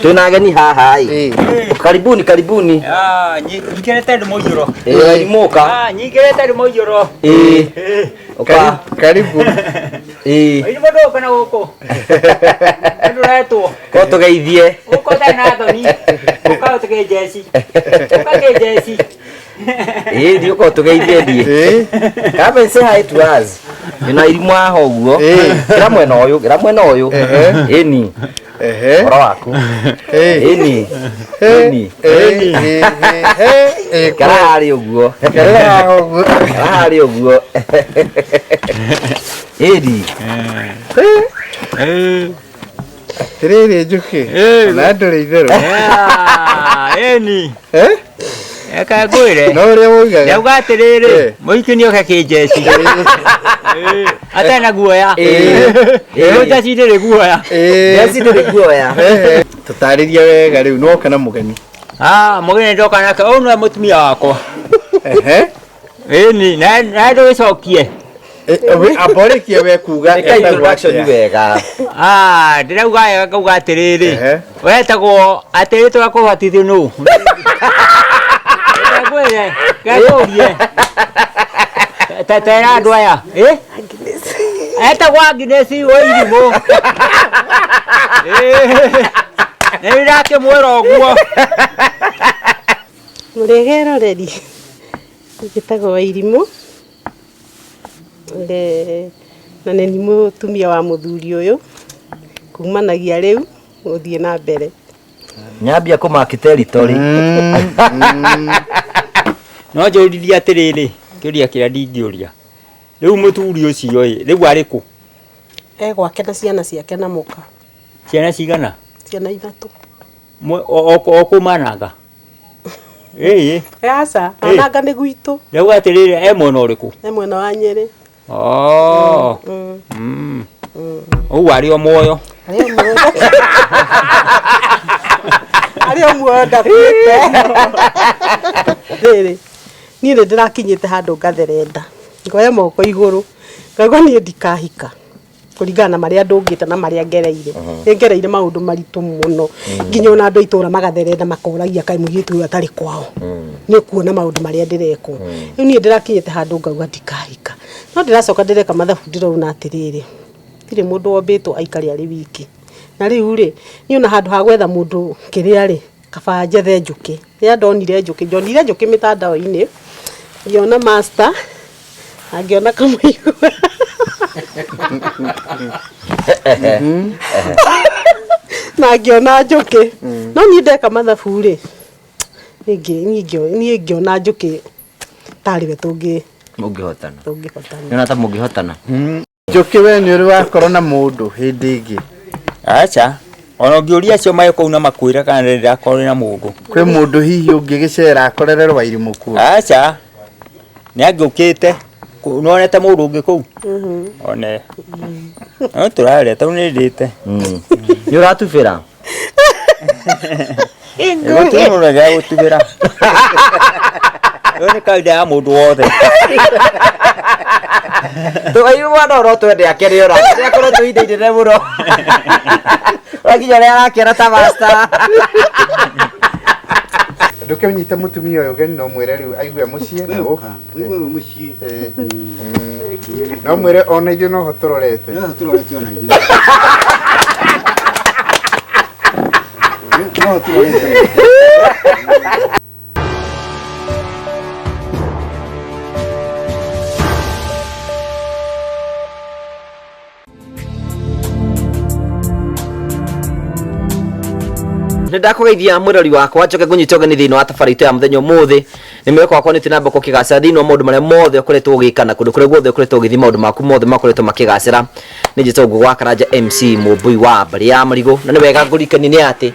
Twina ageni haha ĩ. Karibuni, karibuni. Ah, nyingĩrĩte ndĩ mũiyũro. Ĩ mũka. Ah, nyingĩrĩte ndĩ mũiyũro. Ĩ. Ũka. Karibu. Ĩ. Irimo ndũka na gũkũ. Ndũretwo. Ko tũgeithie. Gũkũ ũtarĩ na thoni. Ũka ũtũke njeci. Ũka kĩnjeci. Ĩ thiĩ ũka ũtũgeithie thiĩ. Ĩ. Come and say hi to us. Wĩna irimũ haha ũguo. Ĩ. Gĩra mwena ũyũ, gĩra mwena ũyũ. Ehe. Ĩni. Ehe. Ũhoro waku. Ĩ. Ĩni. Ĩni. Ĩ. Ĩ. Ĩ. Kara harĩa ũguo. Karĩra haha ũguo. Kara harĩa ũguo. Ĩni. Atĩrĩrĩ Njũkĩ, ona ndũrĩ itherũ. Ĩni. Eh? Eka ngwĩre. No ũrĩa woigaga. Ndauga atĩrĩrĩ, Eh. mũhiki nĩoke kĩnjeci. Atarĩ na guoya. Ĩ. Rĩu njeci ndĩrĩ guoya. Ĩ. Njeci ndĩrĩ guoya. Ehe. Tũtarĩrie wega rĩu nĩwoka na mũgeni. Ah, mũgeni ndoka nake, ũyũ nĩwe mũtumia wakwa. Ehe. Ĩni, na na ndũgĩcokie. Amba ũrĩkie we kuga Ĩka etagwo introduction atĩa. wega. Ah, ndĩrauga wega ngauga atĩrĩrĩ. Ehe. Wetagwo atĩrĩ tũgakũbatithio nũ? Ngwĩre, ngakũrie. Tetera andũ aya. Ĩ? Etagwo Agnes wa irimũ. Nĩ ndakĩmwĩra ũguo. Mũrĩega eroreri, njĩtagwo Wairimũ, na nĩ niĩ mũtumia wa mũthuri ũyũ, kumanagia rĩu gũthiĩ na mbere. Nyambia kũmaki territory. No njũririe atĩrĩrĩ, kĩũria kĩrĩa ndingĩũria. Rĩu mũthuri ũcio ĩ, rĩu arĩ kũ? E gwake na ciana ciake na mũka. Ciana cigana? Ciana ithatũ. O kũ Mananga? Ĩĩ. Aca, Mananga nĩ gwitũ. Rĩu atĩrĩrĩ, e mwena ũrĩkũ? E mwena wa Nyĩrĩ. Oh. Ũguo arĩ o muoyo. Arĩ o muoyo. Arĩ o muoyo ndakuĩte. Rĩrĩ, niĩ nĩ ndĩrakinyĩte handũ ngatherenda, ngoya moko igũrũ, ngaigua niĩ ndikahika kũringana na marĩa ndũngĩte na marĩa ngereire. Nĩ ngereire maũndũ maritũ mũno, nginya ona andũ a itũra magatherenda makoragia kaĩ mũirĩtu ũyũ atarĩ kwao, nĩ kuona maũndũ marĩa ndĩrekwo. Rĩu niĩ ndĩrakinyĩte handũ ngauga ndikahika, no ndĩracoka ndĩreka mathabu ndĩrona atĩrĩrĩ, gũtirĩ mũndũ wombĩtwo aikare arĩ wiki. Na rĩu rĩ, niĩ ona handũ ha gwetha mũndũ kĩrĩa rĩ, kaba njethe njũkĩ. Rĩrĩa ndonire njũkĩ, ndonire njũkĩ mĩtandao-inĩ, ngĩona master, na ngĩona kamũigua. Na ngĩona njũkĩ. No niĩ ndeka mathabu rĩ, niĩ ngĩona njũkĩ tarĩ we tũngĩ Mũngĩhotana. Tũngĩhotana. Nĩũrona ta mũngĩhotana? Njũkĩ we nĩ ũrĩ wakorwo na mũndũ hĩndĩ ĩngĩ? Aca. Ona ũngĩũria acio marĩ kũu na makwĩre kana nĩ ndĩrakorwo na mũndũ. Kwĩ mũndũ hihi ũngĩgĩcera akorere Rwairimũ kuo? Aca. Nĩ angĩũkĩte. Nĩwonete mũndũ ũngĩ kũu? One. No tũraria tondũ nĩ ndĩte. Nĩ ũratubĩra? Gũtirĩ mũndũ angĩaga gũtubĩra. Ĩyo nĩ kawaida ya mũndũ wothe. Tũkairwo mwana ũrĩa twende akene ona nĩ akoretwo ihinda inene mũno. Ũrakinya ũrĩa arakena ta master. Ndũkĩnyite mũtumia ũyũ ũgeni no mwĩre rĩu aigue mũciĩ na gũkũ. Aigue mũciĩ. No mwĩre ona ithuĩ noho tũrorete. Noho tũrorete ona ithuĩ. Noho tũrorete. Nĩ ndakũgeithia mwĩrori wakwa, njoke ngũnyite ũgeni thĩinĩ wa tabarĩra itũ ya mũthenya ũmũthĩ. Nĩ mwĩhoko wakwa nĩ ũthiĩ na mbere gũkĩgacĩra thĩinĩ wa maũndũ marĩa mothe ũkoretwo ũgĩka na kũndũ kũrĩa guothe ũkoretwo ũgĩthiĩ, maũndũ maku mothe makoretwo makĩgacĩra. Nĩ njĩtagwo Ngũgũ wa Karanja MC Mũmbui wa mbarĩ ya Marigũ, na nĩ wega ngũririkanie nĩ atĩ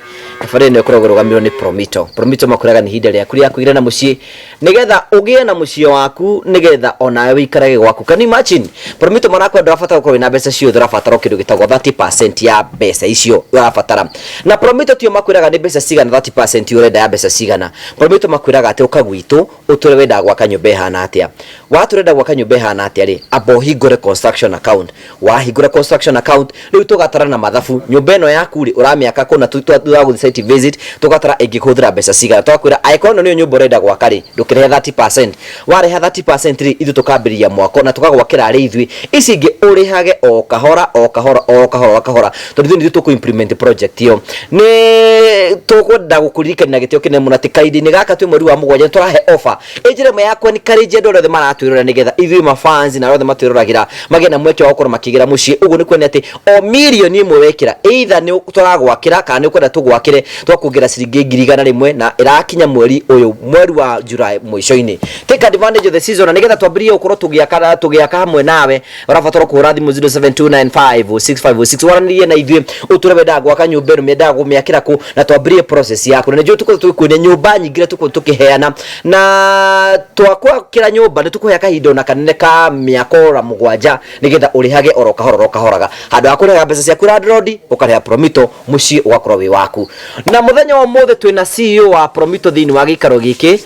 Tabarĩra ĩno ĩkoragwo ĩrũgamĩrĩirwo nĩ Promito. Promito makwĩraga nĩ ihinda rĩaku rĩa kũigĩra na mũciĩ nĩgetha ũgĩe na mũciĩ waku, nĩgetha onawe wĩikarage gwaku. Can you imagine? Promito marakwenda ndũrabatara gũkorwo wĩna mbeca ciothe, ũrabatara o kĩndũ gĩtagwo 30% ya mbeca icio ũrabatara. Na Promito tio makwĩraga nĩ mbeca cigana 30% ũrenda ya mbeca cigana. Promito makwĩraga atĩ ũka gwitũ ũtwĩre wendaga gwaka nyũmba ĩhana atĩa. Watwĩra ũrenda gwaka nyũmba ĩhana atĩa rĩ, amba ũhingũre construction account. Wahingũra construction account, rĩu tũgatara na mathabu nyũmba ĩno yaku rĩ, ũramĩaka kũna thutha wa gũthiĩ site visit, tũgatara ĩngĩkũhũthĩra mbeca cigana. Tũgakwĩra angĩkorwo ĩno nĩyo nyũmba ũrenda gwaka rĩ, ndũkĩrĩhe 30%. Warĩha 30% rĩ, ithuĩ tũkambĩrĩria mwako na tũkagwakĩra arĩ ithuĩ. Ici ingĩ ũrĩhage o kahora o kahora o kahora o kahora, tondũ ithuĩ nĩ ithuĩ tũkũ implement project ĩyo. Nĩ tũkwenda gũkũririkania na gĩtĩo kĩnene mũno atĩ kahinda-inĩ gaka twĩ mweri wa mũgwanja nĩ tũrahe offer ĩ njĩra ĩmwe ya kũ encourage andũ arĩa othe maratwĩrorera, nĩgetha ithuĩ mafans na arĩa othe matwĩroragĩra magĩe na mweke wa gũkorwo makĩgĩra mũciĩ. Ũguo nĩ kuonania atĩ o mirioni ĩmwe wekĩra, either nĩ tũragwakĩra kana nĩ ũkwenda tũgwakĩre, twakuongerera ciringi 100,000, na ĩrakinya mweri ũyũ, mweri wa July mũico-inĩ. Take advantage of the season, na nĩgetha twambĩrĩrie gũkorwo tũgĩaka hamwe nawe, ũrabatara kũhũra thimũ 072956506, waranĩrie na ithuĩ, ũtũre wendaga gwaka nyũmba ĩno, mendaga kũmĩakĩra kũ, na twambĩrĩrie process yaku. Na nĩnjũĩ tũkorwo tũgĩkuonia nyũmba nyingĩ iria tũkorwo tũkĩheana, na twakwakĩra nyũmba nĩ tũkũhea kahinda ona kanene ka mĩaka ora mũgwanja, nĩgetha ũrĩhage oro kahora oro kahoraga. Handũ ha kũrĩhaga mbeca ciaku landlord, ũkarĩha Promito, mũciĩ ũgakorwo wĩ waku. Na mũthenya wa ũmũthĩ twĩna CEO wa Promito thĩinĩ wa gĩikaro gĩkĩ,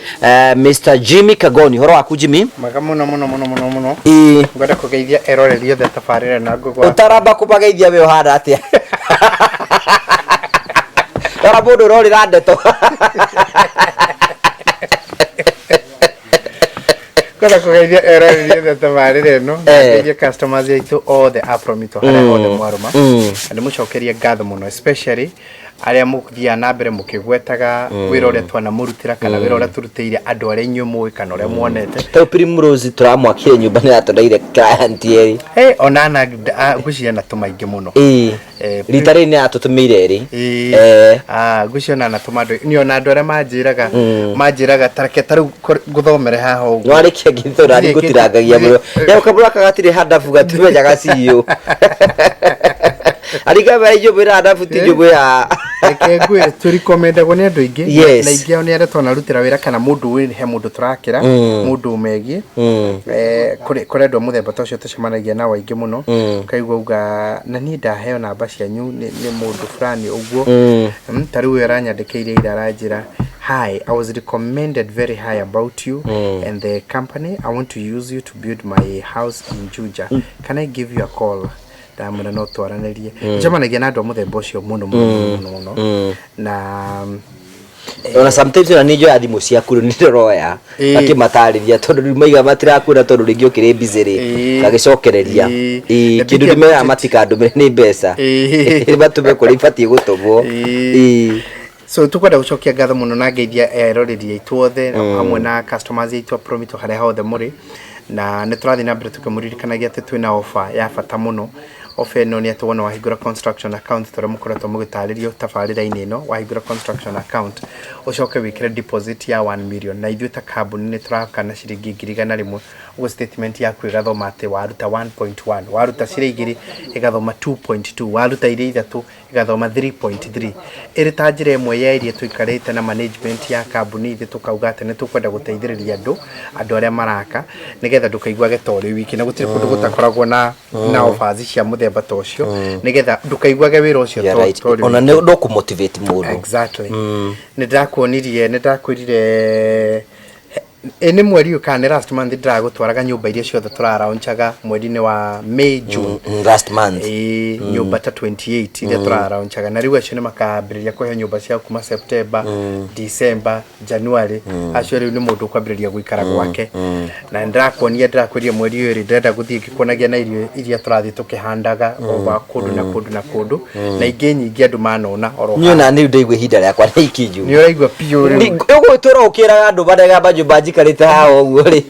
Mr Jimmy Kagoni. Ũhoro waku, Jimmy? Mwega mũno mũno mũno mũno mũno. Ĩĩ. Ngwenda kũgeithia eroreri othe tabarĩra na ngũgwa. Ũtaramba kũmageithia, we ũhana atĩa? Rora mũndũ ũrorĩra ndeto. Ngwenda kũgeithia eroreri othe tabarĩra ĩno na ngeithie customers aitũ othe a Promito harĩa hothe mwarũma, na ndĩmũcokerie ngatho mũno, especially arĩa mũthiaga na mbere mũkĩgwetaga wĩra ũrĩa twanamũrutĩra kana wĩra ũrĩa tũrutĩire andũ arĩa inyuĩ mũĩ kana ũrĩa muonete. Tau Primrose tũramwakire nyũmba, nĩ yatũreire client erĩ. Hey, ona na ngwĩciria na tũmaingĩ mũno. Ĩĩ. Rita rĩrĩ nĩ yatũtũmĩire erĩ. Ĩĩ. Eh. Ah, ngwĩciria ona natũma andũ niĩ, ona andũ arĩa manjĩraga tareke tarĩu ngũthomere haha ũguo. Nwarĩkia ngĩthũra Ndirĩ ngũtirangagia mũno ya ũkamũra gatirĩ handabu gatimenyaga CEO aringa mbere njũmbĩ handabu ti njũmbĩ ya. Reke ngwĩre, tũrikomendagwo nĩ andũ aingĩ, na aingĩ ao nĩ arĩa twanarutĩra wĩra kana mũndũ wĩ he mũndũ tũrakĩra mũndũ ũmegiĩ. Kũrĩ andũ a mũthemba ta ũcio tũcemanagia nao aingĩ mũno. Ũkaigua uga na niĩ ndaheo namba cianyu nĩ mũndũ fulani ũguo. Ta rĩu ũyũ aranyandĩkĩire ira, aranjĩra, "Hi, I was recommended very high about you and the company. I want to use you to build my house in Juja. Can I give you a call?" Ndamwĩra no twaranĩrie. Njemanagia na andũ a mũthemba ũcio mũno mũno mũno mũno na Ona sometimes ona nĩ njoya thimũ ciaku rĩu nĩ ndĩroya akĩmatarĩria, tondũ rĩu maiga matirakuona, tondũ rĩngĩ ũkĩrĩ busy rĩ, ngagĩcokereria. The Kĩndũ beauty ndĩmeraga about it- matikandũmĩre nĩ mbeca, matũme kũrĩa ibatiĩ gũtũmwo. So tukwenda gucokia ngatho muno na ngeithia eroreri aitũ othe hamwe na customers aitũ a Promito harĩa hothe mũrĩ, na nĩ tũrathiĩ na mbere tũkĩmũririkanagia atĩ twĩna offer ya bata mũno. Offer ĩno nĩ atĩ wona wahingũra construction account, tũrĩa mũkoretwo mũgĩtarĩrio tabarĩra-inĩ ĩno, wahingũra construction account ũcoke wĩkĩre deposit ya 1 million, na ithuĩ ta kambuni nĩ tũraka na ciringi 100,000. Ũguo statement yaku ĩgathoma atĩ waruta 1.1, waruta ciringi igĩrĩ ĩgathoma 2.2, waruta iria ithatũ ĩgathoma 3.3, ĩrĩ ta njĩra ĩmwe ya iria tũikarĩte na management ya kambuni ithe tũkauga atĩ nĩ tũkwenda gũteithĩrĩria andũ arĩa maraka, nĩgetha ndũkaiguage ta ũrĩ wiki, na gũtirĩ kũndũ gũtakoragwo na offers cia mũthemba ta ũcio, nĩgetha ndũkaiguage wĩra ũcio Yeah, right. to ũrĩ Ona wiki. nĩ ndũkũmotivate mũndũ. Exactly. Nĩ ndakuonirie, nĩ ndakwĩrire ĩ nĩ mweri ũyũ kana nĩ last month ndĩragũtwaraga nyũmba iria ciothe tũraraunchaga mweri-inĩ wa May, June. Last month. Ĩĩ, nyũmba ta 28 iria tũraraunchaga, na rĩu acio nĩ makambĩrĩria kũheo nyũmba ciao kuma September, December, January. Acio rĩu nĩ mũndũ ũkwambĩrĩria gũikara gwake. Na nĩ ndĩrakuonia, ndĩrakwĩria mweri ũyũ rĩ ndĩrenda gũthiĩ ngĩkuonagia na irio iria tũrathiĩ tũkĩhandaga over kũndũ na kũndũ na kũndũ, na ingĩ nyingĩ andũ manona oro Niĩ ona nĩ ndaigua ihinda rĩakwa nĩ ikinyu. Nĩ ũraigua piũ rĩu. Ũgũtũra ũkĩraga andũ marega manyũmba njikarĩte haha ũguo rĩ.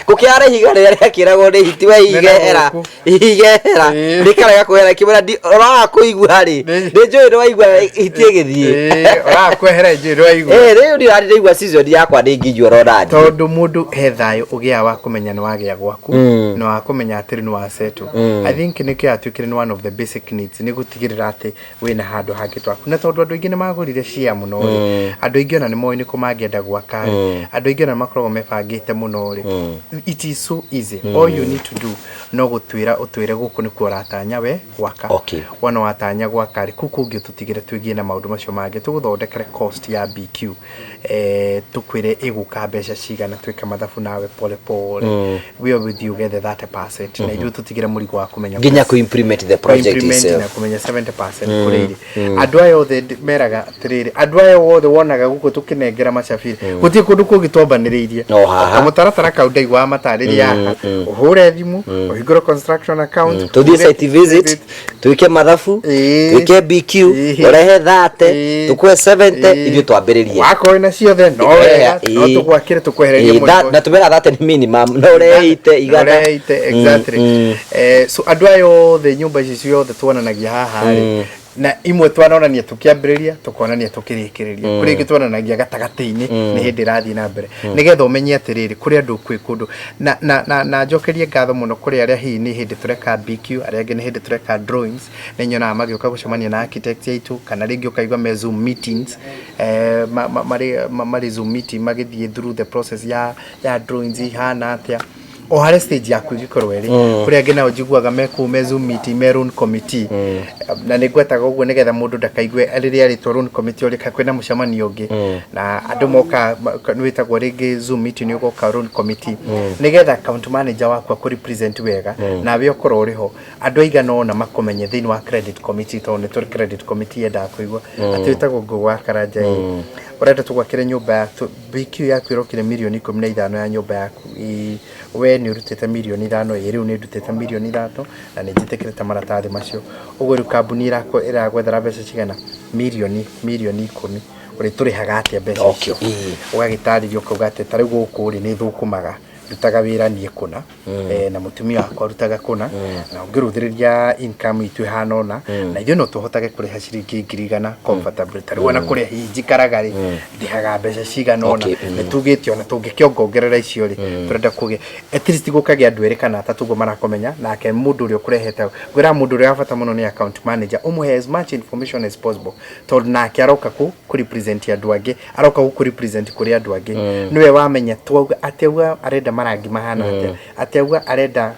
Gũkĩra. Ũkĩara ihiga rĩrĩa rĩakĩragwo nĩ hiti we Nĩ ihiga hera gũkũ. ihiga hera Ĩĩ. rĩkarega kwehera kĩmwĩra ũraga kũigua rĩ Nĩ- nĩ njũĩ nĩ waigua hiti ĩgĩthiĩ. Ĩĩ, ũrakwehera njũĩ ndwaigua. Ĩĩ, rĩu ndirarĩ ndaigua season yakwa nĩ nginyu orona niĩ. Tondũ mũndũ he thayũ ũgĩaga wa kũmenya nĩ wagĩa gwaku na wa kũmenya atĩrĩ nĩ wasetwo. I think nĩkĩo yatuĩkire nĩ one of the basic needs, nĩ gũtigĩrĩra atĩ wĩna handũ hangĩ twaku. Na tondũ andũ aingĩ nĩ magũrire share mũno rĩ, andũ aingĩ ona nĩ moĩ nĩkũ mangĩenda gwaka rĩ, andũ aingĩ ona nĩ makoragwo mebangĩte mũno rĩ, it is so easy. All you need to do no gũtwĩra ũtwĩre gũkũ nĩkuo ũratanya we gwaka. Wona watanya gwaka rĩ, kũu kũngĩ ũtũtigĩre twĩgie na maũndũ macio mangĩ, tũgũthondekere cost ya BQ, tũkwĩre ĩgũka mbeca cigana, twĩke mathabu nawe pole pole. We are with you gethe 30% na ithuĩ tũtigĩre mũrigo wa kũmenya Nginya kũ implement the project implement itself. Na kũmenya 70% kũrĩa irĩ. Andũ aya othe meraga atĩrĩrĩ, andũ aya othe wonaga gũkũ tũkĩnengera macabiri, gũtirĩ kũndũ kũngĩ twambanĩrĩirie. No haha. Kamũtaratara kau ndaiguaga matarĩria haha, ũhũre thimũ, ũhingũre construction account, Tũthiĩ uge- site visit, twĩke mathabu, twĩke BQ, ũrehe 30, tũkũhe 70, ithuĩ twambĩrĩrie. Wakorwo wĩna ciothe no wega, no tũgwakĩre tũkwehererie mũrigo. Na tũmera 30 nĩ minimum, no ũrehe ite 100. Ũrehe ite, exactly. So andũ aya othe, nyũmba ici ciothe tuonanagia haha rĩ, na imwe twanonania tũkĩambĩrĩria, tũkonania tũkĩrĩkĩrĩria, kũrĩ ingĩ tuonanagia gatagatĩ-inĩ nĩ hĩndĩ ĩrathiĩ na mbere, nĩgetha ũmenye atĩrĩrĩ, kũrĩ andũ kwĩ kũndũ na njokerie ngatho mũno kũrĩ arĩa hihi nĩ hĩndĩ tũreka BQ, arĩa angĩ nĩ hĩndĩ tũreka drawings. Nĩ nyonaga magĩũka gũcemania na architect aitũ, kana rĩngĩ ũkaigua me Zoom meetings, marĩ Zoom meeting magĩthiĩ through the process ya drawings ihana atĩa, o harĩa stage yaku ĩngĩkorwo ĩrĩ. Kũrĩ angĩ nao njiguaga me kũu me Zoom meeting, me loan committee, na nĩ ngwetaga ũguo nĩgetha mũndũ ndakaigue rĩrĩa rĩtwa loan committee ũrĩ kwĩna mũcemanio ũngĩ, na andũ moka nĩ wĩtagwo rĩngĩ Zoom meeting, nĩ ũgoka loan committee nĩgetha account manager waku akũ represent wega, nawe ũkorwo ũrĩ ho, andũ aigana ũna makũmenye thĩinĩ wa credit committee, tondũ nĩ tũrĩ credit committee yendaga kũigua atĩ wĩtagwo Ngũgũ wa Karanja, ĩ ũrenda tũgwakĩre nyũmba ya BQ yaku ĩrokire mirioni 15 ya nyũmba yaku, ĩ we nĩ ũrutĩte mirioni 5? Ĩ, rĩu nĩ ndutĩte mirioni 5 na nĩ njĩtĩkĩrĩte maratathi macio. Ũguo rĩu kambuni ĩragwethera mbeca cigana? Mirioni 10. Ũrĩtũrĩhaga atĩa mbeca icio? Ũgagĩtarĩria ũkauga atĩ ta rĩu gũkũ rĩ, nĩ thũkũmaga, ndutaga wĩra niĩ kũna, na mũtumia wakwa arutaga kũna, na ũngĩrũthĩrĩria income itũ ĩhana ũna, na ithuĩ no tũhotage kũrĩha ciringi 100,000 comfortably. Ta rĩu ona kũrĩa hihi njikaraga rĩ, ndĩhaga mbeca cigana ũna. Nĩ tugĩte ona tũngĩkĩongongerera icio rĩ, tũrenda kũgĩa at least gũkagĩa andũ erĩ kana atatũ ũguo marakũmenya. Nake mũndũ ũrĩa ũkũrehete, ngwĩra mũndũ ũrĩa wa bata mũno nĩ account manager, ũmũhe as much information as possible, tondũ nake aroka kũ represent andũ angĩ, aroka gũkũ represent kũrĩ andũ angĩ. Nĩwe wamenya twauga atĩ auga arenda marangi mahana atĩa, atĩ auga arenda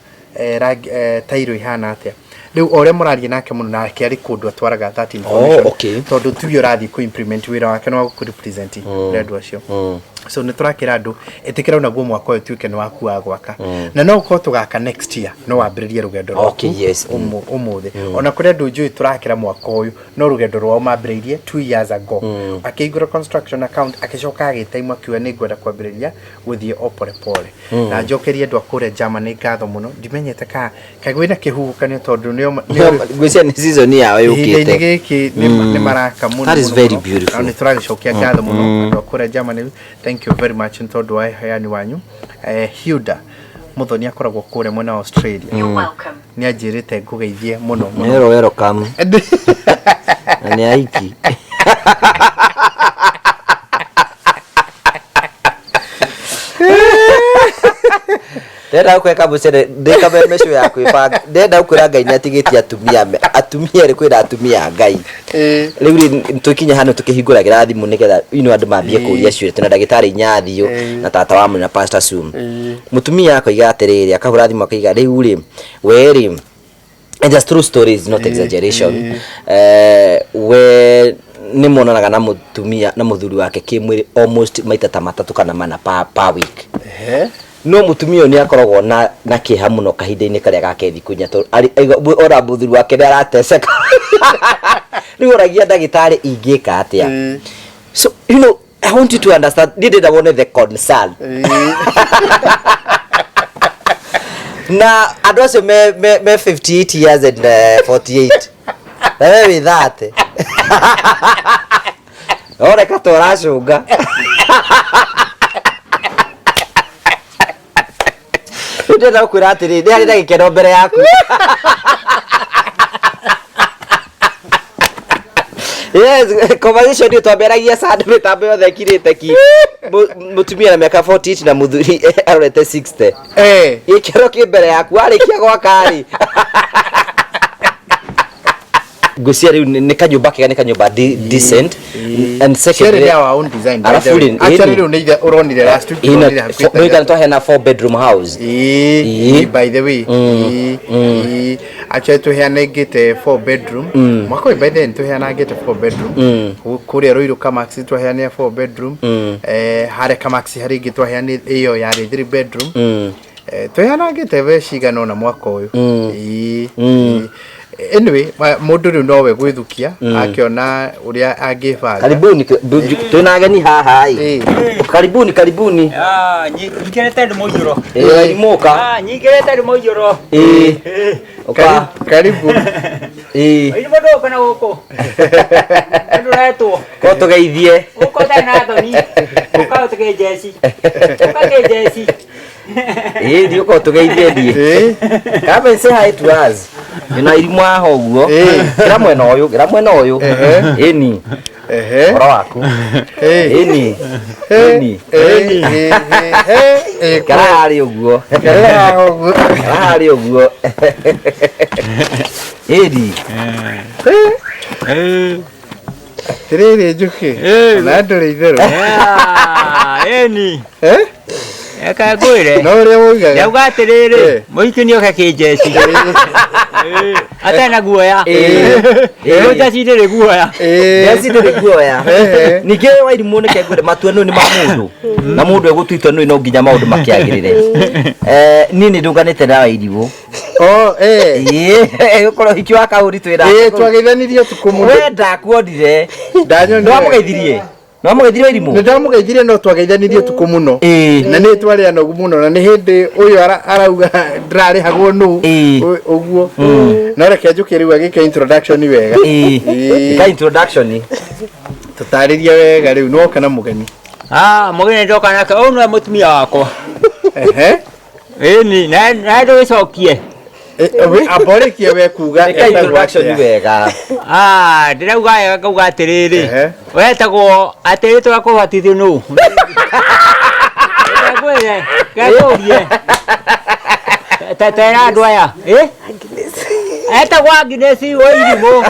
rangi, tairo ihana atĩa. Rĩu o ũrĩa mũraria nake mũno, nake arĩ kũndũ atwaraga that information, tondũ tuge ũrathiĩ kũ implement wĩra wake nĩ wa gũkũ represent kũrĩ andũ acio. So nĩ tũrakĩra andũ, ĩtĩkĩra onaguo mwaka ũyũ tuĩke nĩ waku wa gwaka, na no ũkorwo tũgaka next year, no wambĩrĩrie rũgendo rwaku ũmũthĩ. Ona kũrĩ andũ njũĩ tũrakĩra mwaka ũyũ, no rũgendo rwao mambĩrĩirie 2 years ago, akĩhingũra construction account, agĩcoka agĩta imwe, akiuga nĩ ngwenda kwambĩrĩria gũthiĩ o pole pole. Na njokerie andũ a kũrĩa Germany ngatho mũno. Ndimenyete ka kaĩ kwĩna kĩhuhũkanio, tondũ nĩo Ngwĩciria nĩ season yao ihinda-inĩ yũkĩte. Gĩkĩ nĩ maraka mũno. That is Mũno, very mũno. beautiful. Na nĩ tũragĩcokia ngatho mũno andũ a kũrĩa Germany, thank you very much nĩ tondũ wa heani wanyu. Hilda Muthoni akoragwo kũrĩa mwena wa Australia, nĩ anjĩrĩte ngũgeithie mũno mũno. Nero welcome na nĩ ahiki. Ndĩrenda gũkwĩra kamũcere ndĩ kameme ya kwĩbanga, ndĩrenda gũkwĩra Ngai nĩ atigĩtie atumia atumia rĩ, kwĩna atumia a Ngai. Rĩu rĩ, tũkinye hano tũkĩhingũragĩra thimũ nĩgetha andũ mambie kũria ciũria. Twĩna ndagĩtarĩ Inyathio na tata wa na Pastor Sum. Mũtumia akoiga atĩrĩrĩ, akahũra thimũ akaiga rĩu rĩ, we rĩ, and just true stories, not exaggeration, we nĩ monanaga na mũtumia na mũthuri wake kĩmwĩrĩ almost maita ta matatũ kana mana per week. No mũtumia ũyũ nĩ akoragwo na kĩeha mũno kahinda-inĩ karĩa gake thikũ 4, tondũ ona mũthuri wake nĩ arateceka. Rĩu oragia ndagĩtarĩ, ingĩka atĩa? So I want you to understand, niĩ ndĩrenda wone the concern na andũ acio me 58 years and 48, na we wĩ 30, oneka ta ũracũnga. Rĩu ndĩrenda gũkwĩra atĩrĩ, nĩ harĩ na gĩkeno mbere yaku. Yes, conversation ĩyo twambĩragia sand mĩtambo yothe ĩkirĩte ki. Mũtumia na mĩaka 48 na mũthuri arorete 60. Eh. Gĩkeno kĩ mbere yaku warĩkia gwaka rĩ. Ngwĩciria rĩu nĩ kanyũmba kega, nĩ kanyũmba decent. And secondly, secondly, our own design, by Arabu the way. rĩ, Actually ĩni. rĩu nĩ ithe ũronire last week, ũronire hakuhĩ ta nĩ twaheana four bedroom house. Ĩĩ, Ĩĩ. by the way, ĩĩ, ĩĩ. Actually tũheanangĩte four bedroom mwaka ũyũ, by the way, nĩtũheanangĩte four bedroom. Kũrĩa Ruiru Kamax twaheanire four bedroom, harĩa Kamax harĩa ĩngĩ twaheanire ĩyo yarĩ three bedroom. Tũheanangĩte be cigana ũna mwaka ũyũ. Ĩĩ, ĩĩ. Anyway, mũndũ rĩu nowe gwĩthukia akĩona ũrĩa angĩbanga. Karibuni, twĩna ageni haha ĩ. Ĩĩ. Karibuni, karibuni. Ah, nyingĩrĩte ndĩ mũiyũro. Ĩ moka. Ah, nyingĩrĩte ndĩ mũiyũro. Ĩ ũka. Karibu. Ĩ. Ĩri mũndũ ũka na gũkũ. Nĩ ndũretwo. Ko tũgeithie. Gũkũ ũtarĩ na thoni. Ũka ũtũkĩ njeci. Ũka kĩ njeci. Ĩ thiĩ ũka ũtũgeithie thiĩ. Ĩĩ. Come and say hi to us. Ĩna irimũ haha ũguo. Ĩ. Kĩra mwena ũyũ, kĩra mwena ũyũ. Ehe. Ĩni, Ehe. ũhoro waku. Ĩĩ. Ĩni. Ĩni. Ĩĩ, ĩĩ, ĩĩ, ĩĩ, Kĩra harĩa ũguo. Kĩra haha ũguo. Kĩra harĩa ũguo. Ĩni. Atĩrĩrĩ Njũkĩ, ona ndũrĩ itherũ. Ah, ĩni. Eh? Eka ngwĩre. No ũrĩa woigaga. Ndauga atĩrĩrĩ, Eh. mũhiki nĩ oke kĩnjeci. Atarĩ na guoya. Ĩĩ. Rĩu njeci ndĩrĩ guoya. Ĩĩ. Njeci ndĩrĩ guoya. Ehe. Ningĩ Wairimũ nĩke ngwĩre matua nĩ ma mũndũ na mũndũ egũtua itua nĩ no nginya maũndũ makĩagĩrĩre. Niĩ nĩ ndũnganĩte na Wairimũ. Oh, eh. Ĩĩ, gũkorwo hiki wa kahũri twĩna. Ĩĩ, twageithanirie ũtukũ mũno. We ndakuonire. Ndanyonire. Nĩwamũgeithirie? Nĩwamũgeithirie Wairimũ? Nĩ ndamũgeithirie no twageithanirie ũtukũ mũno. Ĩĩ. Na nĩ twarĩ anogu mũno na nĩ hĩndĩ ũyũ arauga ndĩrarĩhagwo nũ. Ĩĩ. Ũguo. No reke Njũkĩ rĩu agĩke introduction wega. Ĩĩ. Ĩĩ. Ka introduction. Tũtarĩrie wega rĩu nĩwoka na mũgeni. Ah, mũgeni ndoka nake, ũyũ nĩwe mũtumia wakwa. Ehe. Ĩni, na ndũgĩcokie. Amba ũrĩkie we kuga Ĩka etagwo introduction atĩa. wega. Ah, ndĩrauga wega ngauga atĩrĩrĩ. Ehe. Wetagwo atĩrĩ twakũbatithio nũ? Ngwĩre, ngekũrie. Tetera andũ aya. Ĩ? Etagwo Agnes Wairimũ.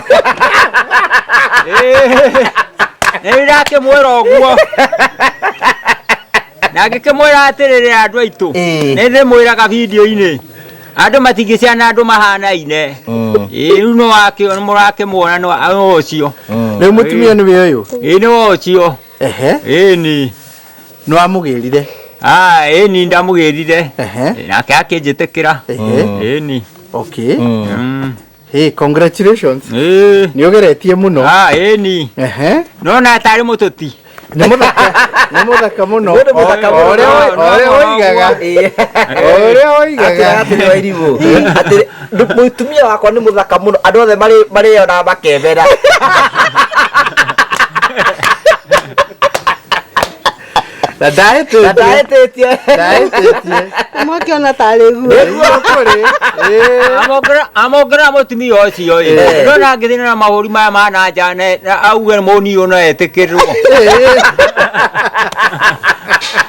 Ĩ. Nĩ ndakĩmwĩra ũguo. Na ngĩkĩmwĩra atĩrĩrĩ andũ aitũ. Ĩ. Nĩ ndĩmwĩraga video-inĩ. Andũ matingĩciana andũ mahanaine. Ĩ rĩu no mũrakĩmuona no ũcio. Rĩu mũtumia nĩwe ũyũ. Ĩ nĩ ũcio. Ehe. Ĩni. Nĩ wamũgĩrire. Ah, ĩni ndamũgĩrire. Ehe. Nake akĩnjĩtĩkĩra. Ehe. Ĩni. Okay. Mm. Hey, congratulations. Ĩ. Nĩ ũgeretie mũno. Ah, ĩni. Ehe. Nona tarĩ mũtũti. Nĩ mũthaka, nĩ mũthaka mũno. Nĩ mũthaka O- mũno. o ũrĩa o ũrĩa woigaga. Ĩĩ. O ũrĩa woigaga. Atĩrĩ Wairimũ, atĩrĩ mũtumia wakwa nĩ mũthaka mũno, andũ othe marĩonaga makemera. Na ndahĩtĩtie. Na ndahĩtĩtie. Ndahĩtĩtie. Mwakĩona tarĩ guo. Nĩguo kũrĩ. Ĩĩ. Amongera mũtumia ũcio ĩ. Ĩ. Ndona ngĩthiĩ na mahũri maya ma na nja na auge nĩ mũni ũyũ no etĩkĩrwo. Ĩĩ.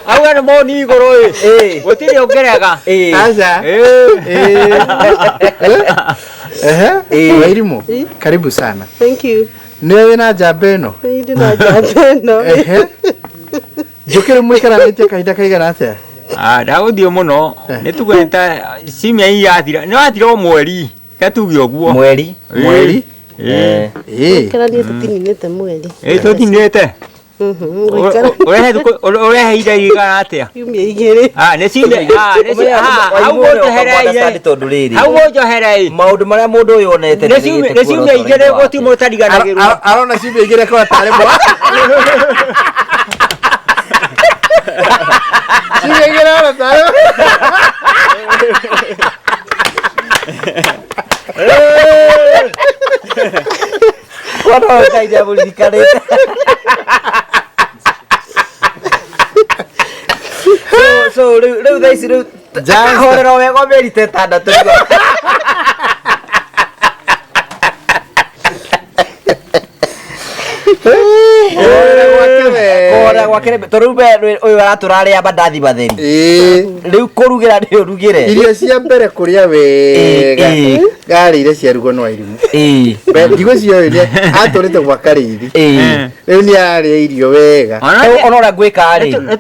Auge nĩ mũni igũrũ ĩ. Ĩ. Gũtirĩ ũngĩrega. Ĩ. Aca. Ĩ. Ĩĩ. Ehe. Ĩĩ. Wairimũ, karibu sana. Thank you. Nĩwe wĩna njamba ĩno? Nĩ ndĩ na njamba ĩno. Ehe. Njũkĩ rĩu mũikaranĩtie kahinda kaigana atĩa? Ah, ndagũthiĩ mũno. Nĩ tuge ta ciumia irathira. Nĩ wathira o mweri. Ke tuge ũguo. Mweri. Ĩ. Mweri? Ĩ. Ĩĩ. Kĩraniĩ tũtininĩte mweri. Ĩ tũtinĩte. Gũikara Ũrehe thikũ ũrehe ihinda igana atĩa? ciumia igĩrĩ. Ah, nĩ ciumia ah, nĩ ciumia ah, hau mũnjohere tondũ rĩrĩ hau mũnjohere ĩ. maũndũ marĩa mũndũ ũyũ onete Nĩ ciumia nĩ ciumia igĩrĩ gũtirĩ mũtariganagĩrwo. Arona ciumia igĩrĩ akona tarĩ mwa. Ciumia igĩrĩ arona tarĩ Wona ũyũ Ngai nĩamũririkanĩte. So rĩu thaa ici rĩu Akahorera wega mĩeri ta ĩtandatũ. Kũhorera gwake tondũ rĩu we ũyũ aratũrarĩa mandathi matheri. Ĩĩ. Rĩu kũrugĩra nĩ ũrugĩre. Irio cia mbere kũrĩa wega Ĩĩ. ngarĩire ciarugwo no Wairimũ. Ĩĩ. Ndigwĩciria ũyũ atũrĩte gwa Karĩithi. Ĩĩ. Rĩu nĩ ararĩa irio wega. Rĩu ona ũrĩa ngwĩka rĩ. Nĩ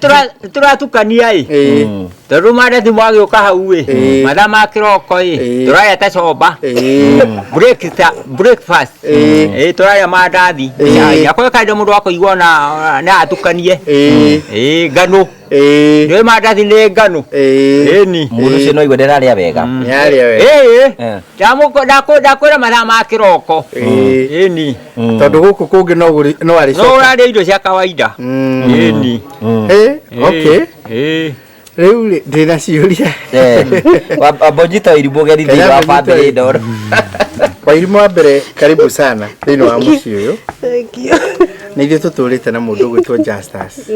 tũratukania ĩ Ĩĩ. tondũ mandathi magĩũka hau ĩ Ĩĩ. mathaa ma kĩroko ĩ Ĩĩ. tũrarĩa ta comba Ĩĩ. Breakfast Ĩĩ. ĩ tũrarĩa mandathi Ĩĩ. cai akorwo kahinda mũndũ akũigua ona nĩ atukanie Ĩĩ. ĩ ngano Ĩĩ. nĩ mandathi nĩ ngano Ĩĩ. ĩni Mũndũ ũcio no aigue ndararĩa wega. Nĩ arĩa wega. ĩĩ Eh. ndakwĩra mathaa ma kĩroko Ĩĩ. ĩni Tondũ gũkũ kũngĩ no gũri- no no arĩcoka. ũrarĩa irio cia kawaida ĩni Ĩĩ, okay. ĩĩ Rĩu rĩ, ndĩna ciũria. Eh. Wamba ũnyite Wairimũ ũgeni thĩinĩ wa bamĩrĩ ĩno. Wairimũ wa mbere karibu sana thĩinĩ wa mũciĩ ũyũ. Thank you. Nĩ ithuĩ tũtũrĩte na mũndũ ũgwĩtwo Justus.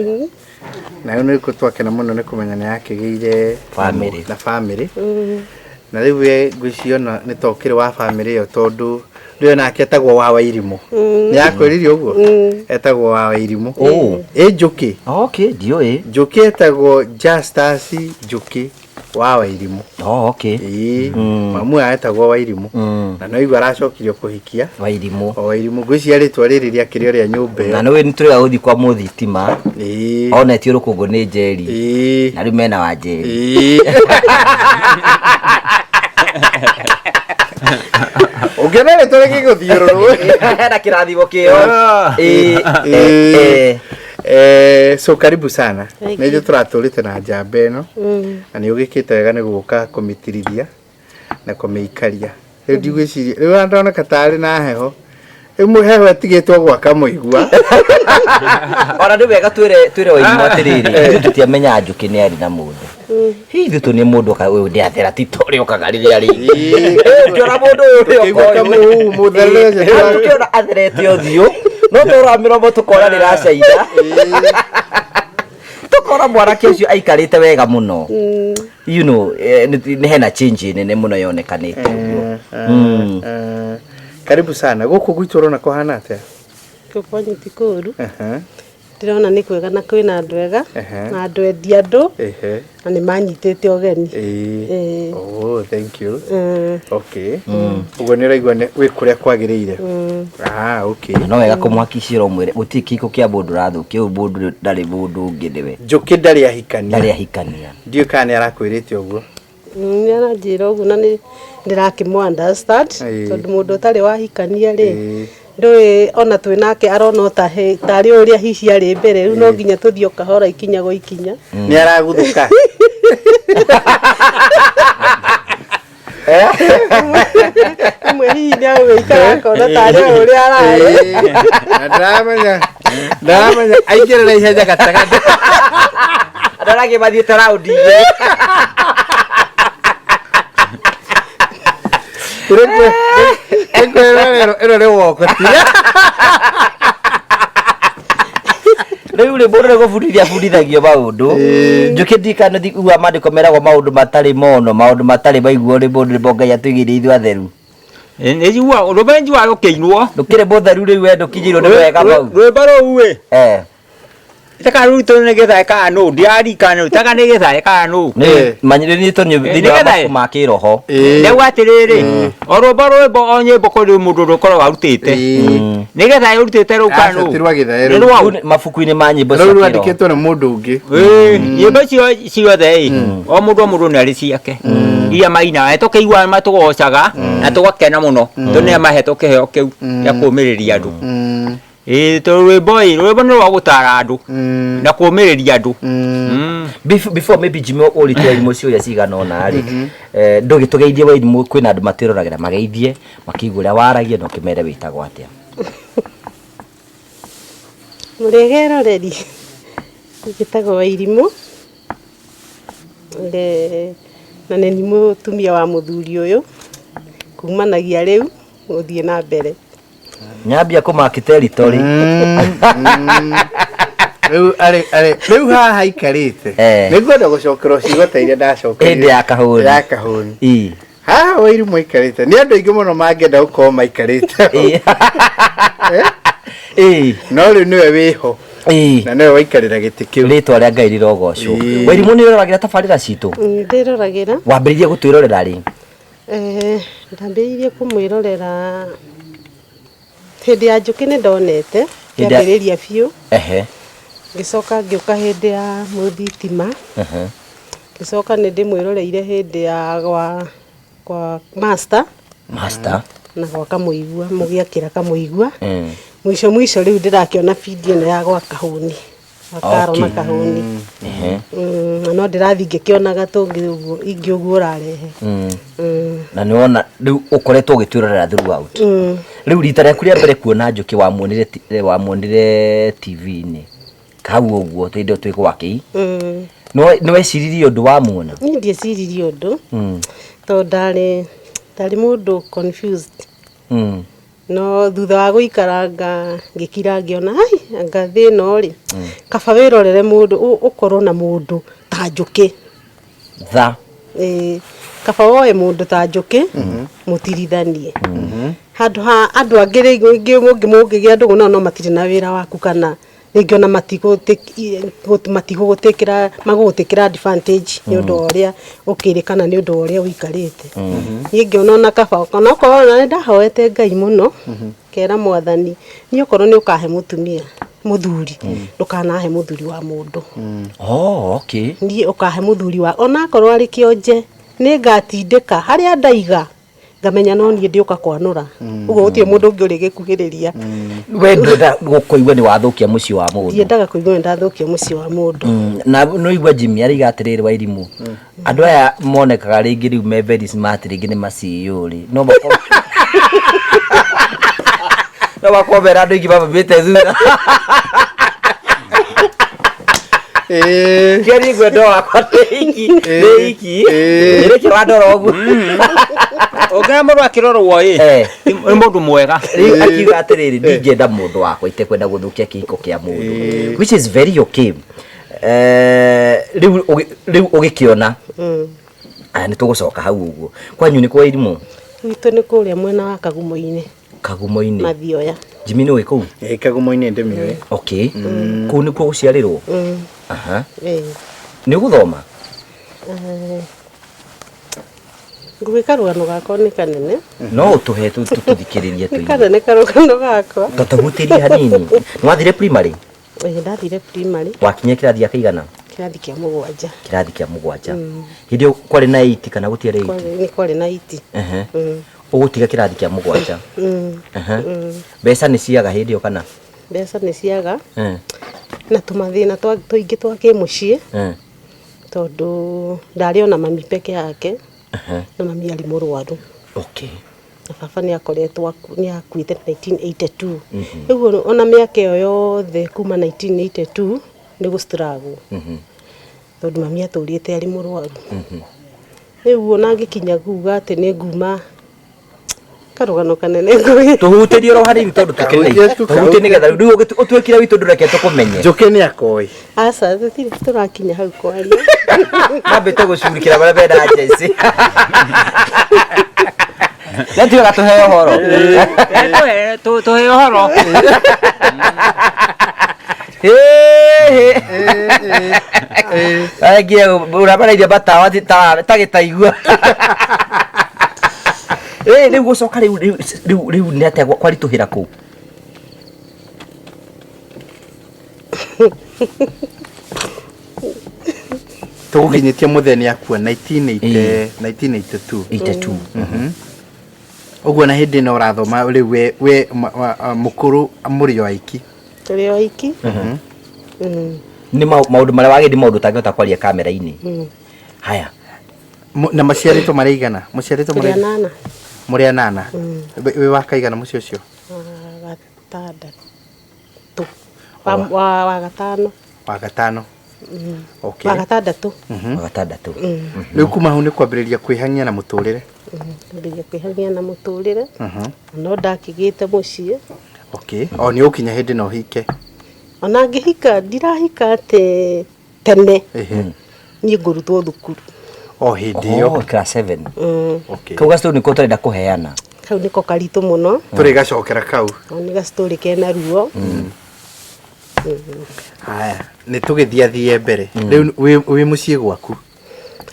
Na rĩu nĩkuo twakena mũno nĩ kũmenya nĩ akĩgĩire Famĩlĩ. na famĩlĩ. Na rĩu we ngwĩciria ona nĩ ta ũkĩrĩ wa famĩlĩ ĩyo tondũ rĩu nake etagwo wa Wairimũ. Nĩ akwĩrire ũguo? Etagwo wa Wairimũ. Oh. Ĩ Njũkĩ. Okay, ndiũĩ. Njũkĩ etagwo Justus Njũkĩ wa Wairimũ. Oh, okay. Ĩĩ. Mamu etagwo Wairimũ. Na no igua aracokirio kũhikia. Wairimũ. O Wairimũ ngwĩciria rĩtwa rĩrĩ rĩakĩrĩ o rĩa nyũmba Na ĩyo. nĩ nĩ tũrĩga gũthiĩ kwa mũthitima. Ĩĩ. Onetio rũkũngũ nĩ Njeri. Ĩĩ. Na rĩu mena wa Njeri. Ĩĩ. Ũngĩona rĩtwa rĩgĩgũthiũrũrwo. Hena kĩrathimo kĩo. Ĩĩ. Ĩĩ. Eh. Eh, so karibu sana Thank nä ithuä tå ratå rä te na njamba ä no na nä å gä kä te wega nä gå ka kå mä tirithia na kå mä ikaria rä u ndigwä ciria rä u ndoneka tarä na heho rä u heho ĩtigä two gwaka må igua Ona nĩ wega twĩre twĩre Wairimũ atĩrĩrĩ, ithuĩ tũtiamenya Njũkĩ nĩ arĩ na mũndũ. Hihi ithuĩ tũnie mũndũ oka ũyũ ndĩathera ti ta ũrĩa okaga rĩrĩa rĩngĩ. Ĩĩ. Ĩĩ, ngĩona mũndũ ũyũ ũrĩa Tũkĩigua oka ũyũ. kamũhuhu mũtherere ũcio Ĩĩ, rĩu tũkĩona atherete ũthiũ no tũrora mĩromo tũkona rĩracaina tũkona mwanake ũcio aikarĩte wega mũno you know eh, nĩ hena change nene mũno yonekanĩte ũguo Mm. Karibu sana gå kå gwitå rona kũhana atä Gũkũ ti kũũru. Ndĩrona nĩ kwega na kwĩna andũ ega Ehe. na andũ endi andũ na nĩ manyitĩte ũgeni. Ĩĩ. Oh, thank you. Mm. Okay. Ũguo nĩ ũraigua wĩ kũrĩa kwagĩrĩire. Ah, okay. no wega kũmwakicĩra ũmwĩre gũtirĩ kĩhiko kĩa mũndũ ũrathũkia ũyũ mũndũ ndarĩ mũndũ ũngĩ nĩwe Njũkĩ ndarĩ ahikania. ndarĩ ahikania Ndiũĩ kana nĩ arakwĩrĩte ũguo. Nĩ aranjĩra ũguo na nĩ ndĩrakĩmũ understand Ĩĩ. tondũ mũndũ ũtarĩ wahikania rĩ Ĩĩ. ndũĩ ona twĩ nake arona o ta tarĩ ũrĩa hihi arĩ mbere rĩu no nginya tũthiĩ o kahora ikinya gwa ikinya. Nĩ araguthũka. Rĩmwe hihi nĩ agũgĩikara akona tarĩ o ũrĩa ararĩ. Ĩĩ. Na ndaramenya ndaramenya aingĩre na ihenya gatagatĩ. andũ arĩa angĩ mathiĩte raundi igĩrĩ Ĩno nĩ wokoti. Rĩu rĩ mũndũ nĩ gũbundithia abundithagio maũndũ njũkĩ ndikana uga maandĩko meragwo maũndũ matarĩ mono maũndũ matarĩ maiguo nĩ mũndũ nĩmo Ngai atũigĩire ithuĩ atheru. Nĩ njigua rwĩmbo njigua rũkĩinwo. Ndũkĩrĩ mũtheru rĩu we ndũkinyĩirwo nĩ wega mau. Rwĩmbo rũu ĩ Eh. taka rũu tũ nĩ gĩthae kana nũ ndirarikana rĩu taka nĩ gĩthae kana nũ. Nĩ manyĩrĩrĩtwo nĩ thĩinĩ wa Nĩgetha- mabuku ma kĩroho. Ndauga atĩrĩrĩ o rwĩmbo rwĩmbo o nyĩmbo kũrĩ mũndũ rũkoragwo arutĩte nĩ gĩthae ũrutĩte rũu kana Aca, nũ ti rwa gĩthae Nĩ rũu. rwa Rũu nĩ mabuku-inĩ ma nyĩmbo cia Rũu kĩroho. rwandĩkĩtwo nĩ mũndũ ũngĩ. Ĩĩ, nyĩmbo icio ciothe ĩ o mũndũ o mũndũ nĩ arĩ ciake iria mainaga tũkĩigua matũgocaga na tũgakena mũno tondũ nĩ mahetwo kĩheo kĩu gĩa kũũmĩrĩria andũ. Ĩĩ tondũ rwĩmbo ĩ rwĩmbo nĩ rwa gũtara andũ na kũũmĩrĩria andũ. Before maybe Jimmy ũrĩte Wairimũ ciũria cigana ũna rĩ, ndũgĩtũgeithie Wairimũ kwĩna andũ matwĩroragĩra mageithie makĩigua ũrĩa waragia na ũkĩmere wĩtagwo atĩa. Mũrĩega eroreri, njĩtagwo Wairimũ na nĩ niĩ mũtumia wa mũthuri ũyũ kumanagia rĩu gũthiĩ na mbere. Nyambia kũmaki territory. Rĩu rĩu haha aikarĩte. Eh. Nĩngwenda gũcokerwo ciugo ta iria ndacokeire. Hĩndĩ ya kahũni. Ya kahũni. Ii. Haha Wairimũ aikarĩte. Nĩ andũ aingĩ mũno mangĩenda gũkorwo maikarĩte. Ii. Ii. No rĩu nĩwe wĩho Ii. na nĩwe waikarĩra gĩtĩ kĩu. Rĩtwa rĩa Ngai rĩrogocwo. Ii. Wairimũ nĩ ũroragĩra tabarĩra citũ. Ndĩroragĩra. Wambĩrĩirie gũtwĩrorera rĩ? Eh, ndambĩrĩirie kũmwĩrorera hĩndĩ ya njũkĩ nĩ ndonete Hĩndĩ ya- kĩambĩrĩria biũ. Ehe. Ngĩcoka ngĩũka hĩndĩ ya mũthitima. Ehe. Ngĩcoka nĩ ndĩmwĩroreire hĩndĩ ya gwa master. Master. Na gwa Kamũigua, mũgĩakĩra Kamũigua. Mm. Mwico mwico rĩu ndĩrakĩona video ĩno ya gwa Kahũni. Gwa Karo na Okay. Kahũni. Ehe. Na no ndĩrathiĩ ngĩkĩonaga tũngĩ ũguo ingĩ ũguo ũrarehe. Na nĩ wona rĩu ũkoretwo ũgĩtwĩrorera throughout. Mm. Rĩu rita rĩaku rĩa mbere kuona Njũkĩ wamuonire TV-inĩ hau ũguo hĩndĩ ĩyo twĩ gwake. Mm. Nĩ weciririe ũndũ wamuona? Niĩ ndieciririe ũndũ. Mm. Tondũ ndarĩ mũndũ confused. Mm. No thutha wa gũikaranga ngĩkira ngĩona ai anga thĩ ĩno rĩ kaba wĩrorere mũndũ ũkorwo na mũndũ ta Njũkĩ. Tha. Ĩĩ, kaba woe mũndũ ta Njũkĩ mũtirithanie handũ ha andũ angĩ rĩngĩ mũngĩgĩa ndũgũ nao no matirĩ na wĩra waku kana rĩngĩ ona matigũgũtĩkĩra magũgũtĩkĩra advantage nĩ ũndũ wa ũrĩa ũkĩrĩ kana nĩ ũndũ wa ũrĩa ũikarĩte. Niĩ ngĩona ona kaba ona okorwo ona nĩ ndahoete Ngai mũno kera mwathani niĩ okorwo nĩ ũkahe mũtumia mũthuri ndũkanahe mũthuri wa mũndũ. Oh, okay. Niĩ ũkahe mũthuri wa onakorwo arĩ kĩonje nĩ ngatindĩka harĩa ndaiga ngamenya no niĩ ndĩũka kwanũra ũguo gũtirĩ mũndũ ũngĩ ũrĩgĩkuhĩrĩria. We ndwenda gũkũigua nĩ wathũkia mũciĩ wa mũndũ. Ndiendaga kũigua nĩ ndathũkia mũciĩ wa mũndũ. Na no igua Jimmy araiga atĩrĩrĩ Wairimũ andũ aya monekaga rĩngĩ rĩu me very smart rĩngĩ nĩ ma CEO rĩ no makorwo no makorwo mena andũ aingĩ mamamĩte thutha. Ĩĩ. Kĩo niĩ ngwenda wakwa nĩ iki nĩ iki nĩkĩo wandora ũguo. Ũngĩona mũndũ akĩrorwo ĩ Eh. nĩ mũndũ mwega. Rĩu akiuga atĩrĩrĩ ndingĩenda mũndũ wakwa itekwenda gũthũkia kĩhiko kĩa mũndũ which is very okay. Rĩu rĩu ũgĩkĩona aya nĩ tũgũcoka hau ũguo kwanyu nĩ kwa Wairimũ? Gwitũ nĩ kũrĩa mwena wa Kagumo-inĩ. Kagumo-inĩ. Mathioya. Jimmy nĩ ũĩ kũu? Ĩĩ, Kagumo-inĩ ndĩmĩũĩ. Okay. Kũu nĩkuo gũciarĩrwo? Aha. Ĩĩ. Nĩ ũgũthoma? Ngũgĩka rũgano gakwa nĩ kanene. No ũtũhe tũthikĩrĩrie Nĩ tũigue. kanene karũgano gakwa. Tũtũhutĩrie hanini. Nĩ wathire primary? Ĩĩ, ndathire primary. Wakinyia kĩrathi gĩa kĩigana? Kĩrathi kĩa mũgwanja. Kĩrathi kĩa mũgwanja. Hĩndĩ ĩyo kwarĩ na 8 kana gũtiarĩ 8? Nĩ kwarĩ na 8. Ehe. Ũgũtiga kĩrathi kĩa mũgwanja. Mm. Ehe. Mbeca nĩ ciaga hĩndĩ ĩyo kana? Mbeca nĩ ciaga. Eh. Na tũmathĩna tũingĩ twa kĩmũciĩ. Eh. Tondũ ndarĩ ona mami peke yake. Ehe. Na mami arĩ mũrwaru. Okay. Na baba nĩ akoretwo nĩ akuĩte 1982. Rĩu ona mĩaka ĩyo yothe kuma 1982 nĩ gũ struggle. Tondũ mami atũrĩte arĩ mũrwaru. Rĩu ona ngĩkinya kuga atĩ nĩ nguma karũgano kanene ngũgĩ. Tũhutĩrie oro hanini tondũ tũkĩrĩ Kahutĩrie tu, tũhutie nĩgetha rĩu ũtwĩkire witũ ndũreke tũkũmenye. Njũkĩ nĩ akoĩ. Aca tũtirĩ tũrakinya hau kwaria. Mambĩte gũcurikĩra marĩa mena njeci. Nĩ tuga tũheo ũhoro. Tũhe ũhoro. Angie ũrabarairie matawa ta gĩtaigua. Ĩ rĩu gũcoka rĩu rĩu rĩu nĩ atĩa kwaritũhĩra kũu? Tũgũkinyĩtie mũthenya akua 1980 1982. 82. Ũguo na hĩndĩ ĩno ũrathoma rĩu we mũkũrũ mũrĩ o aiki. Tũrĩ o aiki. Nĩ maũndũ marĩa wagĩrĩire maũndũ ũtangĩhota kwaria kamera-inĩ. Haya. Na maciarĩtwo marĩ aigana? Mũciarĩtwo Tũrĩ marĩ anana. Mũrĩ anana. Wĩ wa kaigana mũciĩ ũcio? Wa gatandatũ. Wa gatano. Wa gatano. Okay. Wa gatandatũ. Wa gatandatũ. Rĩu kuma hau nĩ kwambĩrĩria kwĩhang'ia na mũtũrĩre. Kwambĩrĩria kwĩhang'ia na mũtũrĩre. No ndakĩgĩte mũciĩ. Okay. O nĩ ũkinya hĩndĩ no ũhike. Ona ngĩhika ndirahika atĩ tene. Ehe. Niĩ ngũrutwo thukuru. O hĩndĩ ĩyo. Oh, class 7. Okay. Kau gacitũ nĩko tũrenda kũheana. Kau nĩko karitũ mũno. Tũrĩgacokera kau. Kau nĩ gacitorĩ kena ruo. Haya, nĩ tũgĩthiathie mbere. Rĩu wĩ mũciĩ gwaku.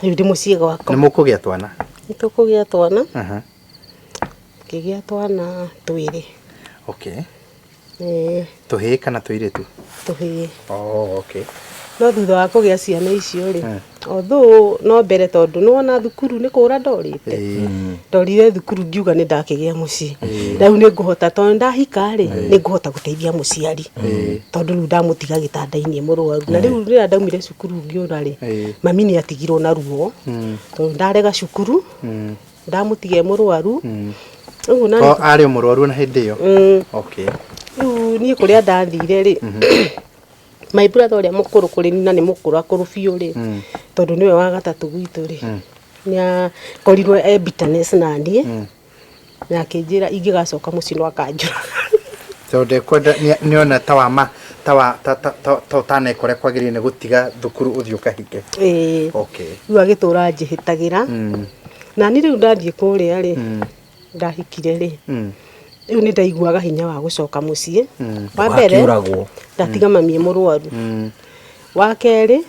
Rĩu ndĩ mũciĩ gwakwa. Nĩ mũkũgĩa twana? Nĩ tũkũgĩa twana. Aha. Ngĩgĩa twana twĩrĩ. Okay. Ĩĩ. Tũhĩĩ kana tũirĩtu? Tũhĩĩ. Oh, okay. No thutha wa kũgĩa ciana icio rĩ, although no mbere tondũ nĩwona thukuru nĩ kũra ndorĩte. Ndorire thukuru ngiuga nĩ ndakĩgĩa mũciĩ. Rĩu nĩ ngũhota tondũ ndahika rĩ, nĩ ngũhota gũteithia mũciari. Tondũ rĩu ndamũtiga gĩtanda-inĩ mũrwaru. Na rĩu rĩrĩa ndaumire cukuru ngĩũra rĩ, mami nĩ atigirwo na ruo. Tondũ ndarega cukuru, ndamũtiga e mũrwaru. Ũguo na Ko arĩ o mũrwaru na hĩndĩ ĩyo? Okay. Rĩu niĩ kũrĩa ndathire rĩ, my brother ũrĩa mũkũrũ kũrĩ na nĩ mũkũrũ akũrũ biũ rĩ, tondũ nĩwe wa gatatũ gwitũ rĩ, nĩ akorirwo e bitterness na niĩ, na akĩnjĩra ingĩgacoka mũciĩ no akanjũraga. Tondũ ndekwenda nĩona ta wa ta wa ta ta ta ta ũtaneka ũrĩa kwagĩrĩire nĩ gũtiga thukuru ũthiĩ ũkahike. Ĩĩ. Okay. Rĩu agĩtũra anjĩhĩtagĩra. Na niĩ rĩu ndathiĩ kũrĩa rĩ, ndahikire rĩ, rĩu nĩ ndaiguaga hinya wa gũcoka mũciĩ. Wa mbere, Ndũgakĩũragwo. ndatiga mami e mũrwaru. Wa kerĩ,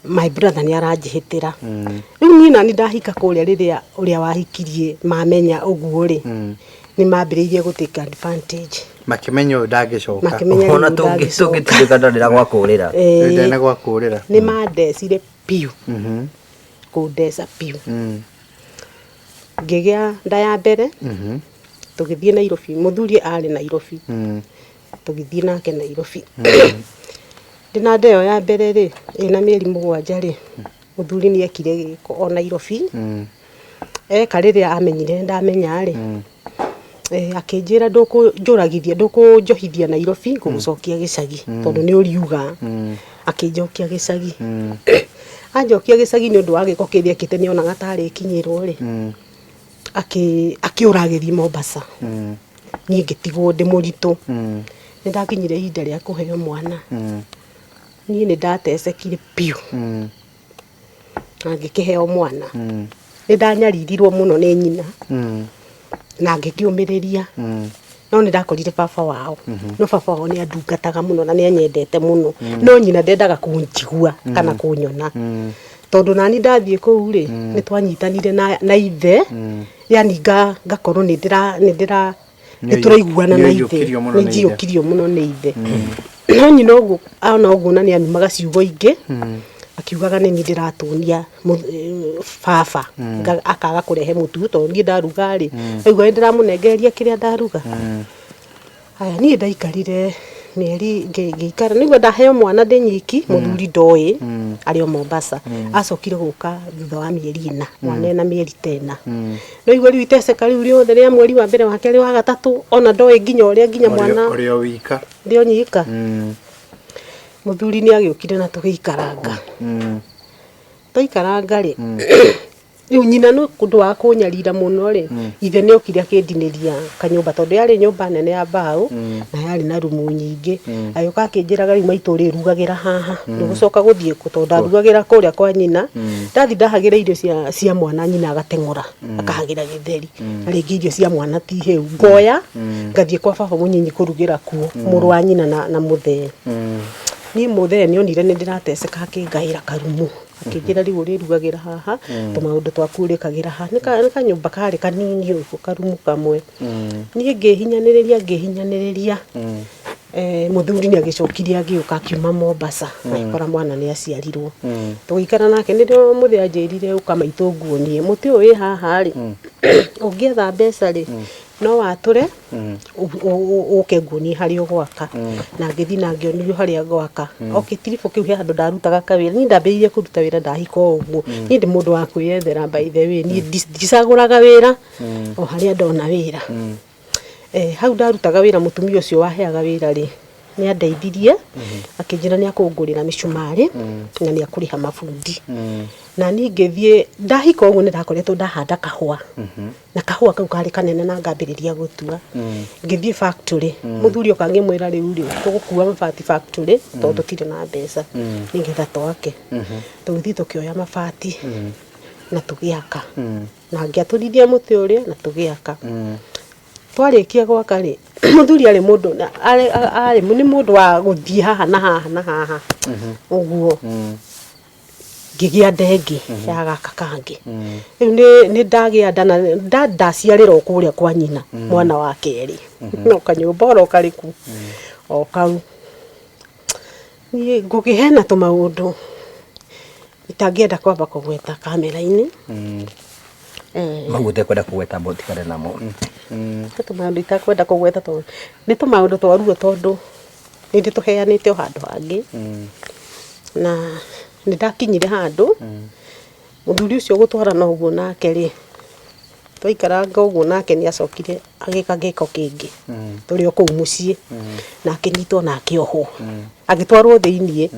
my brother nĩ aranjĩhĩtĩra. Rĩu niĩ nani ndahika kũrĩa rĩrĩa ũrĩa wahikirie mamenya ũguo rĩ, nĩ mambĩrĩirie gũ take advantage. Makĩmenya ũyũ ndangĩcoka. Makĩmenya Ona rĩu ndangĩcoka. tũngĩtindĩka ndarĩ na gwa kũũrĩra. Rĩu ndarĩ na gwa kũũrĩra. Nĩ mandecire biũ. Kũndeca biũ. Ngĩgĩa nda ya mbere, tũgĩthiĩ Nairobi, mũthuri arĩ Nairobi. Tũgĩthiĩ nake Nairobi. Ndĩna nda ĩyo ya mbere rĩ, ĩna mĩeri 7 rĩ, mũthuri nĩ ekire gĩko o Nairobi. Eka rĩrĩa amenyire ndamenya rĩ, akĩnjĩra ndũkũnjũragithia, ndũkũnjohithia Nairobi, ngũgũcokia gĩcagi, tondũ nĩ ũriuga. Akĩnjokia gĩcagi. Anjokia gĩcagi nĩ ũndũ wa gĩko kĩrĩa ekĩte nĩ onaga tarĩ kinyĩrwo rĩ. Akĩũra agĩthiĩ Mombasa. Niĩ ngĩtigwo ndĩ mũritũ. Nĩ ndakinyire ihinda rĩa kũheo mwana. Niĩ nĩ ndatecekire biũ. Na ngĩkĩheo mwana. Nĩ ndanyaririrwo mũno nĩ nyina. Na ngĩkĩũmĩrĩria. No nĩ ndakorire baba wao. No baba wao nĩ andungataga mũno na nĩ anyendete mũno. No nyina ndendaga kũnjigua kana kũnyona. Tondũ nani ndathiĩ kũu rĩ, nĩ twanyitanire na ithe. Yani ngakorwo nĩ ndĩra, nĩ ndĩra, nĩ tũraiguana na ithe. Nĩ ũiyũkirio mũno Nĩ nĩ ithe. njiyũkirio mũno nĩ ithe. No nyina ũguo, ona ũguo na nĩ anumaga ciugo ingĩ. Akiugaga nĩ niĩ ndĩratũnia baba. Akaga kũrehe mũtu, tondũ niĩ ndaruga rĩ, aigua nĩ ndĩramũnengereria kĩrĩa ndaruga. Haya, niĩ ndaikarire mĩeri ngĩikara, nĩguo ndaheo mwana ndĩ nyiki, mũthuri ndoĩ, arĩ o Mombasa. Acokire gũka thutha wa mĩeri 4, mwana ena mĩeri ta 4. No igua rĩu iteceka rĩu rĩothe rĩa mweri wa mbere, wa kerĩ, wa gatatũ, ona ndoĩ nginya ũrĩa nginya mwana Ũrĩ o wika. Ndĩ o nyika. Mũthuri nĩ agĩũkire na tũgĩikaranga. Twaikaranga rĩ, rĩu nyina nĩ ũndũ wa kũnyarira mũno rĩ, ithe nĩ okire akĩndinĩria kanyũmba, tondũ yarĩ nyũmba nene ya mbaũ, na yarĩ na rumu nyingĩ. Agĩũka akĩnjĩraga rĩu maitũ ũrĩrugagĩra haha, ndũgũcoka gũthiĩ kũ, tondũ ndarugagĩra kũrĩa kwa nyina. Ndathi ndahagĩra irio cia mwana, nyina agateng'ũra, akahagĩra gĩtheri. Na rĩngĩ irio cia mwana ti hĩu. Ngoya, ngathiĩ kwa baba mũnyinyi kũrugĩra kuo, mũrũ wa nyina na mũthee. Niĩ mũthee nĩonire nĩ ndĩrateceka akĩngaĩra karumu. Akĩnjĩra rĩu ũrĩrugagĩra haha, tũmaũndũ twaku ũrĩkagĩra haha. Nĩ kanyũmba karĩ kanini ũguo, karumu kamwe. Niĩ ngĩhinyanĩrĩria, ngĩhinyanĩrĩria. Mũthuri nĩ agĩcokire agĩũka akiuma Mombasa, agĩkora mwana nĩ aciarirwo. Tũgĩikara nake, nĩrĩo mũthee anjĩrire ũka maitũ nguonie. Mũtĩ ũyũ wĩ haha rĩ, ũngĩetha mbeca rĩ, no watũre, ũke nguonie harĩa ũgwaka. Na ngĩthiĩ na ngĩonio harĩa ngwaka. Okay, tiribũ kĩu he handũ ndarutaga kawĩra. Niĩ ndambĩrĩirie kũruta wĩra ndahika o ũguo. Niĩ ndĩ mũndũ wa kwĩyethera by the way. Niĩ ndicagũraga wĩra, o harĩa ndona wĩra. Hau ndarutaga wĩra, mũtumia ũcio waheaga wĩra rĩ, Nĩ andeithirie, akĩnjĩra nĩ akũngũrĩra mĩcumarĩ na nĩ akũrĩha mabundi. Na niĩ ngĩthiĩ ndahika ũguo, nĩ ndakoretwo ndahanda kahũa, na kahũa kau karĩ kanene, na ngambĩrĩria gũtua. Ngĩthiĩ factory, mũthuri oka ngĩmwĩra, rĩu rĩ tũgũkua mabati factory tondũ tũtirĩ na mbeca, nĩgetha twake. Tũgĩthiĩ tũkĩoya mabati na tũgĩaka, na ngĩatũrithia mũtĩ ũrĩa na tũgĩaka. Twarĩkia gwaka rĩ, mũthuri arĩ mũndũ arĩ nĩ mũndũ wa gũthiĩ haha na haha na haha ũguo. Ngĩgĩa nda ĩngĩ ya gaka kangĩ. Rĩu nĩ ndagĩa nda na ndaciarĩra o kũrĩa kwa nyina mwana wa kerĩ, no kanyũmba oro karĩ ku o kau. Niĩ ngũkĩhena tũmaũndũ itangĩenda kwamba kũgweta kamera-inĩ. Mau ũtekwenda kũgweta, mũtikane namo. Nĩ tũmaũndũ itakwenda kũgweta tondũ nĩ tũmaũndũ twa ruo, tondũ nĩ ndĩtũheanĩte o handũ hangĩ. Na nĩ ndakinyire handũ mũthuri ũcio gũtwarana ũguo nake rĩ, twaikaranga ũguo nake, nĩ acokire agĩka gĩko kĩngĩ tũrĩ o kũu mũciĩ, na akĩnyitwo na akĩohwo, agĩtwarwo thĩiniĩ.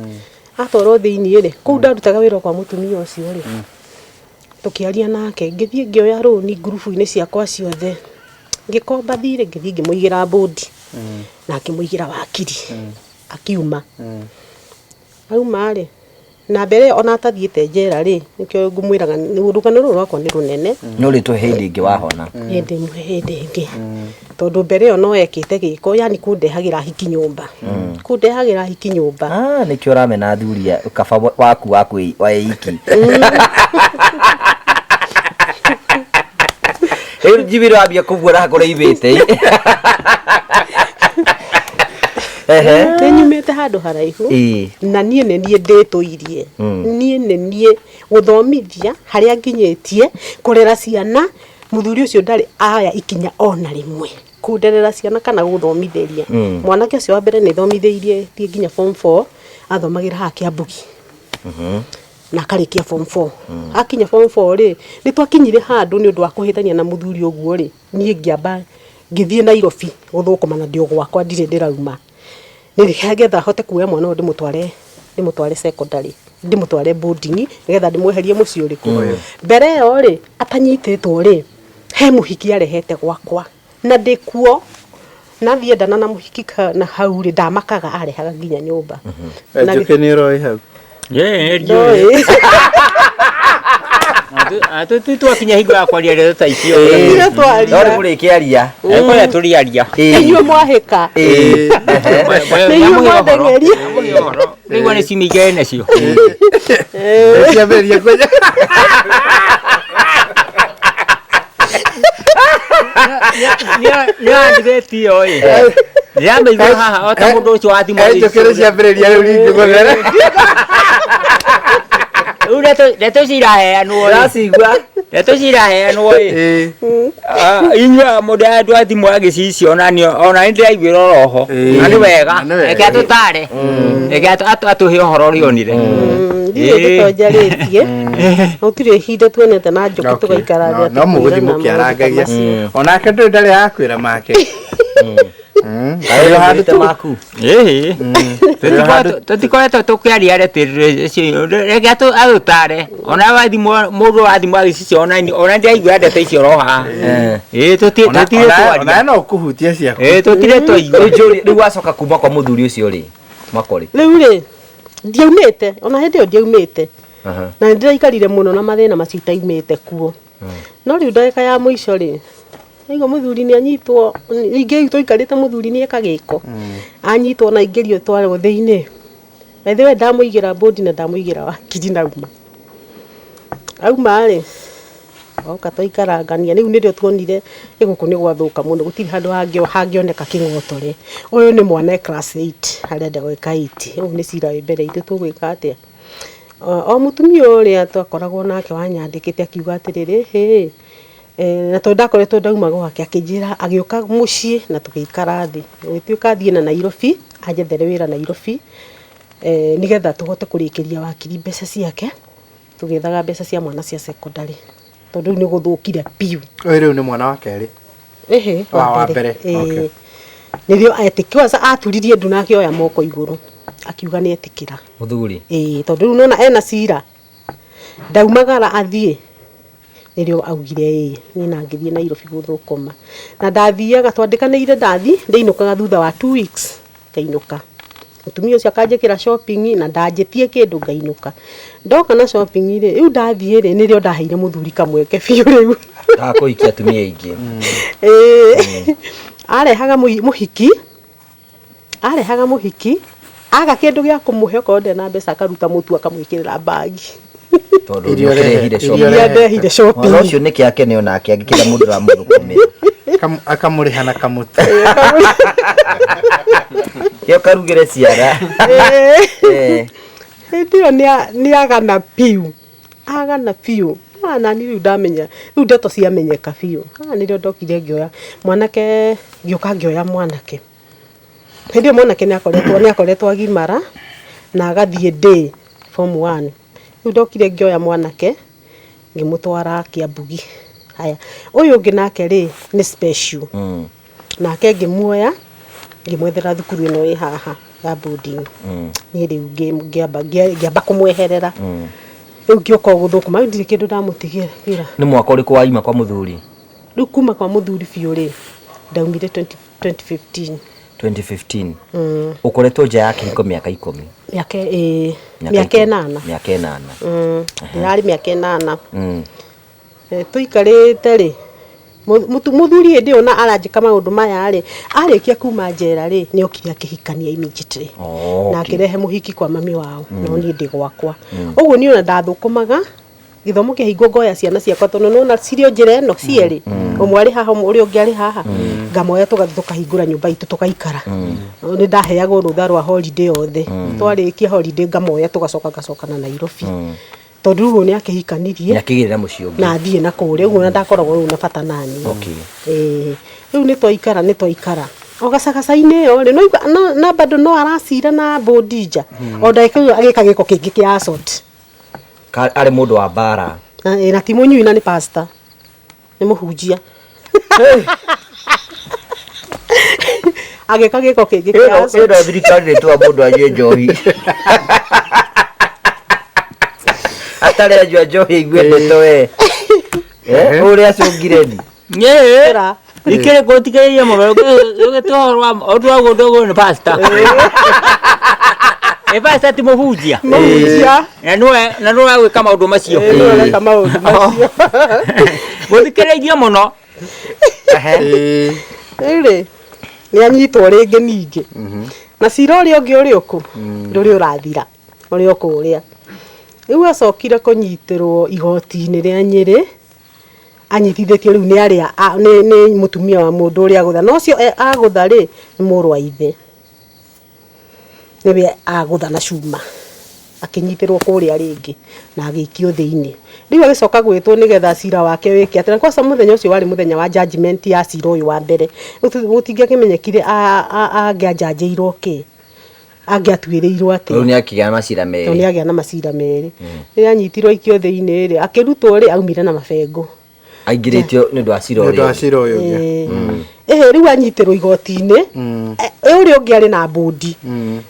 Atwarwo thĩiniĩ rĩ, kũu ndarutaga wĩra kwa mũtumia ũcio rĩ, tũkĩaria nake, ngĩthiĩ ngĩoya rũni ngurubu-inĩ ciakwa ciothe, ngĩkomba thirĩ, ngĩthiĩ ngĩmũigĩra bũndi na ngĩmũigĩra wakiri. Akiuma, auma rĩ, na mbere ĩyo ona atathiĩte njera rĩ, nĩkĩo ngũmwĩraga rũgano rũrũ rwakwa nĩ rũnene. No rĩtwe hĩndĩ ĩngĩ wahona. Hĩndĩ ĩmwe, hĩndĩ ĩngĩ, tondũ mbere ĩyo no ekĩte gĩko, yani kũndehagĩra hiki nyũmba, kũndehagĩra hiki nyũmba. Ah, nĩkĩo ũramena athuri kaba waku wa iki. Rĩu njibiro wambia kũbuora kũrĩa ibĩte. Ehe. Nĩ nyumĩte handũ haraihu. Na niĩ nĩ niĩ ndĩtũirie, niĩ nĩ niĩ gũthomithia harĩa nginyĩtie, kũrera ciana. Mũthuri ũcio ndarĩ aya ikinya ona rĩmwe kũnderera ciana kana gũthomithĩria. Mwanake ũcio wa mbere nĩ thomithĩirie thiĩ nginya form 4, athomagĩra haha Kĩambugi na akarĩkia form 4. Akinya form 4 rĩ, nĩ twakinyire handũ nĩ ũndũ wa kũhĩtania na mũthuri ũguo rĩ, niĩ ngĩamba ngĩthiĩ Nairobi gũthũkũma, na ndĩ o gwakwa, ndirĩ ndĩrauma, nĩgetha hote kuoya mwana ũyũ ndĩmũtware secondary, ndĩmũtware boarding, nĩgetha ndĩmweherie mũciĩ ũrĩkũ. Mbere ĩyo rĩ, atanyitĩtwo rĩ, he mũhiki arehete gwakwa na ndĩkuo, nathiĩ ndana na mũhiki na hau rĩ, ndamakaga arehaga nginya nyũmba. Na Njũkĩ nĩ ũroĩ hau. Ndoĩ. Twakinya hingo ya kwaria ndeto ta icio. Ithuĩ twaria. No rĩu mũrĩkĩaria. Kũrĩa tũrĩaria. Inyuĩ mwahĩka. Nĩ inyuĩ mwateng'eria. Rĩu nĩ ciumia igĩrĩ nacio. Ciambĩrĩria kwenja. Nĩ andithĩtie ĩyo ĩ ndĩramĩigua haha o ta mũndũ ũcio wa thimũ. Njũkĩ nĩ ciambĩrĩria rĩu rĩngĩ gũthera. Rĩu ndeto ici iraheanwo ĩ. Ũracigua? Ndeto ici iraheanwo ĩ. Inyuĩ mũndũ andũ a thimũ agĩcicio, ona nĩ ndĩraiguĩra oroho. Na nĩ wega. Na nĩ wega. Reke atũtare, reke atũhe ũhoro ũrĩa onire. Ndirĩ ndeto njarĩtie, gũtirĩ ihinda tuonete na Njũkĩ tũgaikara thĩ. No mũgũthiĩ atĩ kwĩrana maũndũ ta mũkĩarangagia. macio. Onake ndũĩ ndarĩ akwĩra make. Kaĩ handũ maku. Ĩhĩ, tũtikoretwo tũkĩaria reke atũtare, ona wathimũ mũndũ wa thimũ agĩcicio, ona ndĩraiguĩra ndeto icio oro haha ĩĩ, tũtirĩ twaria. Onawe no ũkũhutia ciaku. Ĩĩ, tũtirĩ twaigua. Rĩu njũrie, rĩu wacoka kuma kwa mũthuri ũcio rĩ, mwaka ũrĩkũ? Rĩu rĩ, ndiaumĩte ona hĩndĩ ĩyo, ndiaumĩte, na nĩ ndĩraikarire mũno na mathĩna macio itaumĩte kuo. No rĩu ndagĩka ya mũico rĩ, aigua mũthuri nĩ anyitwo ningĩ, rĩu tũikarĩte, mũthuri nĩ eka gĩko, anyitwo na aingĩrio, twarwo thĩinĩ. By the way, ndamũigĩra bũndi na ndamũigĩra wakiri, na auma rĩ, oka twaikarangania. Rĩu nĩrĩo tuonire ĩ gũkũ nĩ gwathũka mũno, gũtirĩ handũ hangĩoneka kĩng'otore. Ũyũ nĩ mwana e class 8, arenda gwĩka 8, ũyũ nĩ cira wĩ mbere itũ, tũgwĩka atĩa? O mũtumia ũrĩa twakoragwo nake wanyandĩkĩte akiuga atĩrĩrĩ, hĩ, na tondũ ndakoretwo ndauma gwake, akĩnjĩra, agĩũka mũciĩ na tũgĩikara thĩ, gũgĩtuĩka thiĩ na Nairobi anjethere wĩra Nairobi, nĩgetha tũhote kũrĩkĩria wakiri mbeca ciake, tũgĩethaga mbeca cia mwana cia secondary, tondũ rĩu nĩ gũthũkire biũ. Ũyũ rĩu nĩ mwana wa kerĩ? Ĩhĩ. Wa mbere, Ĩĩ. okay. Nĩrĩo etĩkĩra kwanza aturirie ndu na akĩoya moko igũrũ akiuga nĩ etĩkĩra. Muthuri. Ĩĩ, tondũ rĩu nona ena cira ndaumagara athiĩ, nĩrĩo augire ĩĩ niĩ na ngĩthiĩ Nairobi gũthũkũma na ndathiaga twandĩkanĩire ndathi ndĩinũkaga thutha wa 2 weeks ngainũka. Mũtumia ũcio akanjĩkĩra shopping na ndanjĩtie kĩndũ ngainũka. Ndoka na shopping rĩ, rĩu ndathiĩ rĩ, nĩrĩo ndaheire mũthuri kamweke biũ rĩu. Akũhikia atumia aingĩ. Ĩĩ, arehaga mũhiki, arehaga mũhiki aga kĩndũ gĩa kũmũhe, okorwo ndarĩ na mbeca akaruta mũtu akamwĩkĩrĩra bagi. Tondũ Irio nĩũkĩrehire rehe- shopping. irio Iria ndehire shopping. Mwana ũcio nĩkĩ akene onake angĩkĩra mũndũ ũramũthũkũmĩra. Akamũrĩha na kamũtĩ. Kĩo karugĩre ciara. Ĩĩ. Hĩndĩ ĩyo nĩ agana biũ, agana biũ. Ah, nani rĩu ndamenya rĩu ndeto ciamenyeka biũ. Ah, nĩrĩo ndokire ngĩoya mwanake, ngĩũka ngĩoya mwanake. Hĩndĩ ĩyo mwanake nĩ akoretwo agimara na agathiĩ day form one. Rĩu ndokire ngĩoya mwanake ngĩmũtwara Kĩambugi. Haya, ũyũ ũngĩ nake rĩ nĩ special. Nake ngĩmuoya ngĩmwethera thukuru ĩno ĩ haha ya boarding. Niĩ rĩu ngĩamba kũmweherera. Rĩu ngĩũka gũthũkũma, rĩu ndirĩ kĩndũ ndamũtigĩra. Nĩ mwaka ũrĩkũ waima kwa mũthuri? Rĩu kuma kwa mũthuri biũ rĩ, ndaumire 20 2015. 2015. Ũkoretwo nja ya kĩhiko mĩaka 10. Mĩaka ĩĩ, mĩaka 8. Mĩaka 8. Ndĩrarĩ mĩaka 8. Tũikarĩte rĩ, mũthuri hĩndĩ ĩyo na aranjĩka maũndũ maya rĩ, arĩkia kuma njera rĩ, nĩ okire akĩhikania immediately. Na akĩrehe mũhiki kwa mami wao, no niĩ ndĩ gwakwa. Ũguo niĩ ona ndathũkũmaga gĩthomo kĩahingwo ngoya ciana ciakwa tondũ nĩwona cirĩ o njĩra ĩno cierĩ, ũmwe arĩ haha ũrĩa ũngĩ arĩ haha, ngamoya tũgathiĩ tũkahingũra nyũmba itũ tũgaikara. Nĩ ndaheagwo rũtha rwa holiday yothe, twarĩkia holiday ngamoya tũgacoka ngacoka na Nairobi, tondũ rĩu nĩ akĩhikanirie. Nĩ akĩgĩrĩra mũciĩ ũngĩ. Na athiĩ na kũrĩa ũguo na ndakoragwo rĩu na bata nani. Ĩĩ, rĩu nĩ twaikara, nĩ twaikara o gacagaca-inĩ ĩyo rĩ, no na bado no aracira na bũndi nja o ndagĩka ĩyo agĩka gĩko kĩngĩ kĩa assault. Arĩ mũndũ wa mbara. Na ti mũnyui na nĩ pastor, nĩ mũhunjia, agĩka gĩko kĩngĩ kĩa assault. Ĩno thirikari nĩ twa mũndũ anyue njohi, atarĩ anyua njohi aigue ndeto we. Ũrĩa acũngire ni. Nyĩ Ĩra. Ikĩrĩ gũtigĩrĩria mũno ũgĩtua ũhoro wa ũndũ wa gũndũ nĩ pastor. Ĩ pastor ti mũhunjia. Mũhunjia. Na nĩwe gwĩka maũndũ macio. Ĩĩ, nĩwe ũreka maũndũ macio. Gũthikĩrĩirio mũno. Rĩu rĩ, nĩ anyitwo rĩngĩ ningĩ na cira ũrĩa ũngĩ ũrĩ ũkũ ndũrĩ ũrathira ũrĩ o kũrĩa. Rĩu acokire kũnyitĩrwo igoti-inĩ rĩa Nyĩrĩ anyitithĩtio rĩu nĩ arĩa nĩ mũtumia wa mũndũ ũrĩa agũtha, na ũcio agũtha rĩ nĩ mũrũ wa ithe, nĩwe agũtha na cuma, akĩnyitĩrwo kũrĩa rĩngĩ na agĩikio thĩinĩ. Rĩu agĩcoka gwĩtwo nĩgetha cira wake wĩke atĩ, na kwanza mũthenya ũcio warĩ mũthenya wa judgment ya cira ũyũ wa mbere. Rĩu gũtingĩakĩmenyekire angĩanjanjĩirwo kĩ, angĩatuĩrĩirwo atĩa. Rĩu nĩ akĩgĩa na macira Tondũ merĩ. nĩ agĩa na macira merĩ. Rĩrĩa anyitirwo aikio thĩinĩ rĩ, akĩrutwo rĩ, aumire na mabengũ. Aingĩrĩtio nĩ ũndũ wa cira Nĩ ũndũ wa ũrĩa ũngĩ. cira ũyũ ũngĩ. Ĩhĩ, rĩu anyitĩrwo igoti-inĩ, ũrĩa ũngĩ arĩ na mbũndi,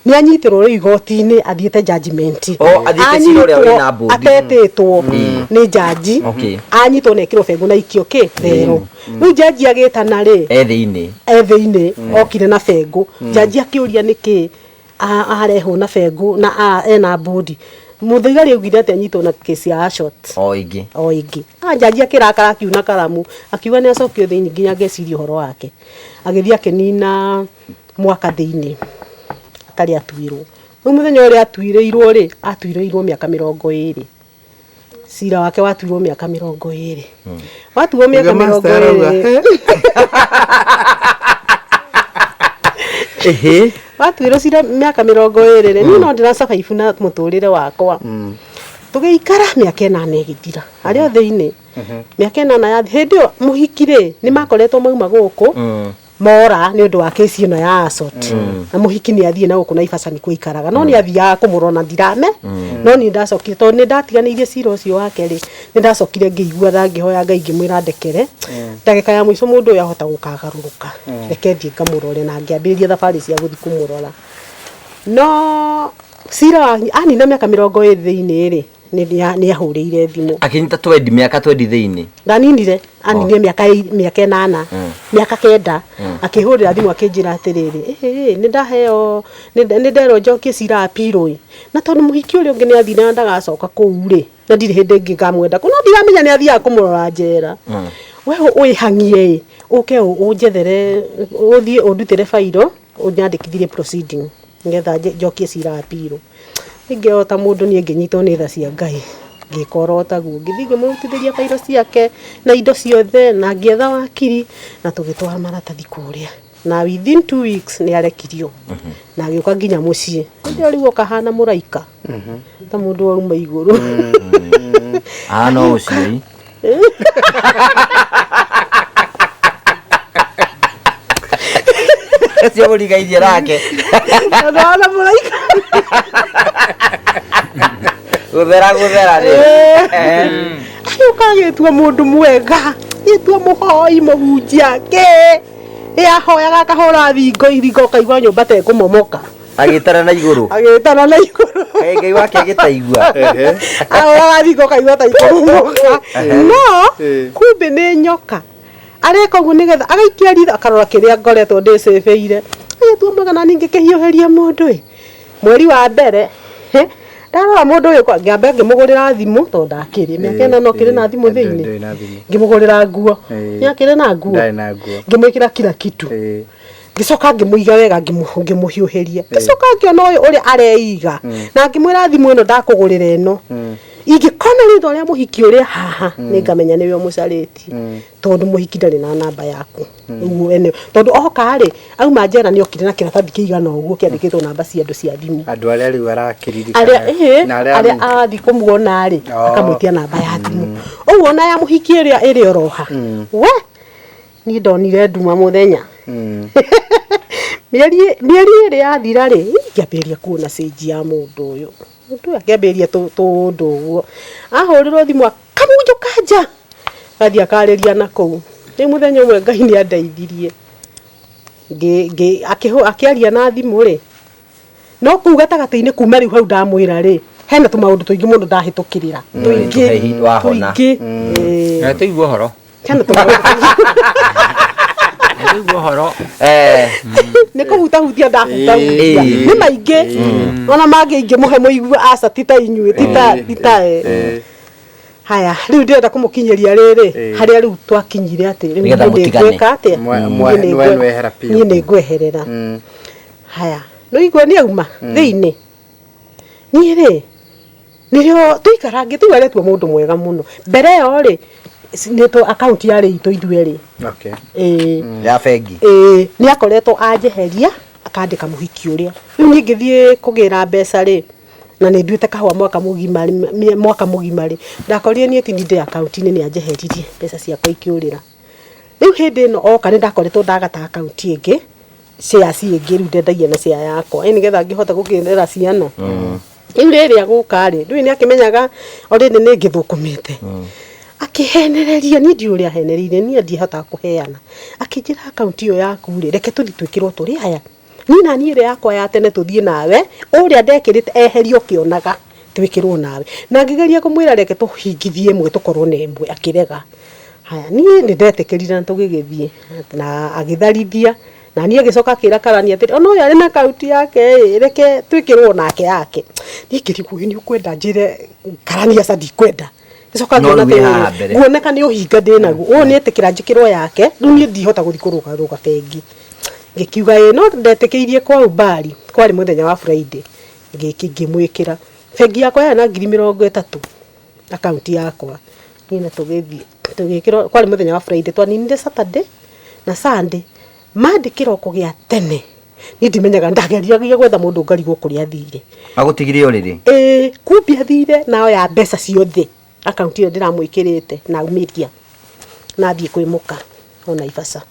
nĩ anyitĩrwo rĩu igoti-inĩ athiĩte judgment. Oh, athiĩte cira ũrĩa wĩna Anyitwo mbũndi. atetĩtwo nĩ jaji. Anyitwo na ekĩrwo bengũ na aikio kĩ thero. Rĩu jaji agĩtana rĩ, E thĩinĩ. E thĩinĩ, okire na bengũ. Jaji akĩũria nĩkĩ arehwo na bengũ na ena mbũndi. Mũthigari augire atĩ anyitwo na kesi ya assault. O ĩngĩ. O ĩngĩ. Ah, jaji akĩrakara akiuna karamu akiuga nĩ acokio thĩinĩ nginya ngeciria ũhoro wake. Agĩthiĩ akĩnina mwaka thĩinĩ atarĩ atuĩrwo. Rĩu mũthenya ũrĩa atuĩrĩirwo rĩ, atuĩrĩirwo mĩaka 20. Cira wake watuirwo mĩaka 20, watuo mĩaka Nĩguo 20 master arauga, 20. Watuĩrwo cira mĩaka 20 rĩ, niĩ no ndĩra survive na mũtũrĩre wakwa. Tũgĩikara mĩaka 8 ĩgĩthira arĩ o thĩinĩ. Mĩaka 8 yathi, hĩndĩ ĩyo mũhiki rĩ, nĩ makoretwo mauma gũkũ. Mora nĩ ũndũ wa kesi ĩno ya assault na mũhiki nĩ athiĩ na gũkũ Naivasha nĩkuo aikaraga no nĩ athiaga kũmũrora na ndirame no nĩ ndacokire tondũ nĩ ndatiganĩirie cira ũcio wake rĩ nĩ ndacokire ngĩigua tha ngĩhoya Ngai ngĩmwĩra ndekere ndagĩka ya mũico mũndũ ũyũ ahota gũkagarũrũka reke thiĩ ngamũrore na ngĩambĩrĩria thabarĩ cia gũthiĩ kũmũrora no cira wa anina mĩaka 20 thĩinĩ rĩ nĩ ahũrĩire thimũ Akinyita twendi mĩaka twendi thĩinĩ. Ndaninire aninire mĩaka 8 mĩaka 9 akĩhũrĩra thimũ akĩnjĩra atĩrĩrĩ ĩhĩ nĩ ndaheo nĩ nderwo njokie cira apirũ ĩ na tondũ mũhiki ũrĩa ũngĩ nĩ athire na ndagacoka kũu rĩ na ndirĩ hĩndĩ ĩngĩ ngamwenda kũu no ndiramenya nĩ athiaga kũmũrora njera we wĩhang'ie ĩ ũke ũnjethere ũthiĩ ũndutĩre bairo ũnyandĩkithirie proceeding nĩgetha njokie cira apirũ ningĩ ta mũndũ niĩ ngĩnyitwo nĩ tha cia Ngai ngĩka oro taguo ngĩthiĩ ngĩmũrutithĩria bairo ciake na indo ciothe na ngĩetha wakiri na tũgĩtwara maratathi kũrĩa na within 2 weeks nĩ arekirio na agĩũka nginya mũciĩ hĩndĩ ĩyo rĩu oka hana mũraika ta mũndũ wauma igũrũ. Ah, no ũcio. Ũcio mũrigainie nake. Hana mũraika. Gũthera gũthera rĩ. Agĩũka agĩtua mũndũ mwega gĩtua mũhoi mũhunjia kĩ ĩ ahoyaga akahũra thingo iringo ũkaigua nyũmba ta ĩkũmomoka. Agĩtana na igũrũ. Agĩtana na igũrũ. Kaĩ Ngai wake agĩtaigua. Ahũraga thingo ũkaigua ta ikũmomoka no kumbe nĩ nyoka areka ũguo nĩgetha agaikia ritho akarora kĩrĩa ngoretwo ndĩcĩbĩire agĩtua mwega na ningĩ kĩhiũhĩria mũndũ ĩ mweri wa mbere ndarora mũndũ ũyũ ngĩamba ngĩmũgũrĩra thimũ tondũ ndakĩrĩ mĩaka 8 kĩrĩ na thimũ thĩinĩ Ndĩrĩ na thimũ. Ngĩmũgũrĩra nguo nĩakĩrĩ na nguo. Ndarĩ na nguo. Ngĩmwĩkĩra kila kitu ngĩcoka ngĩmũiga wega ngĩmũhiũhĩria ngĩcoka ngĩona ũyũ ũrĩa areiga na ngĩmwĩra thimũ ĩno ndakũgũrĩra ĩno ingĩkona rĩtwa rĩa mũhiki ũrĩa haha nĩngamenya nĩwe ũmũcarĩtie tondũ mũhiki ndarĩ na namba yaku ũguo ene tondũ oka rĩ auma njera nĩ okire na kĩratathi kĩigana ũguo kĩandĩkĩtwo namba cia andũ cia thimũ. Andũ arĩa rĩu arakĩririkana. Arĩa ĩhĩ Na arĩa arĩa arathiĩ kũmuona rĩ akamwĩtia namba ya thimũ ũguo ona ya mũhiki ĩrĩa ĩrĩ oroha we niĩ ndonire nduma mũthenya mĩeri mĩeri ĩrĩ yathira rĩ ngĩambĩrĩria kuona cĩnji ya mũndũ ũyũ mũndũ ũyũ akĩambĩrĩria tũũndũ ũguo ahũrĩrwo thimũ akamunjũka nja athiĩ akarĩria na kũu rĩu mũthenya ũmwe Ngai nĩ andeithirie akĩaria na thimũ rĩ no kũu gatagatĩ-inĩ kuma rĩu hau ndamwĩra rĩ hena tũmaũndũ tũingĩ mũno ndahĩtũkĩrĩra tũingĩ Tũhe wahona. Tũingĩ. Na tũigua ũhoro. Hena tũmaũndũ tũingĩ. Na tũigua ũhoro. Nĩ kũhutahutia ndahutahutia nĩ maingĩ ona mangĩ ingĩmũhe mũigue aca ti ta inyuĩ ti ta haya rĩu ndĩrenda kũmũkinyĩria rĩrĩ harĩa rĩu twakinyire atĩ rĩu Nĩgetha niĩ mũtigane. nĩngwĩka atĩa Niĩ Nwehera biũ. Niĩ nĩngweherera haya nĩigua nĩ auma thĩinĩ niĩ rĩ nĩrĩo tũikarangĩ tũu aretua mũndũ mwega mũno mbere ĩyo rĩ nĩtũ akaunti yarĩ itũ ithuerĩ. Ĩĩ. Ya bengi. Ĩĩ nĩ akoretwo anjeheria akandĩka mũhiki ũrĩa rĩu niĩ ngĩthiĩ kũgĩra mbeca rĩ na nĩ nduĩte kahũa mwaka mũgima rĩ mwaka mũgima rĩ ndakorire niĩ ti ndĩ akaunti-inĩ nĩ anjeheririe mbeca ciakwa ikĩũrĩra rĩu hĩndĩ ĩno oka nĩ ndakoretwo ndagata akaunti ĩngĩ shares ĩngĩ rĩu ndendagia na share yakwa ĩ nĩgetha ngĩhote gũkĩrera ciana rĩu rĩrĩa gũka rĩ ndũĩ nĩ akĩmenyaga already nĩ ngĩthũkũmĩte akĩhenereria niĩ ndiũĩ ũrĩa ahenereirie niĩ ndihotaga kũheana akĩnjĩra akaunti ĩyo yaku rĩ reke tũthiĩ twĩkĩrwo tũrĩ aya niĩ na niĩ ĩrĩa yakwa ya tene tũthiĩ nawe ũrĩa ndekĩrĩte eherio ũkĩonaga twĩkĩrwo nawe na ngĩgeria kũmwĩra reke tũhingithie ĩmwe tũkorwo na ĩmwe akĩrega haya niĩ nĩ ndetĩkĩrire na tũgĩgĩthiĩ na agĩtharithia na niĩ agĩcoka akĩra karani atĩrĩ ona ũyũ arĩ na akaunti yake ĩ reke twĩkĩrwo nake yake niĩ ngĩrigwo ĩ nĩ ũkwenda njĩre karani aca ndikwenda gĩcoka No ngĩona rĩu wĩ haha atĩrĩrĩ mbere. nguoneka nĩ ũhinga ndĩnaguo ũyũ nĩ etĩkĩra njĩkĩrwo yake rĩu niĩ ndihota gũthiĩ kũrũgarũga bengi ngĩkiuga ĩ no ndetĩkĩirie kwa umbari kwarĩ mũthenya wa Friday ngĩmwĩkĩra bengi yakwa yarĩ na 30,000 akaunti yakwa niĩ na tũgĩthiĩ tũgĩkĩrwo kwarĩ mũthenya wa Friday twaninire Saturday na Sunday Monday kĩroko gĩa tene niĩ ndimenyaga ndageriagia gwetha mũndũ ngarigwo kũrĩa athire. Agũtigire ũrĩrĩ. Ĩĩ kumbe athire nao ya mbeca ciothe akaunti ĩyo ndĩramwĩkĩrĩte na aumĩria na athiĩ kwĩ mũka o Naivasha.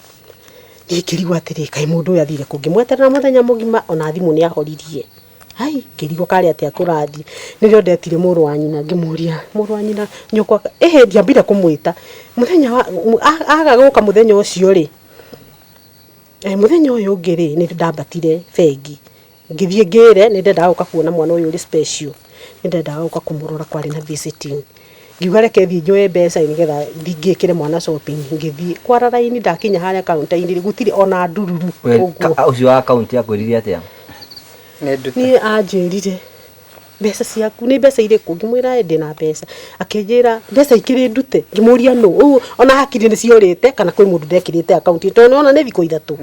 Niĩ ngĩrigwo atĩrĩ, kaĩ mũndũ ũyũ athire kũ? Ngĩmweterera mũthenya mũgima ona thimũ nĩ ahoririe. Ai, ngĩrigwo karĩ atĩa kũrathiĩ. Nĩrĩo ndetire mũrũ wa nyina ngĩmũria, mũrũ wa nyina nyũkwa, ĩhĩ ndiambire kũmwĩta. Mũthenya wa, aga gũka mũthenya ũcio rĩ, mũthenya ũyũ ũngĩ rĩ, nĩ ndambatire bengi. Ngĩthiĩ ngĩre nĩ ndendaga gũka kuona mwana ũyũ ũrĩ special. Nĩ ndendaga gũka kũmũrora kwarĩ na visiting. Ngiuga reke thiĩ njoe mbeca nĩgetha thiĩ ngĩkĩre mwana shopping. Ngĩthiĩ kwara raini ndakinya harĩa counter -inĩ gũtirĩ ona ndururu ũguo. Ũcio wa akaunti akwĩrire atĩa? Niĩ anjĩrire mbeca ciaku nĩ mbeca irĩkũ? Ngĩmwĩra ĩ ndĩna mbeca. Akĩnjĩra mbeca ikĩrĩ ndute? Ngĩmũria nũ? Ũguo ona hakiri nĩ ciorĩte kana kwĩ mũndũ ndekĩrĩte akaunti tondũ nĩwona nĩ thikũ ithatũ.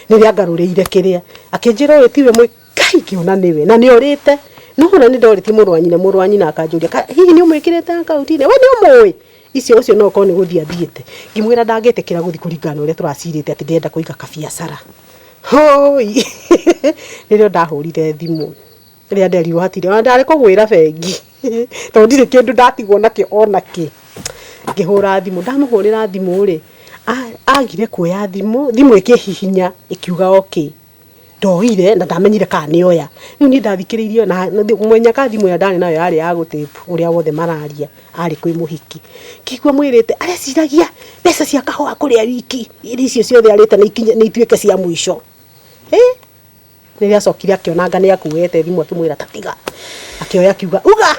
Nĩrĩo angarũrĩire kĩrĩa. Akĩnjĩra ũyũ tiwe Ngai ngĩona nĩwe na nĩ orĩte. No ona nĩ ndorĩtie mũrũ wa nyina, mũrũ wa nyina akanjũria hihi nĩ ũmwĩkĩrĩte akaunti-inĩ? We nĩ ũmũĩ? Icio ũcio no ũkorwo nĩ gũthiĩ athiĩte. Ngĩmwĩra ndangĩtĩkĩra gũthiĩ kũringana na ũrĩa tũracirĩte atĩ ndĩrenda kũiga kabiacara. Hũi nĩrĩo ndahũrire thimũ rĩrĩa nderirwo hatirĩ, ona ndarĩ kũgwĩra bengi tondũ ndirĩ kĩndũ ndatigwo nakĩo ona kĩ. Ngĩhũra thimũ, ndamũhũrĩra thimũ rĩ, agire kuoya thimũ, thimũ ĩkĩhihinya ĩkiuga okay. Ndoire na ndamenyire kana nĩ oya. Rĩu niĩ ndathikĩrĩirie na mũnyaka thimũ ĩrĩa ndarĩ nayo yarĩ ya gũ tape ũrĩa wothe mararia arĩ kwĩ mũhiki. Ngĩigua amwĩrĩte areciragia mbeca cia kahũa kũrĩa wiki iria icio ciothe arĩte nĩ ituĩke cia mũico. Ĩ! Rĩrĩa acokire akĩona anga nĩ akuoete thimũ akĩmwĩra ta tiga. Akĩoya akiuga uga!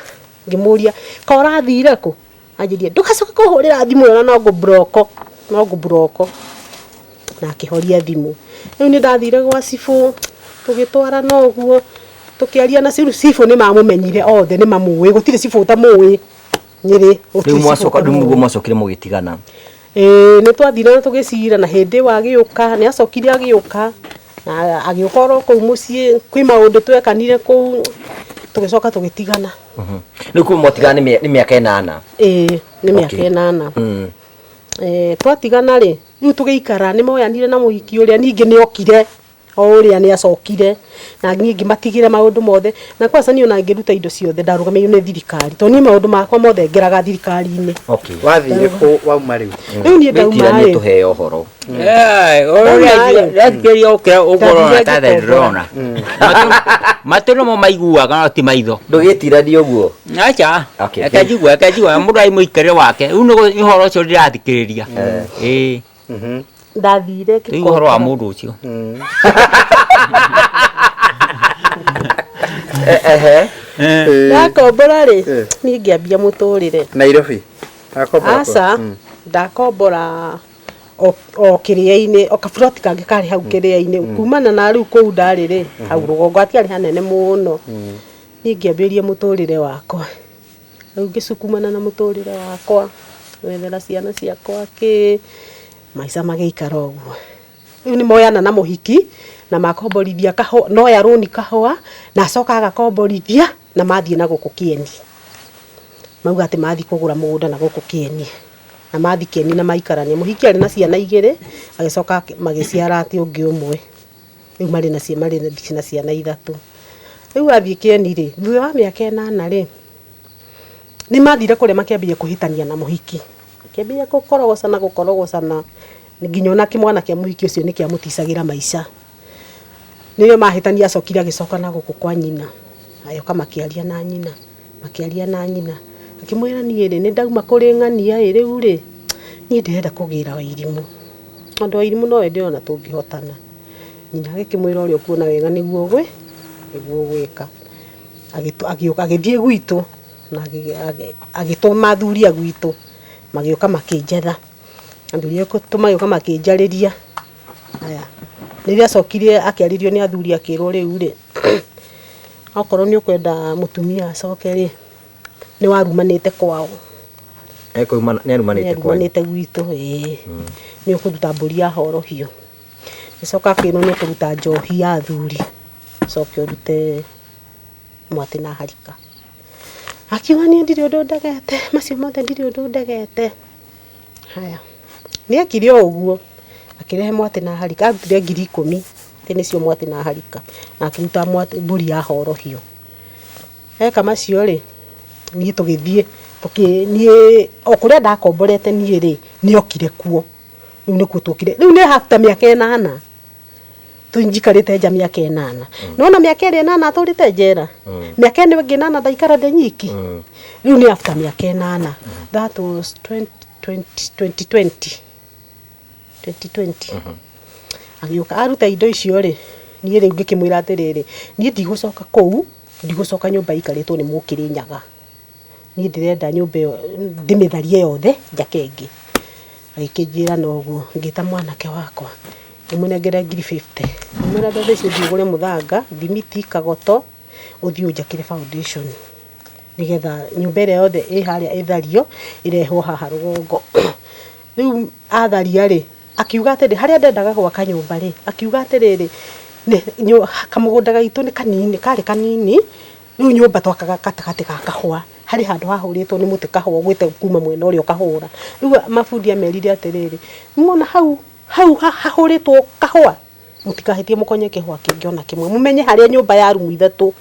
Ngĩmũria ka ũrathire kũ? Anjĩrire ndũgacoke kũhũrĩra thimũ ĩyo na no ngũ block, no ngũ block. Na akĩhoria thimũ. Rĩu nĩ ndathire gwa cibũ, tũgĩtwarana ũguo, tũkĩaria na cibũ, cibũ nĩ mamũmenyire othe nĩ mamũĩ, gũtirĩ cibũ ũtamũĩ Nyĩrĩ, gũtirĩ Rĩu cibũ mwacoka rĩu ũtamũĩ. nĩguo mwacokire mũgĩtigana. Ĩĩ nĩ twathire na tũgĩcira na hĩndĩ ĩyo agĩũka, nĩ acokire agĩũka, na agĩũka oro kũu mũciĩ, kwĩ maũndũ twekanire kũu, tũgĩcoka tũgĩtigana. Rĩu kuma mwatigana nĩ mĩaka ĩnana? Ĩĩ nĩ mĩaka ĩnana. Twatigana rĩ, rĩu tũgĩikara, nĩ moyanire na mũhiki ũrĩa ningĩ nĩ okire, o ũrĩa nĩ acokire, na niĩ ngĩmatigĩra maũndũ mothe, na kwanza niĩ ona ngĩruta indo ciothe ndarũgamĩrĩirwo nĩ thirikari, tondũ niĩ maũndũ makwa mothe ngeraga thirikari-inĩ. Wathire kũ wauma rĩu? Rĩu niĩ ndauma Wĩtiranie rĩ, tũheo ũhoro. Ndathikĩrĩria ũkĩra ũkorona ta Ndathire ndĩrona. Matũ nĩmo maiguaga no ti maitho. Ndũgĩtiranie ũguo. Aca. Okay. Reke njigue, reke njigue mũndũ arĩ mũikarĩre wake. Rĩu nĩ ũhoro ũcio ndĩrathikĩrĩria. Ĩĩ. Ndathire Rĩu ũhoro wa ngĩkombora. mũndũ ũcio. Ehe. Ndakombora rĩ, niĩ ngĩambia mũtũrĩre. Nairobi. Akombora kũ? Aca, ndakombora o o kĩrĩa-inĩ o kaburoti kangĩ karĩ hau kĩrĩa-inĩ kumana na rĩu kũu ndarĩ rĩ hau rũgongo hatiarĩ hanene mũno niĩ ngĩambĩrĩria mũtũrĩre wakwa rĩu ngĩcukumana na mũtũrĩre wakwa gwethera ciana ciakwa kĩ maica magĩikara ũguo rĩu nĩ moyana na mũhiki na makomborithia kahũa noya rũni kahũa na acoka agakomborithia na mathiĩ na gũkũ kĩeni mauga atĩ mathiĩ kũgũra mũgũnda na gũkũ kĩeni na mathiĩ kĩeni na maikarania. Mũhiki arĩ na ciana igĩrĩ, agĩcoka magĩciara atĩ ũngĩ ũmwe. Rĩu marĩ na marĩ na ciana ithatũ. Rĩu athiĩ kĩeni rĩ, thutha wa mĩaka ĩnana rĩ, nĩ mathire kũrĩa makĩambia kũhĩtania na mũhiki. Makĩambia gũkorogocana gũkorogocana nginya ona kĩmwana kĩa mũhiki ũcio nĩ kĩamũticagĩra maica. Nĩrĩo mahĩtania acokire agĩcoka na gũkũ kwa nyina, agĩũka makĩaria na nyina. Makĩaria na nyina, akĩmwĩra niĩ rĩ, nĩ ndauma kũrĩ ng'ania ĩ, rĩu rĩ, niĩ ndĩrenda kũgĩra Wairimũ, tondũ Wairimũ nowe ndĩrona tũngĩhotana. Nyina agĩkĩmwĩra ũrĩa ũkuona wega nĩguo ũgwĩka. Agĩthiĩ gwitũ na agĩtũma athuri a gwitũ, magĩũka makĩnjetha. Athuri a gwitũ magĩũka makĩnjarĩria. Haya, rĩrĩa acokire akĩarĩrio nĩ athuri akĩrwo rĩu rĩ, okorwo nĩ ũkwenda mũtumia acoke rĩ, nĩ warumanĩte kwao. Nĩ arumanĩte kwao. Nĩ arumanĩte gwitũ ĩĩ. Nĩ ũkũruta mbũri ya horohio. Agĩcoka akĩrwo nĩ ũkũruta njohi ya athuri, ũcoke ũrute mwatĩ na harika. Akiuga niĩ ndirĩ ũndũ ndegete, macio mothe ndirĩ ũndũ ndegete. Haya, nĩ ekire o ũguo, akĩrehe mwatĩ na harika, arutire ngiri ikũmi, atĩ nĩcio mwatĩ na harika, na akĩruta mbũri ya horohio. Eka macio rĩ, niĩ tũgĩthiĩ, niĩ o kũrĩa ndakomborete niĩ rĩ, nĩ okire kuo. Rĩu nĩkuo twokire. Rĩu nĩ after mĩaka 8 tũnjikarĩte nja mĩaka 8. Nĩwona mĩaka ĩrĩa 8 atũrĩte njera, mĩaka ĩno ĩngĩ 8 ndaikara ndĩ nyiki. Rĩu nĩ after mĩaka 8. That was 2020 2020 2020 agĩũka aruta indo icio rĩ, niĩ rĩu ngĩkĩmwĩra atĩrĩrĩ, niĩ ndigũcoka kũu, ndigũcoka nyũmba ĩikarĩtwo nĩ mũkĩrĩnyaga. Niĩ ndĩrenda nyũmba ĩyo ndĩmĩtharie yothe njake ĩngĩ. Agĩkĩnjĩra noguo, ngĩta mwanake wakwa ngĩmũnengera ngiri 50, ngĩmwĩra mbeca icio ũthiĩ ũgũre mũthanga, thimiti, kagoto, ũthiĩ ũnjakĩre foundation nĩgetha nyũmba ĩrĩa yothe ĩ harĩa ĩthario ĩrehwo haha rũgongo. Rĩu atharia rĩ, akiuga atĩrĩ, harĩa ndendaga gwaka nyũmba rĩ, akiuga atĩrĩrĩ, kamũgũnda gaitũ nĩ kanini, karĩ kanini, rĩu nyũmba twakaga gatagatĩ ga kahũa, harĩ handũ hahũrĩtwo nĩ mũtĩ kahũa ũgwĩte kuma mwena ũrĩa ũkahũra. Rĩu mabundi amerire atĩrĩrĩ, nĩmwona hau hau hahũrĩtwo kahũa, mũtikahĩtie mũkonye kĩhũa kĩngĩ ona kĩmwe, mũmenye harĩa nyũmba ya rumu 3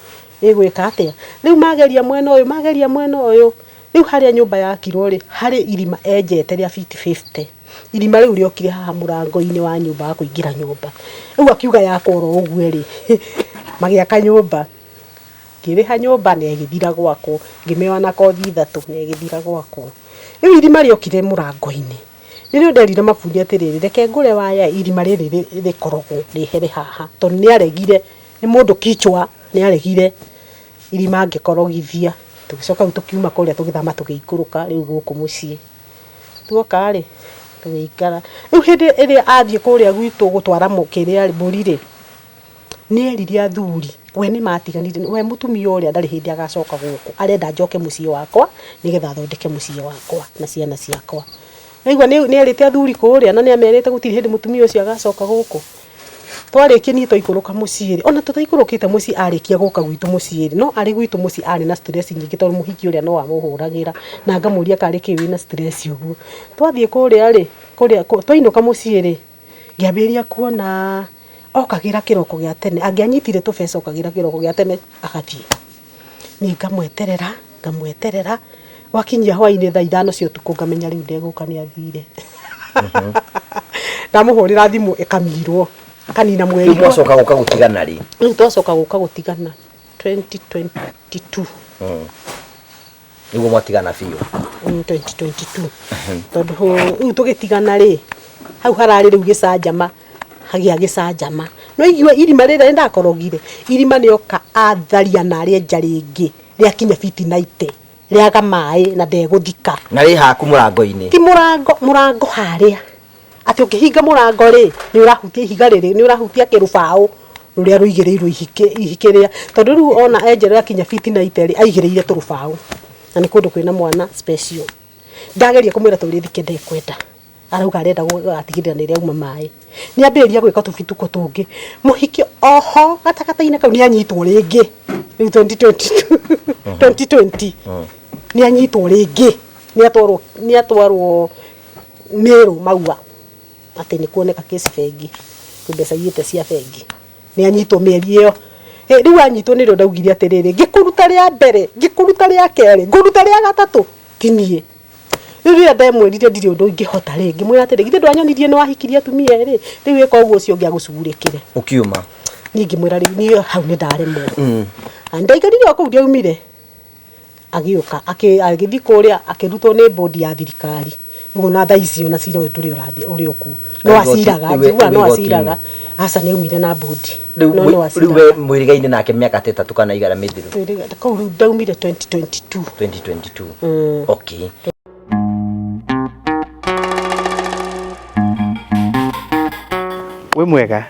ĩgwĩka atĩa. Rĩu mageria mwena ũyũ, mageria mwena ũyũ, rĩu harĩa nyũmba yakirwo rĩ, harĩ irima enjete rĩa fiti 50. Irima rĩu rĩokire haha mũrango-inĩ wa nyũmba wa kũingĩra nyũmba. Rĩu akiuga yakwo oro ũguo rĩ, magĩaka nyũmba. Ngĩrĩha nyũmba na ĩgĩthira gwakwo, ngĩmĩoya na kothi 3 na ĩgĩthira gwakwo. Rĩu irima rĩokire mũrango-inĩ. Nĩrĩo nderire mabundi atĩrĩrĩ, reke ngũre waya irima rĩrĩ rĩkorogwo rĩhere haha, tondũ nĩ aregire, nĩ mũndũ kichwa, nĩ aregire irima ngĩkorogithia. Tũgĩcoka rĩu tũkiuma kũrĩa tũgĩthama tũgĩikũrũka rĩu gũkũ mũciĩ. Tuoka rĩ, tũgĩikara. Rĩu hĩndĩ ĩrĩa athiĩ kũrĩa gwitũ gũtwara kĩrĩa mbũri rĩ, nĩ erire athuri, we nĩ matiganire, we mũtumia ũrĩa ndarĩ hĩndĩ agacoka gũkũ, arenda njoke mũciĩ wakwa nĩgetha athondeke mũciĩ wakwa na ciana ciakwa. Naigua nĩ erĩte athuri kũrĩa na nĩ amerĩte gũtirĩ hĩndĩ mũtumia ũcio agacoka gũkũ. Twarĩkia niĩ twaikũrũka mũciĩ rĩ, ona tũtaikũrũkĩte mũciĩ arĩkia gũka gwitũ mũciĩ rĩ, no arĩ gwitũ mũciĩ arĩ na stress nyingĩ tondũ mũhiki ũrĩa no amũhũragĩra na ngamũria karĩ kĩ wĩna stress ũguo. Twathiĩ kũrĩa rĩ, kũrĩa twainũka mũciĩ rĩ, ngĩambĩrĩria kuona okagĩra kĩroko gĩa tene, angĩanyitire tũbeca okagĩra kĩroko gĩa tene agathiĩ. Niĩ ngamweterera, ngamweterera, gwakinyia hwainĩ thaa 5 cia ũtukũ ngamenya rĩu ndegũka nĩ athire. Ndamũhũrĩra thimũ ĩkamirwo, akanina mweri. Rĩu mwacoka gũka gũtigana rĩ? Rĩu twacoka gũka gũtigana 2022. Nĩguo mwatigana biũ? 2022. Tondũ rĩu tũgĩtigana rĩ, hau hararĩ rĩu gĩcanjama, hagĩa gĩcanjama. No igue irima rĩrĩa nĩndakorogire, irima nĩoka atharia na arĩenja rĩngĩ, rĩakinya fiti 90, rĩaga maĩ na ndegũthika. Na rĩ haku mũrango-inĩ? Ti mũrango, mũrango harĩa. Atĩ ũkĩhinga mũrango rĩ, nĩ ũrahutia ihiga rĩrĩ, nĩ ũrahutia kĩrũbaũ rũrĩa rũigĩrĩirwo ihikĩrĩa. Tondũ rĩu ona enjera rĩakinya fiti 90 rĩ, aigĩrĩire tũrũbaũ. Na nĩ kũndũ kwĩna mwana special. Ndageria kũmwĩra tũrĩthike ndekwenda. Arauga arenda gũgatigĩrĩra nĩ rĩauma maĩ. Nĩ ambĩrĩria gwĩka tũbituko tũngĩ. Mũhiki oho gatagatĩ-inĩ kau nĩ anyitwo rĩngĩ. Rĩu 2022. 2020. Nĩ anyitwo rĩngĩ. Nĩ atwarwo Meru Maua atĩ nĩ kuoneka kesi bengi, kwĩ mbeca aiyĩte cia bengi. Nĩ anyitwo mĩeri ĩyo. Rĩu anyitwo nĩrĩo ndaugire atĩrĩrĩ, ngĩkũruta rĩa mbere, ngĩkũruta rĩa kerĩ, ngũruta rĩa gatatũ, ti niĩ. Rĩu rĩrĩa ndemwĩrire ndirĩ ũndũ ingĩhota rĩ, ngĩmwĩra atĩrĩ, githĩ ndwanyonirie nĩ wahikirie atumia erĩ, rĩu ĩka ũguo ũcio ũngĩ agũcugurĩkĩre. Ũkiuma? Niĩ ngĩmwĩra rĩu niĩ hau nĩ ndaremwo. Na ndaikarire o kũu ndiaumire. Agĩũka, agĩthiĩ kũrĩa akĩrutwo nĩ bodi ya thirikari. Ũguo na thaa ici ona cira ũyũ ndũrĩ ũrathiĩ ũrĩ o kuo. No aciraga, njiguaga no aciraga. Aca nĩ aumire na bodi. Rĩu No no aciraga. Rĩu we mwĩrĩgaine nake mĩaka ta 3 kana 9 mĩthiru? Kũu rĩu ndaumire 2022. 2022. Okay. Wĩ mwega,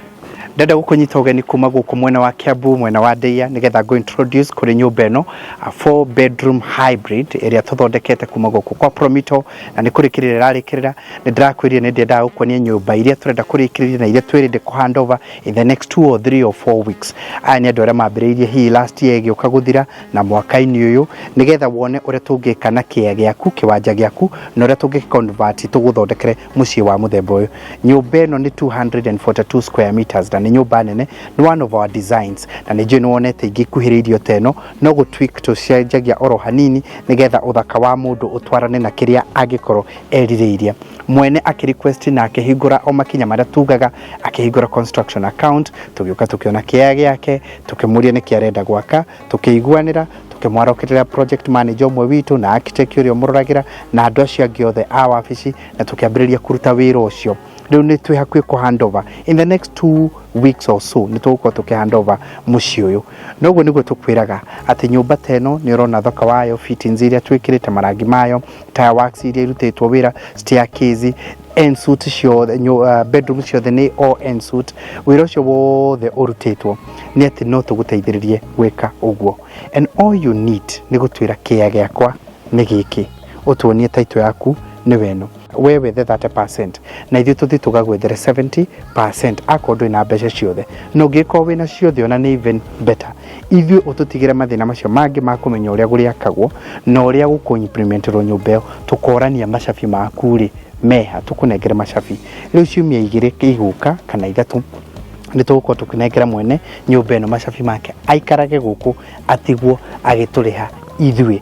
ndenda gũkũnyita ũgeni kuma gũkũ mwena wa Kiambu mwena wa Ndeia nĩgetha ngũ introduce kũrĩ nyũmba ĩno a 4 bedroom hybrid ĩrĩa tũthondekete kuma gũkũ kwa Promito na nĩ kũrĩkĩrĩria ĩrarĩkĩrĩra. Nĩ ndĩrakwĩrire nĩ ndĩendaga gũkuonia nyũmba iria tũrenda kũrĩkĩrĩria na iria twĩrĩte kũ hand over in the next 2 or 3 or 4 weeks. Aya nĩ andũ arĩa mambĩrĩirie hihi last year ĩgĩũka gũthira na mwaka-inĩ ũyũ nĩgetha wone ũrĩa tũngĩka na kĩea gĩaku kĩwanja gĩaku na ũrĩa tũngĩ convert tũgũthondekere mũciĩ wa mũthemba ũyũ. Nyũmba ĩno nĩ 242 square meters na nĩ nyũmba nene, nĩ one of our designs na nĩ njũĩ nĩ wonete ingĩ ikuhĩrĩirie ta ĩno, no gũ tweak tũcenjagia oro hanini nĩgetha ũthaka wa mũndũ ũtwarane na kĩrĩa angĩkorwo erirĩirie. Mwene akĩ request na akĩhingũra o makinya marĩa tugaga, akĩhingũra construction account, tũgĩũka tũkĩona kĩaya gĩake, tũkĩmũria nĩkĩ arenda gwaka, tũkĩiguanĩra, tũkĩmwarokĩrĩra project manager ũmwe witũ na architect ũrĩa ũmũroragĩra na andũ acio angĩ othe a wabici, na tũkĩambĩrĩria kũruta wĩra ũcio. Rĩu nĩ twĩ hakuhĩ kũ hand over in the next 2 weeks or so, nĩ tũgũkorwo tũkĩ hand over mũciĩ ũyũ. Noguo nĩguo tũkwĩraga atĩ nyũmba ta ĩno nĩ ũrona thoko wayo, fittings iria twĩkĩrĩte, marangi mayo, tile works iria irutĩtwo wĩra, staircase, en suite ciothe, bedroom ciothe nĩ all en suite. Wĩra ũcio wothe ũrutĩtwo nĩ atĩ no tũgũteithĩrĩrie gwĩka ũguo, and all you need nĩ gũtwĩra kĩea gĩakwa nĩ gĩkĩ, ũtuonie title yaku nĩ weno, we wethe 30% na ithuĩ tũthiĩ tũgagwethere 70% akorwo ndũrĩ na mbeca ciothe. Na ũngĩkorwo wĩna ciothe ona nĩ even better. Ithuĩ ũtũtigĩre mathĩna macio mangĩ ma kũmenya ũrĩa gũrĩakagwo na ũrĩa gũkũ-implementerwo nyũmba ĩyo, tũkorania macabi maku rĩ meha, tũkũnengere macabi. Rĩu ciumia 2 igũka kana 3 nĩ tũgũkorwo tũkĩnengera mwene nyũmba ĩno macabi make, aikarage gũkũ atigwo agĩtũrĩha ithuĩ,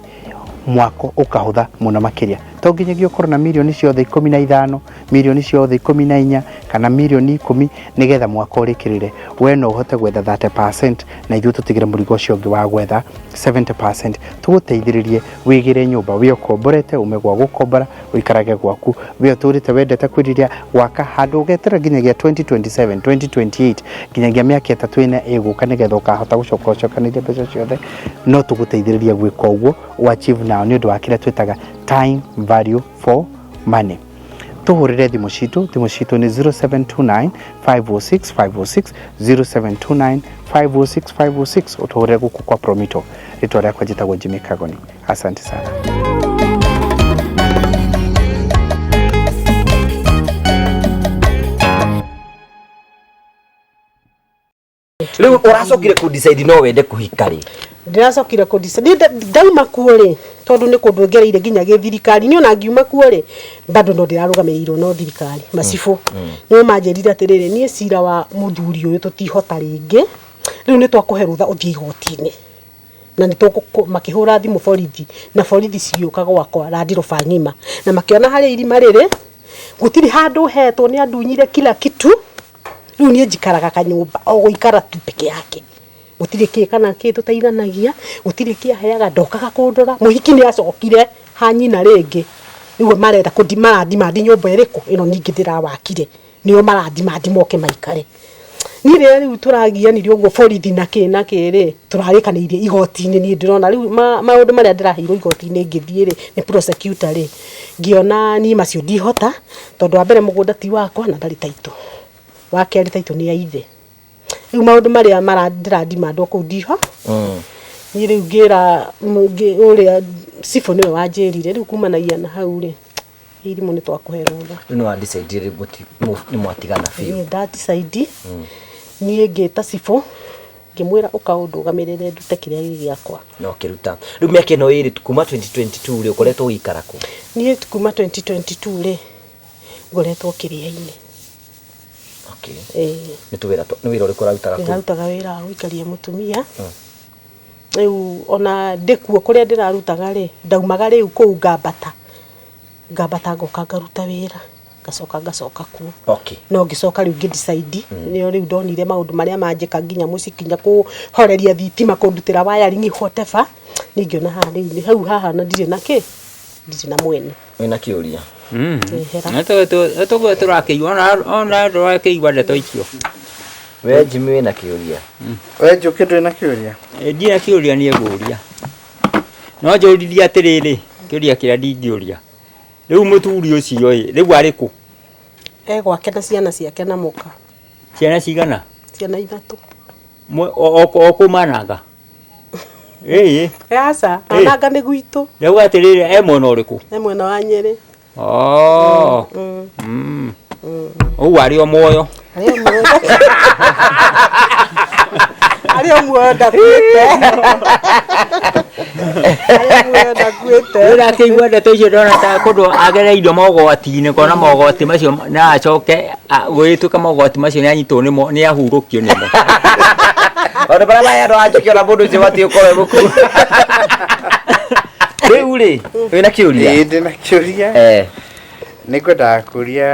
mwako ũkahũtha mũno makĩria. To nginyagia ũkorwo na mirioni ciothe 15, mirioni ciothe 14 kana mirioni 10 nĩgetha mwako ũrĩkĩrĩre. We no ũhote gwetha 30% na ithuĩ tũtigĩre mũrigo ũcio ũngĩ wa gwetha 70%, tũgũteithĩrĩrie wĩgĩre nyũmba, wĩ ũkomborete ume gwa gũkombora ũikarage gwaku, wĩ ũtũrĩte wendete kwĩrirĩria gwaka handũ ũgeterera nginyagia 2027 2028, nginyagia mĩaka 3 4 ĩgũka nĩgetha ũkahota gũcoka ũcokanĩrie mbeca ciothe. No tũgũteithĩrĩrie gwĩka ũguo o achieve nao nĩ ũndũ wa kĩrĩa twĩtaga time value for money. Tũhũrĩre thimũ citũ, thimũ citũ nĩ 0729 506 506, 0729 506 506. Ũtũhũrĩre gũkũ kwa Promito. Rĩtwa rĩakwa njĩtagwo Jimmy Kagoni. Asante sana. Rĩu ũracokire kũ decide no wende kũhika rĩ? Ndĩracokire kũ decide ndauma kuo rĩ, tondũ nĩ kũndũ ngereire nginya gĩthirikari. Niĩ ona ngiuma kuo rĩ, bado no ndĩrarũgamĩrĩirwo no thirikari, macibũ nĩo manjĩrire atĩrĩrĩ, niĩ cira wa mũthuri ũyũ tũtihota rĩngĩ, rĩu nĩ twakũhe rũtha ũthiĩ igoti-inĩ. Na nĩ makĩhũra thimũ borithi, na borithi cigĩũka gwakwa Landiroba ng'ima, na makĩona harĩa irima rĩrĩ gũtirĩ handũ hetwo, nĩ andunyire kila kitu. Rĩu niĩ njikaraga kanyũmba o gũikara tu peke yake, gũtirĩ kĩ kana kĩ tũteithanagia, gũtirĩ kĩ aheaga, ndokaga kũndora. Mũhiki nĩ acokire ha nyina rĩngĩ, rĩu marenda marandimandi nyũmba ĩrĩkũ ĩno ningĩ ndĩrawakire, nĩo marandimandi moke maikare. Niĩ rĩrĩa rĩu tũragianire ũguo borithi na kĩ na kĩ rĩ, tũrarĩkanĩirie igoti-inĩ. Niĩ ndĩrona rĩu maũndũ marĩa ndĩraheirwo igoti-inĩ ngĩthiĩ rĩ, nĩ prosecutor rĩ, ngĩona niĩ macio ndihota, tondũ wa mbere mũgũnda ti wakwa na ndarĩ title, wa kerĩ title nĩ ya ithe. Rĩu maũndũ marĩa ndĩrandimandwo kũu ndiho. Niĩ rĩu ngĩra ũrĩa cibũ nĩwe wanjĩrire, rĩu kumanagia na hau rĩ, irimũ nĩ twakũhe rũtha. Rĩu nĩ wa decide rĩu nĩ mwatigana biũ? Niĩ nda decide, niĩ ngĩta cibũ ngĩmwĩra ũka ũndũgamĩrĩre ndute kĩrĩa gĩ gĩakwa. Na ũkĩruta. Rĩu mĩaka ĩno ĩrĩ kuma 2022 rĩ, ũkoretwo ũgĩikara kũ? Niĩ kuma 2022 rĩ, ngoretwo kĩrĩa-inĩ. Okay. Nĩ tũwĩra nĩ wĩra ũrĩkũ ũrarutaga kũu? Ndĩrarutaga wĩra wa gũikaria mũtumia. Rĩu ona ndĩkuo kũrĩa ndĩrarutaga rĩ, ndaumaga rĩu kũu ngambata, ngambata ngoka ngaruta wĩra, ngacoka ngacoka kuo. Okay. No ngĩcoka rĩu ngĩ decide, nĩo rĩu ndonire maũndũ marĩa manjĩka nginya mũciĩ, nginya kũhoreria thitima, kũndutĩra wiring whatever, niĩ ngĩona haha rĩu nĩ hau haha na ndirĩ na kĩ, ndirĩ na mwene. Wĩna kĩũria? Ehera. Tũguo tũrakĩigua ona tũrakĩigua ndeto icio. We Jimmy wĩna kĩũria? We Njũkĩ ndũrĩ na kĩũria? Ndirĩ na kĩũria niĩ ngũria. No njũririe atĩrĩrĩ, kĩũria kĩrĩa ndingĩũria. Rĩu mũthuri ũcio ĩ, rĩu arĩ kũ? E gwake na ciana ciake na mũka. Ciana cigana? Ciana 3. O kũ Mananga? Ĩĩ. Aca, Mananga nĩ gwitũ. Rĩu atĩrĩrĩ, e mwena ũrĩkũ? E mwena wa Nyĩrĩ. Ũguo arĩ o muoyo. Arĩ o muoyo. Arĩ o muoyo ndakuĩte. Arĩ o muoyo ndakuĩte. Rĩu ndakĩigua ndeto icio ndona ta kũndũ agereirio mogwati-inĩ, ngona mogwati macio na acoke gũgĩtuĩka mogwati macio nĩ anyitwo nĩmo, nĩ ahurũkio nĩmo. Maũndũ marĩa maya andũ a Njũkĩ ona mũndũ ũcio batiĩ gũkorwo e mũkuũ. Rĩu rĩ, wĩna kĩũria? Ĩĩ, ndĩna kĩũria. Nĩ ngwendaga kũria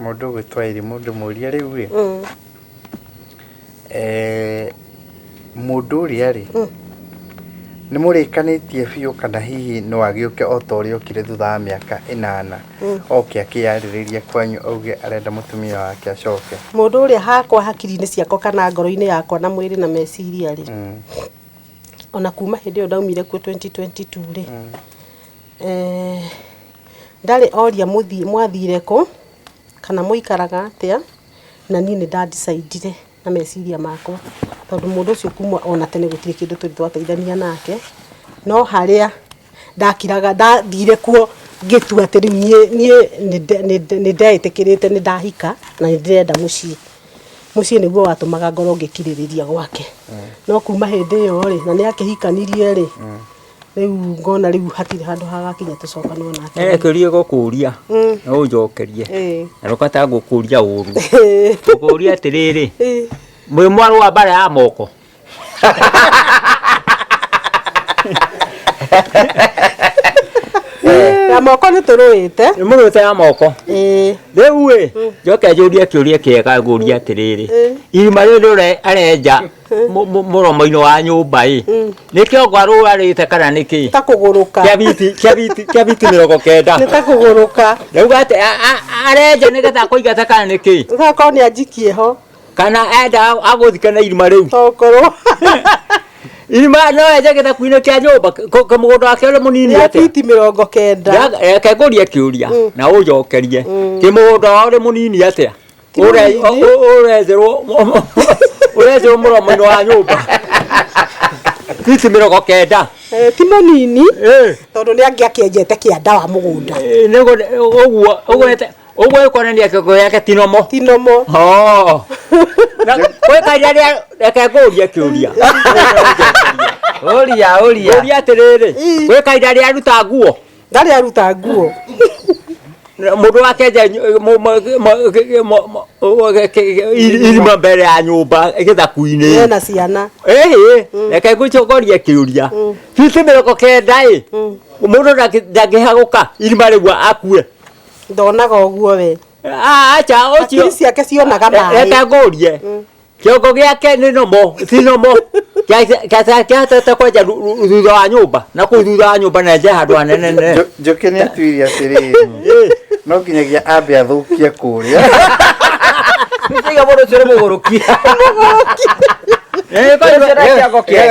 mũndũ ũgwĩtwo Irimũ ndĩmũrie rĩu rĩ, mũndũ ũrĩa rĩ, nĩ mũrĩkanĩtie biũ kana hihi no agĩũke o ta ũrĩa okire thutha wa mĩaka 8 oke akĩyarĩrĩria kwanyu auge arenda mũtumia wake acoke? Mũndũ ũrĩa hakwa hakiri-inĩ ciakwa kana ngoro-inĩ yakwa na mwĩrĩ na meciria rĩ, ona kuma hĩndĩ ĩyo ndaumire kuo 2022 rĩ, ndarĩ oria mũthiĩ mwathire kũ kana mũikaraga atĩa, na niĩ nĩ ndandicaidire na meciria makwa, tondũ mũndũ ũcio kuma ona tene gũtirĩ kĩndũ tũrĩ twateithania nake, no harĩa ndakiraga ndathire kuo ngĩtua atĩ rĩu niĩ nĩ ndeĩtĩkĩrĩte nĩ ndahika na nĩ ndĩrenda mũciĩ. Mũciĩ nĩguo watũmaga ngorwo ngĩkirĩrĩria gwake. No kuma hĩndĩ ĩyo rĩ, na nĩ akĩhikanirie rĩ, rĩu ngona rĩu hatirĩ handũ hagakinya tũcokanwo nake. Kĩũria gũkũria no ũnjokerie na ndũkataga gũkũria ũru. Gũkũria atĩrĩrĩ, mwĩ mwarũ wa mbara ya moko? Ya moko nĩ tũrũĩte. Nĩ mũrũĩte ya moko? Rĩu ĩ, njoke njũrie kĩũria kĩega ngũrie atĩrĩrĩ, irima rĩrĩ arenja mũromo-inĩ wa nyũmba ĩ, nĩ kĩongo arũarĩte kana nĩ kĩ? Ta kũgũrũka. Kĩa biti, kĩa biti, kĩa biti 90. Nĩ ta kũgũrũka. Rĩu atĩ arenja nĩgetha akũingate kana nĩ kĩ? Gakorwo nĩ anjikie ho. Kana enda agũthike na irima rĩu. Tokorwo. Irima no enje gĩthaku-inĩ kĩa nyũmba, mũgũnda wake ũrĩ mũnini Nĩ atĩa? biti 90. Reke ngũrie kĩũria na ũnjokerie. Kĩmũgũnda wao ũrĩ mũnini atĩa? Ti mũnini. Ũrenjerwo mũromo-inĩ wa nyũmba. Biti 90. Ti mũnini. Tondũ nĩ angĩakĩenjete kĩanda wa mũgũnda. Ũguo ũguo ĩkuonania kĩongo gĩake ti nomo. Ti nomo. Na gwĩ kahinda rĩa reke ngũrie kĩũria. Ũria, ũria. Ngũrie atĩrĩrĩ, gwĩ kahinda rĩa aruta nguo? Ndarĩ aruta nguo. Mũndũ wakenja irima mbere ya nyũmba gĩthaku-inĩ. Ena ciana. Ĩhĩ, reke ngũcokorie kĩũria. Biti 90 ĩ, mũndũ ndangĩhagũka irima rĩu akue. Ndonaga ũguo we. Acha, ũcio. Hakiri ciake cionaga maĩ. Reke ngũrie. Kĩongo gĩake nĩ nomo, ti nomo. Kĩahotete kwenja thutha wa nyũmba, na kũu thutha wa nyũmba na enje handũ hanene nene. Njũkĩ nĩ atuire atĩrĩrĩ, no nginyagia ambe athũkie kũrĩa. Nĩkĩo mũndũ ũcio nĩ mũgũrũki.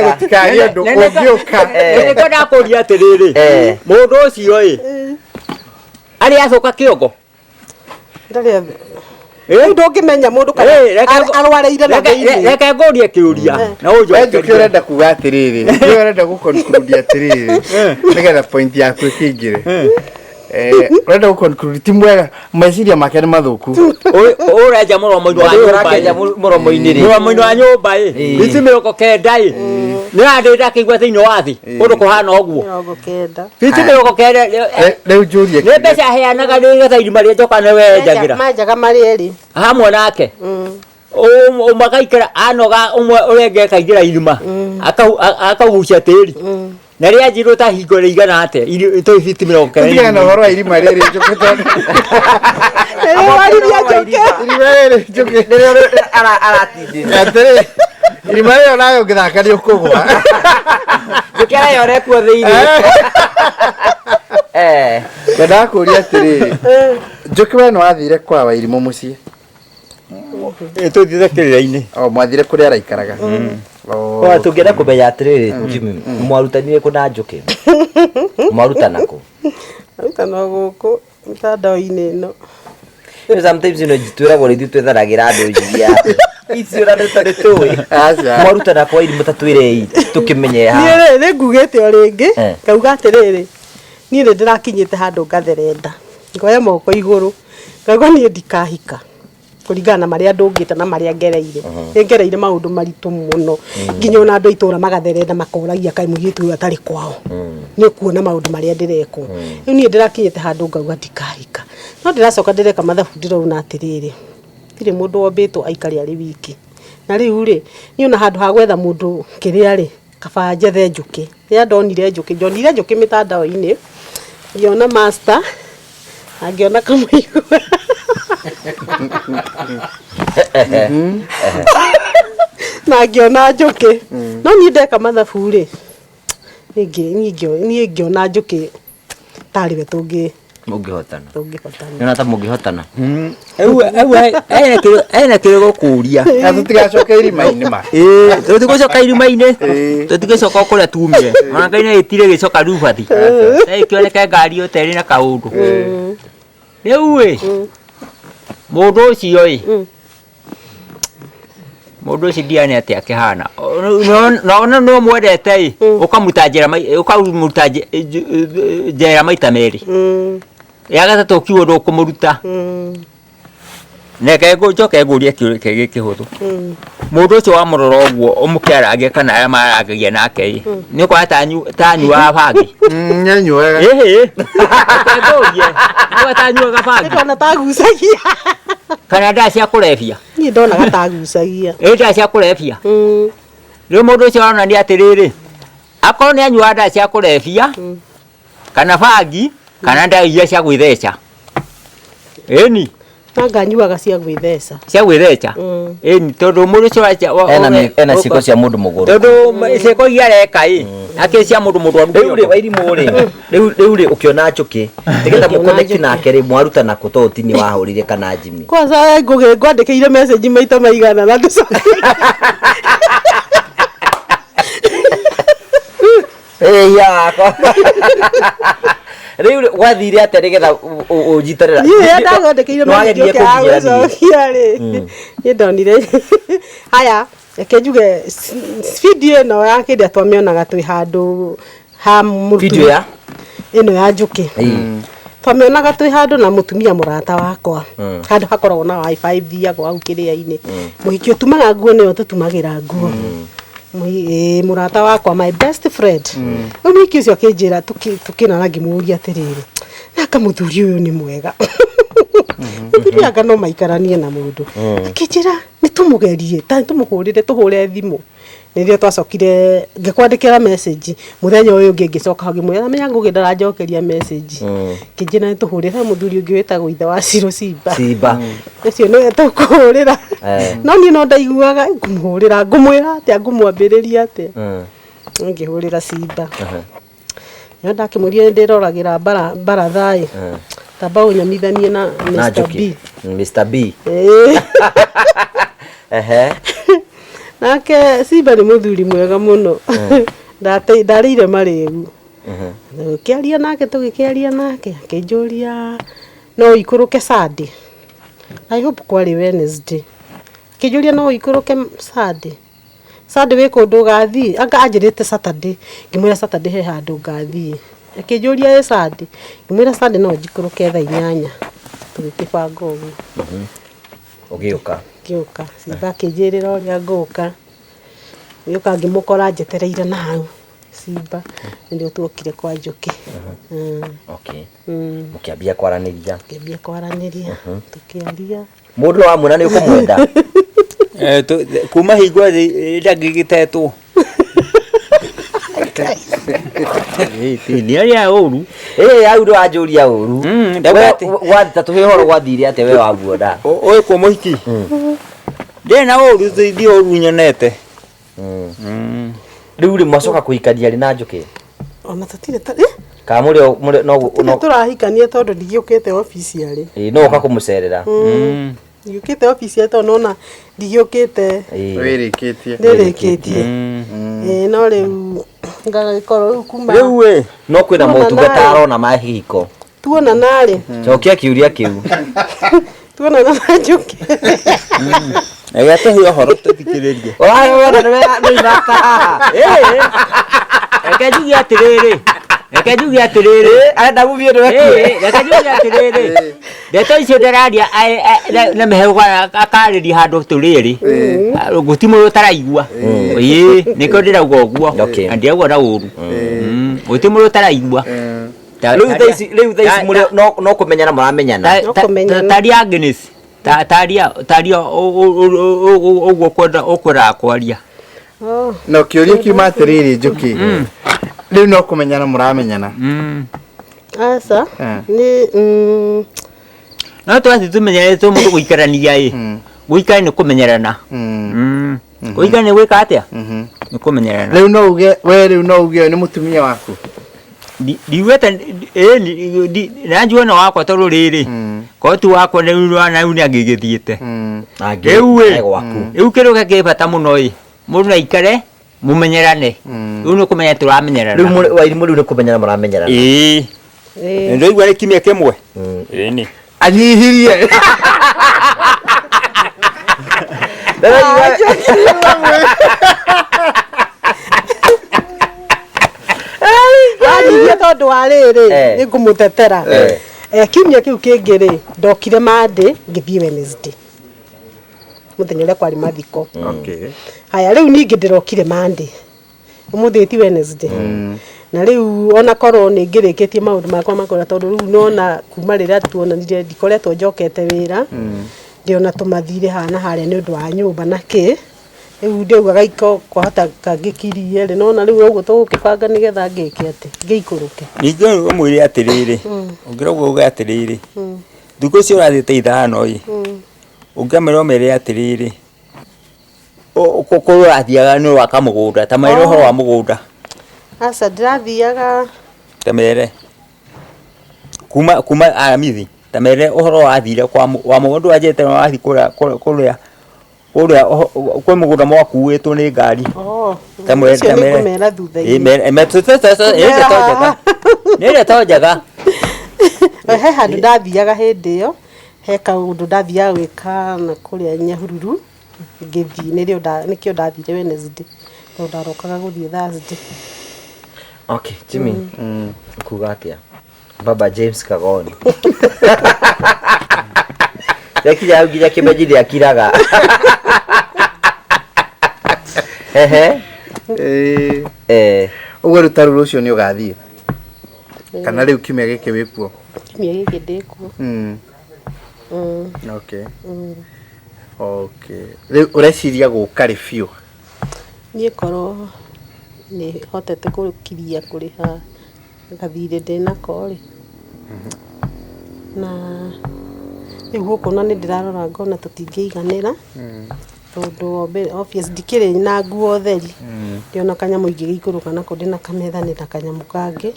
Gũtikarie ũndũ ũngĩũka. Nĩkĩo ndakũria atĩrĩrĩ, mũndũ ũcio ĩ, arĩ acoka kĩongo? Ndarĩ Rĩu ndũngĩmenya mũndũ kana arwarĩire na thĩinĩ. Reke ngũrie kĩũria na We Njũkĩ ũrenda kuga atĩrĩrĩ, we ũrenda gũ-conclude atĩrĩrĩ, nĩgetha point yaku ĩkĩingĩre. Ũrenda gũ-conclude ti mwega, meciria make nĩ mathũku. Ũrenja mũromo-inĩ wa nyũmba. Ũrakenja mũromo-inĩ rĩ. Mũromo-inĩ wa nyũmba ĩ, biti 90 ĩ, nĩ handũ ndakĩigua thĩinĩ wa thĩ, kũndũ kũhana ũguo. 90. Biti 90. Rĩu njũrie Nĩ mbeca heanaga nĩgetha irima rĩa njoka nĩ wenjagĩra. Manjaga marĩ erĩ. Hamwe nake. Ũmwe akaikara anoga, ũmwe ũrĩa ũngĩ akaingĩra irima, akagucia tĩri. Na rĩa njirwo ta hingo rĩigana atĩa, tũ biti 90. Tũtigane na ũhoro wa irima rĩrĩ Njũkĩ tondũ Waririe Njũkĩ. Irima rĩrĩ Njũkĩ. Nĩrĩo aratindĩra. Atĩrĩ, irima rĩrĩ nawe ũngĩthaka nĩ ũkũgwa. Njũkĩ arayora kuo thĩinĩ. Ngwendaga kũria atĩrĩrĩ, Njũkĩ we nĩ wathire kwa Wairimũ mũciĩ? Tũthiĩte kĩrĩra-inĩ. O, mwathire kũrĩa araikaraga. Oa tũngĩenda kũmenya atĩrĩrĩ, Jimmy, mwarutanire kũ na Njũkĩ? Mwarutana kũ? Arutana gũkũ mĩtandao-inĩ ĩno. Sometimes you know twĩragwo rĩu ithuĩ twethanagĩra andũ iria icio na nĩ tũĩ. Aca. Mwarutana kwa Irimũ ta twĩrei tũkĩmenye Niĩ haha. rĩ nĩ ngugĩte o rĩngĩ, ngauga atĩrĩrĩ, niĩ nĩ ndĩrakinyĩte handũ ngatherenda, ngoya moko igũrũ, ngaigua niĩ ndikahika kũringana na marĩa ndũngĩte na marĩa ngereire. Nĩ ngereire maũndũ maritũ mũno, nginya ona andũ a itũũra magatherenda makoragia kaĩ mũirĩtu ũyũ atarĩ kwao, nĩ kuona maũndũ marĩa ndĩrekwo. Rĩu niĩ ndĩrakinyĩte handũ ngauga ndikahika, no ndĩracoka ndĩreka mathabu ndĩrona atĩrĩrĩ, tirĩ mũndũ wombĩtwo aikare arĩ wiki. Na rĩu rĩ, niĩ ona handũ ha gwetha mũndũ kĩrĩa rĩ, kaba njethe njũkĩ. Rĩrĩa ndonire njũkĩ, ndonire njũkĩ mĩtandao-inĩ, ngĩona master, Na ngĩona kamũigua na ngĩona njũkĩ no niĩ ndeka mathabu rĩ niĩ ngĩona njũkĩ tarĩ we tũngĩ Mũngĩhotana. Tũngĩhotana. Nĩona ta mũngĩhotana. Rĩu ena kĩrĩ gũkũria. Na tũtigacoke irima-inĩ ma. Ĩĩ, tũtigũcoka irima-inĩ, tũtigũcoka o kũrĩa tumire. Ona Ngai nĩ ĩtire gĩcoka rubathi ĩkĩoneke ngari ĩyo ta ĩrĩ na kaũndũ. Rĩu ĩ, mũndũ ũcio ĩ, mũndũ ũcio ndiane atĩa akĩhana. Nona no mwendete ĩ, ũkamuta njera ũkamũruta njera maita merĩ. Ya gatatũ ũkiuga ndũkũmũruta. Reke njoke ngũrie kĩũria kĩngĩ kĩhũthũ. Mũndũ ũcio wamũrora ũguo ũmũkĩarangia kana arĩa marangagia nake ĩ, nĩ ũkona ta anyuaga bangi? Nyanyuaga. Ĩhĩ, reke ngũrie, nĩ ũkona ta anyuaga bangi? Ndona tagucagia. Kana ndawa cia kũrebia? Niĩ ndonaga tagucagia. Ĩ, ndawa cia kũrebia. Rĩu mũndũ ũcio aronania atĩrĩrĩ, akorwo nĩ anyuaga ndawa cia kũrebia, kana bangi, kana ndawa iria cia gwĩtheca. Ĩni. Anga anyuaga cia gwĩtheca. Cia gwĩtheca? Ĩni, tondũ mũndũ ũcio Ena ciĩko cia mũndũ mũgũrũ. Tondũ ciĩko iria areka ĩ, akĩrĩ cia mũndũ mũrwaru. Rĩu rĩ, Wairimũ rĩ, rĩu rĩ, ũkĩona njũkĩ, nĩgetha mũconnect nake rĩ, mwarutana kũ tondũ ti niĩ wahũrire kana Jimmy? Kwanza ngũgĩ ngwandĩkĩire message maita maigana na ndũcokeire. Ĩhia wakwa. Rĩu rĩ, gwathire atĩa nĩgetha ũnyitanĩre? Niĩ rĩrĩa ndathondekeire message Nĩwageririe ũkĩaga kũnginyĩra niĩ? gũcokia rĩ, niĩ ndonire haya, reke njuge video ĩno ya kĩrĩa twamĩonaga twĩ handũ ha mũtumia. Video ya? Ĩno ya njũkĩ. Twamĩonaga twĩ handũ na mũtumia mũrata wakwa. Handũ hakoragwo na wifi thiagwo hau kĩrĩa-inĩ. Mũhiki ũtumaga nguo nĩwe ũtũtumagĩra nguo. Mũrata wakwa, my best friend. Rĩu mũhiki ũcio akĩnjĩra, tũkĩna na ngĩmũria atĩrĩrĩ, nanga mũthuri ũyũ nĩ mwega. Mũthuri anga no maikaranie na mũndũ. Akĩnjĩra nĩ tũmũgerie, ta tũmũhũrĩre, tũhũre thimũ. Nĩrĩo twacokire ngĩkwandĩkĩra message mũthenya ũyũ ũngĩ, ngĩcoka ngĩmwĩra menya Ngũgĩ ndaranjokeria message. Ngĩnjĩra nĩ tũhũrĩre mũthuri ũngĩ wĩtagwo ithe wa Ciro Simba. Simba. Ũcio nĩwe tũkũhũrĩra. No niĩ no ndaiguaga ngũmũhũrĩra, ngũmwĩra atĩa, ngũmwambĩrĩria atĩa. Ngĩhũrĩra Simba. Nĩo ndakĩmwĩrire nĩndĩroragĩra baratha ĩ. Tamba ũnyonithanie na Na Mr. Njũkĩ. B. Mr. B. Ehe. Nake Simba nĩ mũthuri mwega mũno. Ndarĩire marĩgu. Tũgĩkĩaria nake, tũgĩkĩaria nake, akĩnjũria no ũikũrũke Sunday. I hope kwarĩ Wednesday. Akĩnjũria no ũikũrũke Sunday. Sunday wĩ kũndũ ũgathiĩ? Anga anjĩrĩte Saturday. Ngĩmwĩra Saturday he handũ ngathiĩ. Akĩnjũria ĩ Sunday? Ngĩmwĩra Sunday no njikũrũke thaa 8. Tũgĩkĩbanga ũguo. Ũgĩũka. Ngĩũka. Simba akĩnjĩrĩra ũrĩa ngũka. Ngĩũka ngĩmũkora njetereire na hau. Simba nĩrĩo tuokire kwa Njũkĩ. Okay. Mũkĩambia kwaranĩria. Tũkĩambia kwaranĩria, tũkĩaria. Mũndũ wamuona nĩ ũkũmwenda. Kuma hingo ndangĩgĩtetwo. Nĩ arĩa ũru. Ĩĩ, hau ndũranjũria ũru. Ndauga atĩ- Ta tũhe ũhoro gwathire atĩa we wamuona? Ũyũ kwa mũhiki. Ndirĩ na ũru, thi ũru nyonete. Rĩu rĩ, mwacoka kũhikania rĩ na Njũkĩ? Ona tũtirĩ Kana mũrĩ o- mũrĩ no tũtirĩ no tũrahikania tondũ ndigĩũkĩte obici arĩ. Ĩĩ, no ũka kũmũcerera. Ndigĩũkĩte obici arĩ tondũ nona ndigĩũkĩte. Wĩrĩkĩtie. Ndĩrĩkĩtie. Ĩĩ, no rĩu ngagĩkorwo rĩu kuma Rĩu ĩ. No kwĩna Tuonana motungata rĩ. arona ma kĩhiko. Tuonana rĩ. Cokia kĩũria kĩu. Tuonana na Njũkĩ. Reke tũhe ũhoro tũthikĩrĩrie. Ũrona nĩ we nĩ Ĩĩ. Reke njuge atĩrĩrĩ. Reke njuge atĩrĩrĩ. Arenda mumie nĩ we. Ĩĩ, reke njuge atĩrĩrĩ. Ndeto icio ndĩraria na mĩhũgo akarĩria handũ tũrĩrĩ. Gũti mũndũ ũtaraigua. Ĩĩ, nĩkĩo ndĩrauga ũguo. Okay. Na ndirauga na ũru. Gũti mũndũ ũtaraigua. Rĩu thaa ici, rĩu thaa ici mũrĩ no kũmenyana mũramenyana. No kũmenyana. Taria Agnes. Taria, taria ũguo ũkwendaga kwaria. No kĩũria kiuma atĩrĩrĩ Njũkĩ. Rĩu no kũmenyana mũramenyana. Aca. Eh. Nĩ No twathi tũmenyerete mũndũ gũikarania ĩ. Gũikara nĩ kũmenyerana. Gũikara nĩ gwĩka atĩa? Nĩ kũmenyerana. Rĩu no uge we rĩu no uge ũyũ nĩ mũtumia waku. Ndiugĩte na njua no wakwa tondũ rĩrĩ korwo ti wakwa rĩu na rĩu nĩ angĩgĩthiĩte. Rĩu ĩ gwaku. Rĩu kĩndũ kĩrĩa kĩ bata mũno ĩ mũndũ no aikare mũmenyerane. Rĩu nĩ kũmenya tũramenyerana. Rĩu Wairimũ rĩu nĩ kũmenyera mũramenyerana. Ĩĩ. Ĩĩ. Nĩndĩraigua nĩ kiumia kĩmwe. Ĩĩ nĩ. Anyihirie. Anyihia tondũ wa rĩrĩ Eh. nĩ ngũmũtetera. Eh. Eh, kiumia kĩu kĩngĩ rĩ ndokire Monday ngĩthiĩ Wednesday mũthenya ũrĩa kwarĩ mathiko. Okay. Haya rĩu ningĩ ndĩrokire Monday ũmũthĩ ti Wednesday na rĩu ona korwo nĩ ngĩrĩkĩtie maũndũ makwa makora tondũ rĩu nona kuma rĩrĩa tuonanire ndikoretwo njokete wĩra ndĩona tũmathirĩ haha na harĩa nĩ ũndũ wa nyũmba na kĩ rĩu ndĩaugaga iko kwahota kangĩkirie rĩ nona rĩu ũguo tũgũkĩbanga nĩgetha ngĩke atĩ ngĩikũrũke. Ningĩ ũmwĩre atĩrĩrĩ, ũngĩrauga uge atĩrĩrĩ, thikũ icio ũrathiĩte ithano ĩ, ũngĩamera ũmere atĩrĩrĩ, kũrĩa ũrathiaga nĩ gwaka mũgũnda, ta mere ũhoro wa mũgũnda. Aca ndĩrathiaga Ta mere kuma Aramithi, ta mere ũhoro wathire kwa wa mũgũnda wanjĩte wathiĩ kũrĩa kũrĩa kũrĩa kwĩ mũgũnda mwakuĩtwo nĩ ngari. Oh, Ta mwere ũcio ta mere. nĩngũmera thutha-inĩ. Ĩ, mere nĩ ndeto njega. Nĩ ndeto njega. He handũ ndathiaga hĩndĩ ĩyo, he kaũndũ ndathiaga gwĩka na kũrĩa Nyahururu, ngĩthiĩ nĩrĩo nĩkĩo ndathire Wednesday, tondũ ndarokaga gũthiĩ Thursday. Okay, Jimmy. Kuga atĩa? Baba James Kagoni. Yakinya hau nginya kĩmenyi nĩakiraga. Ehe. Ĩĩ. Eh. Ũguo rĩu ta rũrũ ũcio nĩ ũgathiĩ kana rĩu kiumia gĩkĩ wĩkuo? Kiumia gĩkĩ ndĩkuo. Okay. Okay. Rĩu ũreciria gũka rĩ biũ? Niĩ korwo nĩ hotete gũkiria kũrĩha gathirĩ ndĩnako rĩ, na rĩu gũkũ ona nĩ ndĩrarora ngona tũtingĩiganĩra, tondũ obvious ndikĩrĩ na nguo theri, ndĩona kanyamũ ingĩgĩikũrũka nako ndĩna kametha ndĩna kanyamũ kangĩ,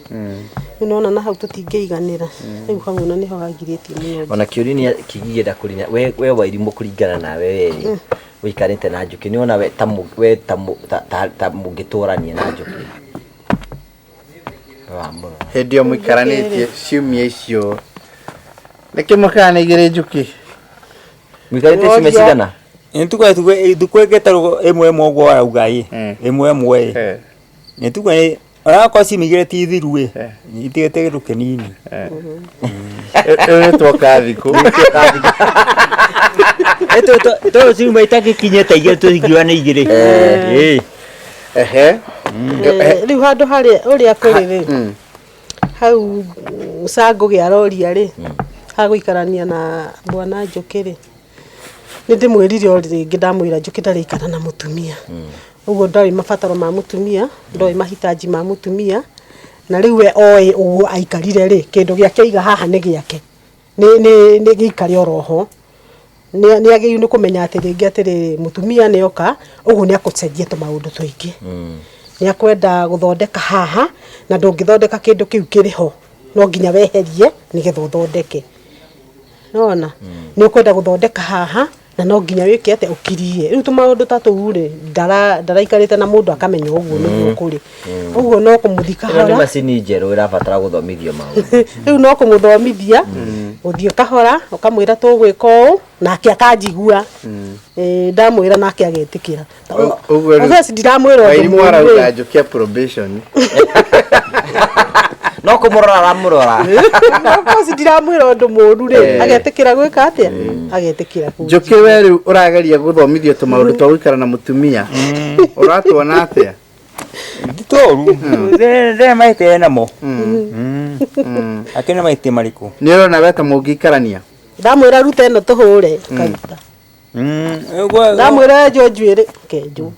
rĩu nĩwona na hau tũtingĩiganĩra, rĩu hau ona nĩho hangirĩtie mũno. Ona kĩũria nĩ kĩngĩenda kũrina we Wairimũ kũringana nawe we rĩ ũikarĩte na Njũkĩ nĩ wona we ta we ta ta mũngĩtũrania na Njũkĩ? Wamũrora. Hĩndĩ ĩyo mũikaranĩtie ciumia icio nĩkĩ mũkana igĩrĩ Njũkĩ? Mũikarĩte ciumia cigana? Nĩ tuge thikũ ĩngĩtarwo ĩmwe ĩmwe ũguo arauga ĩ, ĩmwe ĩmwe ĩ. Nĩ tuge nĩ onakorwo ciumia igĩrĩ ti thiru ĩ, itigĩte kĩndũ kĩnini. Rĩu nĩ twoka thikũ. Tondũ ciumia itagĩkinyĩte igĩrĩ tũtingiuga nĩ igĩrĩ. Ĩ. Ehe. Rĩu handũ harĩa ũrĩa kũrĩ rĩ, hau Cangũgĩ aroria rĩ, hagũikarania na bwana Njũkĩ rĩ, nĩ ndĩmwĩrire o rĩngĩ ndamwĩra Njũkĩ ndarĩikara na mũtumia. Ũguo ndoĩ mabataro ma mũtumia, ndoĩ mahitaji ma mũtumia, na rĩu we oĩ ũguo aikarire rĩ, kĩndũ gĩake aiga haha nĩ gĩake. Nĩ gĩikare oroho. Nĩ agĩrĩirwo nĩ kũmenya atĩ rĩngĩ atĩrĩrĩ mũtumia nĩoka, ũguo nĩ akũcenjia tũmaũndũ tũingĩ. Nĩ akwenda gũthondeka haha, na ndũngĩthondeka kĩndũ kĩu kĩrĩ ho, no nginya weherie nĩgetha ũthondeke. Nĩwona? Nĩ ũkwenda gũthondeka haha, na no nginya wĩke atĩa ũkirie. Rĩu tũmaũndũ ta tũu rĩ, ndaraikarĩte na mũndũ akamenya ũguo nĩguo kũrĩ. Ũguo no kũmũthi Ĩno nĩ kahora. macini njerũ ĩrabatara gũthomithio maũndũ. Rĩu no kũmũthomithia, gũthiĩ kahora, ũkamwĩra tũgwĩka ũũ, nake akanjigua. Ndamwĩra nake agetĩkĩra. Ũguo rĩu Obviously ndiramwĩra ũndũ Wairimũ mũũru arauga rĩ. Njũkĩ ya probation. No kũmũrora aramũrora. Of course ndiramwĩra ũndũ mũũru rĩ, agetĩkĩra gwĩka atĩa? Agetĩkĩra kũnjigua. Njũkĩ we rĩu ũrageria gũthomithio tũmaũndũ twa gũikara na mũtumia. Ũratuona atĩa? Ti tũru. Ndĩrĩ mahĩtia namo. Akĩrĩ na mahĩtia marĩkũ? Nĩ ũrona we ta mũngĩikarania? Ndamwĩra ruta ĩno tũhũre, akaruta. Ndamwĩra enjwo njuĩrĩ, akenjwo.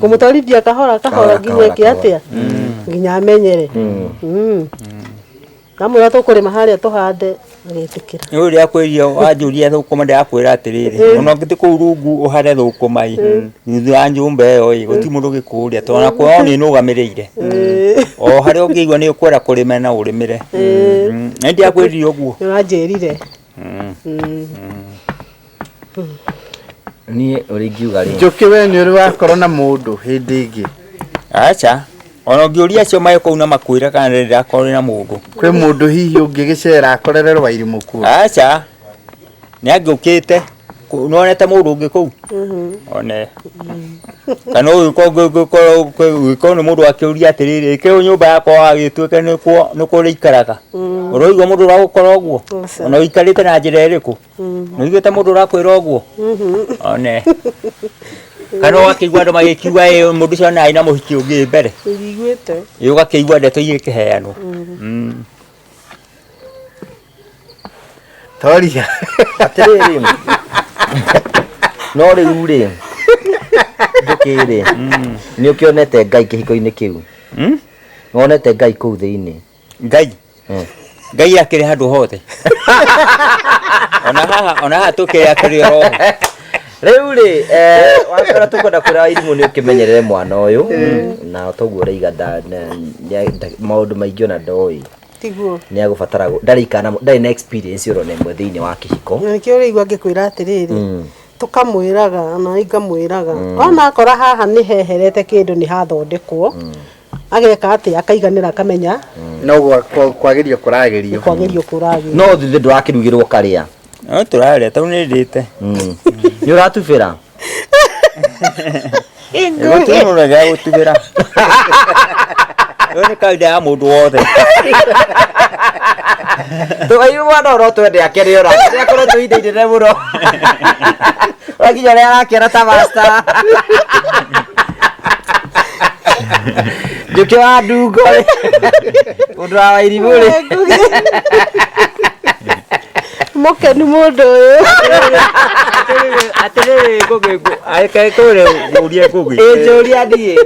Kũmũtwarithia kahora kahora nginya Kahora, eke atĩa? Nginya amenyere. Ndamwĩra tũkũrĩma harĩa tũhande agĩtĩkĩra. Nĩ ũrĩa kwĩria wanjũria thũkũma ndĩrakwĩra atĩrĩrĩ, ona ũngĩthiĩ kũu rungu ũhande thũkũma ĩ, thutha wa nyũmba ĩyo ĩ, gũtirĩ mũndũ ũngĩkũria tondũ ona kwao nĩ nũgamĩrĩire. O harĩa ũngĩigua nĩ ũkwenda kũrĩma no ũrĩmĩre. Na ndĩrakwĩrire ũguo. Nĩ ũranjĩrire. Niĩ ũrĩa ingiuga rĩ, Njũkĩ we nĩ ũrĩ wakorwo na mũndũ hĩndĩ ĩngĩ? Aca. Ona ũngĩũria acio marĩ kũu na makwĩre kana ndĩrĩ ndakorwo na mũndũ. Kwĩ mũndũ hihi ũngĩgĩcera akorere rwairimũ kuo? Aca. Nĩ angĩũkĩte. Nĩwonete mũndũ ũngĩ kũu? One. Kana ũgĩkorwo nĩ mũndũ akĩũria atĩrĩrĩ, ĩkĩrĩ nyũmba yakwa wagĩtuĩke nĩkuo ũrĩikaraga? Ũroigua mũndũ ũragũkora ũguo? Aca. Ona ũikarĩte na njĩra ĩrĩkũ? Nĩũiguĩte mũndũ ũrakwĩra ũguo? One. Kana ũgakĩigua andũ magĩkiuga ĩ mũndũ ũcio ona arĩ na mũhiki ũngĩ mbere. Nĩnjiguĩte. Ĩ ũgakĩigua ndeto igĩkĩheanwo. Toria. Atĩrĩrĩ, no rĩu rĩ, Njũkĩ rĩ, nĩ ũkĩonete Ngai kĩhiko-inĩ kĩu? Nĩwonete Ngai kũu thĩinĩ? Ngai. Ngai akĩrĩ handũ hothe. Ona haha, ona haha tũkĩrĩ akĩrĩ oro ho. Rĩu rĩ, wakora tũkwenda kwĩra irimũ nĩ ũkĩmenyerere mwana ũyũ, na toguo ũraiga maũndũ maingĩ ona ndoĩ. Tiguo. Nĩ agũbatara ndarĩ ikana, ndarĩ na experience oro na ĩmwe thĩinĩ wa kĩhiko. Na nĩkĩo ũraigua ngĩkwĩra atĩrĩrĩ, tũkamwĩraga na ngamwĩraga ona akora haha nĩ heherete kĩndũ nĩ hathondekwo, ageka atĩa, akaiganĩra akamenya No kwagĩrio kũragĩrio. Kwagĩrio kũragĩrio. No thutha ndũrakĩrugĩrwo karĩa. No tũrarĩa tondũ nĩ ndĩte. Nĩ ũratubĩra? Gũtirĩ mũndũ angĩaga gũtubĩra. Ĩyo nĩ kawaida ya mũndũ wothe. Tũkaigua mwana ũyũ no twende akene ona nĩ akoretwo ihinda inene mũno. Ũrakinya ũrĩa arakena ta master. Njũkĩ wa ndungo rĩ. Mũndũ wa Wairimũ rĩ. Mũkenu mũndũ ũyũ. Atĩrĩrĩ, Ngũgĩ, reke ngũre ngũrie Ngũgĩ. Ĩ njũria niĩ.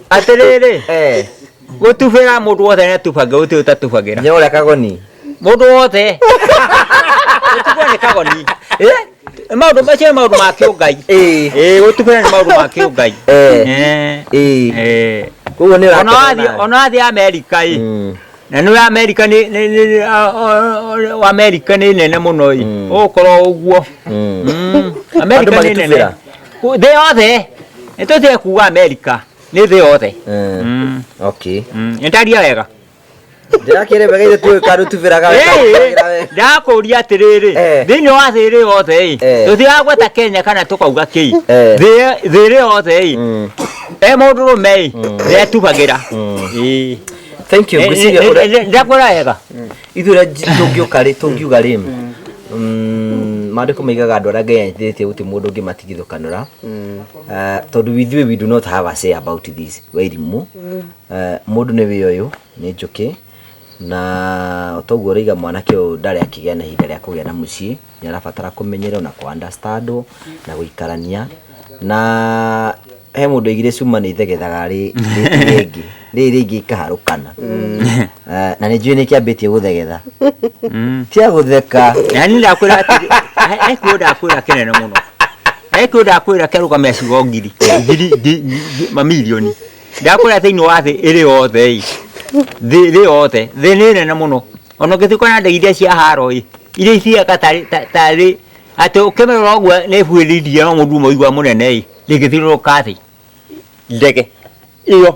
Atĩrĩrĩ, gũtubĩra mũndũ wothe nĩ atubagĩra, gũtirĩ ũtatubagĩra. Nĩ ũrĩa kagoni. Mũndũ wothe. Gũtubĩra nĩ kagoni. Maũndũ macio nĩ maũndũ ma kĩũngai. Ĩ, gũtubĩra nĩ maũndũ ma kĩũngai. Koguo nĩ Ona ũrakena wathiĩ, nawe. ona wathiĩ Amerika ĩ. Na nĩ Amerika nĩ, nĩ, nĩ, Amerika nĩ nene mũno ĩ. Ũgũkorwo ũguo. Amerika Andũ nĩ nene. magĩtubĩra. Thĩ yothe. Nĩ tũtige kuga Amerika. Nĩ thĩ yothe. Okay. Nĩ ndaria wega. Ndĩrakĩrĩ wega ithuĩ tũĩ kana tubĩraga wega. Ndakũria atĩrĩrĩ, thĩinĩ wa thĩ ĩrĩ yothe ĩ, tũtiragweta Kenya kana tũkauga kĩi. Thĩ ĩrĩ yothe ĩ, e mũndũrũme ĩ, nĩetubagĩra. Ĩĩ. Thank you. Ngwĩciria ũrĩa Ndakwĩra wega. Ithuĩ ũrĩa tũngĩũka rĩ, tũngiuga rĩ, maandĩko maigaga andũ arĩa Ngai anyitithĩtie gũtirĩ mũndũ ũngĩmatigithũkanũra. Tondũ ithuĩ we do not have a say about this Wairimũ. Mũndũ nĩ wĩ ũyũ, nĩ Njũkĩ, na toguo ũraiga mwanake ũyũ ndarĩ akĩgĩa na ihinda rĩa kũgĩa na mũciĩ, nĩ arabatara kũmenyerwo na kũ understand wo na gũikarania, na he mũndũ oigire cuma nĩ ithegethaga rĩ rĩngĩ, rĩrĩ rĩngĩ ikaharũkana. Na nĩ njũĩ nĩ kĩambĩtie gũthegetha. Tia gũtheka. Na niĩ ndakwĩra atĩrĩ, he kĩũndũ ndakwĩra kĩnene mũno. He kĩũndũ ndakwĩra kĩarũgamia ciugo ngiri, ngiri, ngiri, mamirioni. Ndakwĩra thĩinĩ wa thĩ ĩrĩ yothe ĩ, thĩ ĩrĩ yothe, thĩ nĩ nene mũno. Ona ũngĩthiĩ kuona ndege iria cia haro ĩ, iria ithiaga tarĩ atĩ ũkĩmĩrora ũguo nĩ ĩbuĩrĩirie no mũndũ ũmwe ũigua mũnene ĩ, ndĩngĩthiũrũrũka thĩ. Ndege ĩyo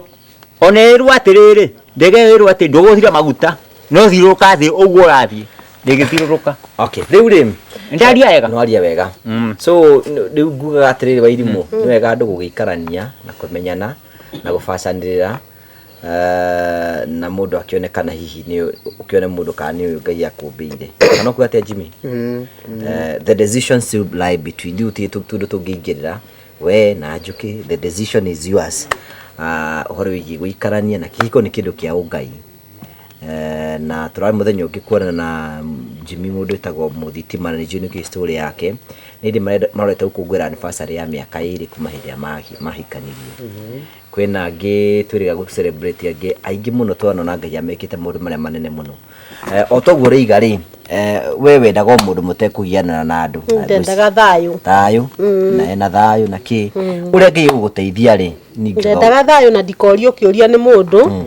ona ĩrwo atĩrĩrĩ, ndege ĩyo ĩrwo atĩ ndũgũthira maguta, no thiũrũrũka thĩ ũguo ũrathiĩ, ndĩngĩthiũrũrũka. Okay, rĩu rĩ, Ndaria wega? Nĩwaria wega. So, rĩu ngugaga atĩrĩrĩ Wairimũ, nĩ wega andũ gũgĩikarania na kũmenyana na gũbacanĩrĩra, na mũndũ akĩone kana hihi nĩ ũkĩone mũndũ kana nĩ ũyũ Ngai akũmbĩire. Kana ũkuga atĩa Jimmy? The decision still lie between you, gũtirĩ tũndũ tũngĩingĩrĩra we na Njũkĩ, the decision is yours. Ũhoro wĩgiĩ gũikarania na kĩhiko nĩ kĩndũ kĩa ũngai. Na tũrarĩ mũthenya ũngĩ kuonana na Jimmy mũndũ wĩtagwo Mũthitima na nĩnjũĩ nĩkĩ story yake nĩ hĩndĩ marorete gũkũngũĩra anniversary ya mĩaka ĩrĩ kuma hĩndĩ ĩrĩa mahikanirie. Kwĩna angĩ twĩrĩga gũ celebrate angĩ aingĩ mũno twanona Ngai amekĩte maũndũ marĩa manene mũno. O toguo ũrĩiga rĩ, we wendaga o mũndũ mũtekũgianĩra na andũ. Ndendaga thayũ. Thayũ, na ena thayũ na kĩ. Ũrĩa Ngai egũgũteithia rĩ, niĩ ingiuga Ndendaga thayũ na ndikorio kĩũria nĩ mũndũ.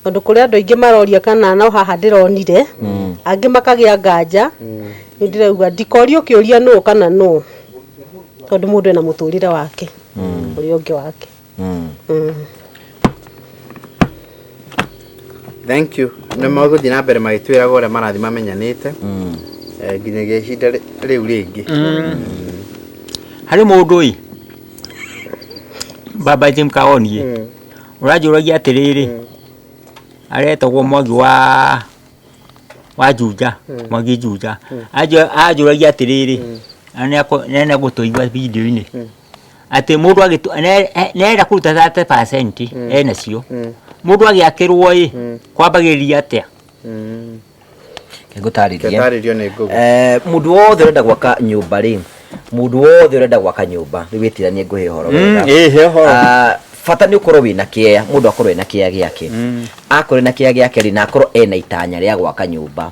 Tondũ kũrĩ andũ aingĩ maroria kana no haha ndĩronire, angĩ makagĩa nganja, nĩ ndĩrauga ndikorio kĩũria nũ kana nũ, tondũ mũndũ ena mũtũrĩre wake, ũrĩa ũngĩ wake. Thank you. Nĩ magũthiĩ na mbere magĩtwĩraga ũrĩa marathiĩ mamenyanĩte nginyagia ihinda rĩu rĩngĩ. Harĩ mũndũ ĩ baba Jim Kaoni ĩ ũranjũragia atĩrĩrĩ, aretagwo Mwangi wa Juja, Mwangi Juja. Anjũragia atĩrĩrĩ, na nĩ egũtũigua video-inĩ, atĩ mũndũ nĩarenda kũruta 30% enacio, mũndũ agĩakĩrwo ĩ kwambagĩrĩria atĩa? Ngũtarĩrie. Gĩtarĩrio nĩ Ngũgĩ. Mũndũ wothe ũrenda gwaka nyũmba rĩ, mũndũ wothe ũrenda gwaka nyũmba rĩu wĩtiranie ngũhe ũhoro wega. Ĩ, he ũhoro. Bata nĩ ũkorwo wĩna kĩea, mũndũ akorwo ena kĩea gĩake. Akorwo ena kĩea gĩake rĩ, na akorwo ena itanya rĩa gwaka nyũmba.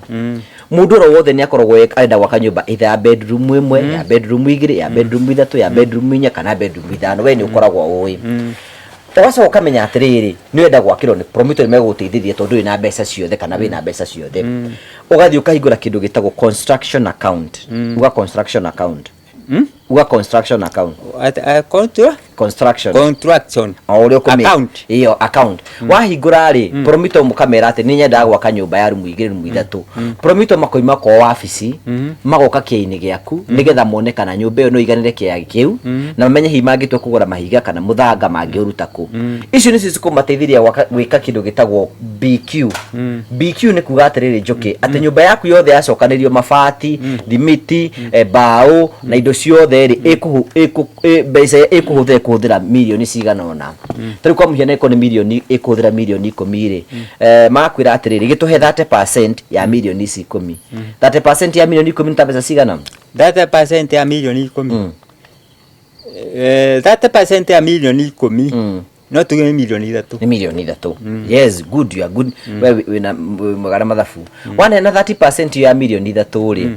Mũndũ oro wothe nĩ akoragwo arenda gwaka nyũmba either ya bedroom ĩmwe, ya bedroom igĩrĩ, ya bedroom ithatũ, ya bedroom inya kana bedroom ithano, we nĩ ũkoragwo ũĩ. Ũgacoka ũkamenya atĩrĩrĩ, nĩ ũrenda gwakĩrwo nĩ Promito nĩ megũgũteithĩrĩria tondũ wĩna mbeca ciothe kana wĩna mbeca ciothe. Ũgathiĩ ũkahingũra kĩndũ gĩtagwo construction account. Uga construction account. Uga construction account. Construction. Construction. O ũrĩa ũkũmĩ- Account. Ĩyo account. Wahingũra rĩ, Promito mũkamera atĩ nĩ nyendaga gwaka nyũmba ya rumu igĩrĩ, rumu ithatũ. Promito makoima kwao wabici, magoka kĩea-inĩ gĩaku, nĩgetha mone kana nyũmba ĩyo no ĩiganĩre kĩea kĩu, na mamenye hihi mangĩtua kũgũra mahiga kana mũthanga mangĩũruta kũ. Icio nĩcio cikũmateithĩrĩria gwĩka kĩndũ gĩtagwo BQ. BQ nĩ kuga atĩrĩrĩ Njũkĩ, atĩ nyũmba yaku yothe yacokanĩrio mabati, thimiti, mbaũ na indo ciothe rĩ, mbeca ĩkũhũthĩra ĩkũhũthĩra mirioni cigana ũna. Ta rĩu kwa mũhiano ĩkorwo nĩ mirioni ĩkũhũthĩra mirioni ikũmi rĩ, magakwĩra atĩrĩrĩ, gĩtũhe 30% ya mirioni ici ikũmi. 30% ya mirioni ikũmi nĩ ta mbeca cigana? 30% ya mirioni ikũmi. 30% ya mirioni ikũmi. No tuge nĩ mirioni ithatũ. Nĩ mirioni ithatũ. Yes, good, you are good. We wĩna wĩ mwega na mathabu. Waneana 30% ya mirioni ithatũ rĩ,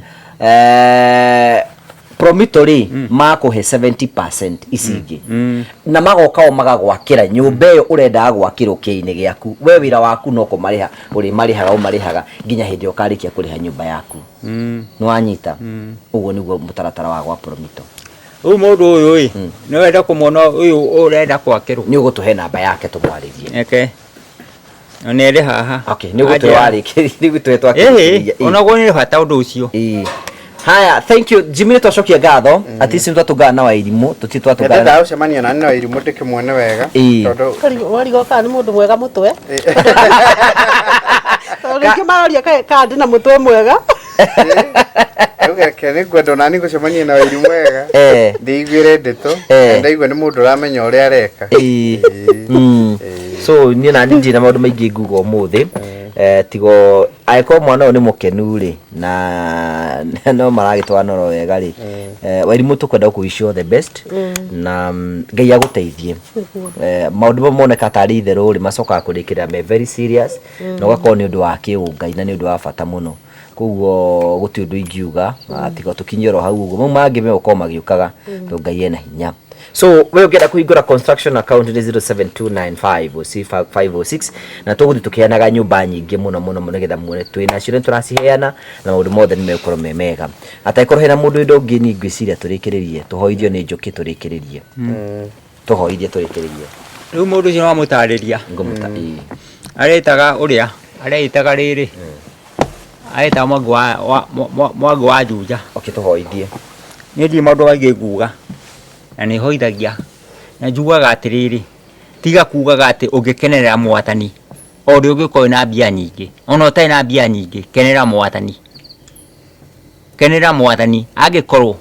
Promito rĩ, makũhe 70% ici ingĩ. Na magoka o magagwakĩra nyũmba ĩyo ũrendaga gwakĩrwo kĩĩ-inĩ gĩaku. We wĩra waku no kũmarĩha, ũrĩmarĩhaga ũmarĩhaga nginya hĩndĩ ĩrĩa ũkarĩkia kũrĩha nyũmba yaku. Nĩ wanyita? Ũguo nĩguo mũtaratara wa gwa Promito. Rĩu mũndũ ũyũ ĩ, nĩ wenda kũmuona ũyũ ũrenda kwakĩrwo. Nĩ ũgũtũhe namba yake tũmwarĩrie. Eke. Na nĩ arĩ haha. Okay, nĩ ũgũtũhe warĩkĩrĩria, nĩ ũgũtũhe twakĩrĩkĩrĩria. Ĩhĩ, onaguo nĩ bata ũndũ ũcio. Ĩĩ. Haya, thank you. Jimmy nĩ twacokia ngatho. At least nĩ twatũngana na Wairimũ, tũtirĩ twatũngana. Nyendaga gũcemania na nĩ Wairimũ ndĩkĩmuone wega. Ĩĩ. Tondũ Warigwo kana nĩ mũndũ mwega mũtwe. Tondũ rĩngĩ maroria kana ndĩ na mũtwe mwega. Rĩu geke nĩ ngwenda onani gũcemania na Wairimũ wega. Ndĩiguĩre ndeto. Ndaigua nĩ mũndũ ũramenya ũrĩa areka. Ĩĩ. So niĩ nani ndirĩ na maũndũ maingĩ nguga ũmũthĩ. Tigo angĩkorwo mwana ũyũ nĩ mũkenu rĩ, na no maragĩtwarana oro wega rĩ, Wairimũ tũkwenda gũkũ wish you all the best, na Ngai agũteithie. Maũndũ mamwe moneka tarĩ itherũ rĩ, macokaga kũrĩkĩrĩra me very serious, na ũgakorwo nĩ ũndũ wa kĩũngai na nĩ ũndũ wa bata mũno. Koguo gũtirĩ ũndũ ingiuga, tiga tũkinye oro hau ũguo, mau mangĩ megũkorwo magĩũkaga, tondũ Ngai ena hinya. So we ũngĩenda kũhingũra construction account nĩ 0729506506, na tũgũthiĩ tũkĩheanaga nyũmba nyingĩ mũno mũno mũno nĩgetha muone twĩ nacio nĩ tũraciheana na maũndũ mothe nĩ megũkorwo me mega. Atangĩkorwo hena mũndũ ũndũ ũngĩ niĩ ngwĩciria tũrĩkĩrĩrie, tũhoithio nĩ Njũkĩ tũrĩkĩrĩrie. Tũhoithie tũrĩkĩrĩrie. Rĩu mũndũ ũcio wamũtarĩria. Ngũmũta, ĩĩ. Aretaga ũrĩa, areĩtaga rĩrĩ. Aretaga Mwangi wa, Mwangi wa Juja. Okay, tũhoithie. Niĩ ndirĩ maũndũ maingĩ nguga, na nĩ hoithagia, na njugaga atĩrĩrĩ, tiga kugaga atĩ ũngĩkenerera mwathani, o ũrĩa ũngĩkorwo wĩna mbia nyingĩ, ona ũtarĩ na mbia nyingĩ, kenera mwathani. Kenera mwathani, angĩkorwo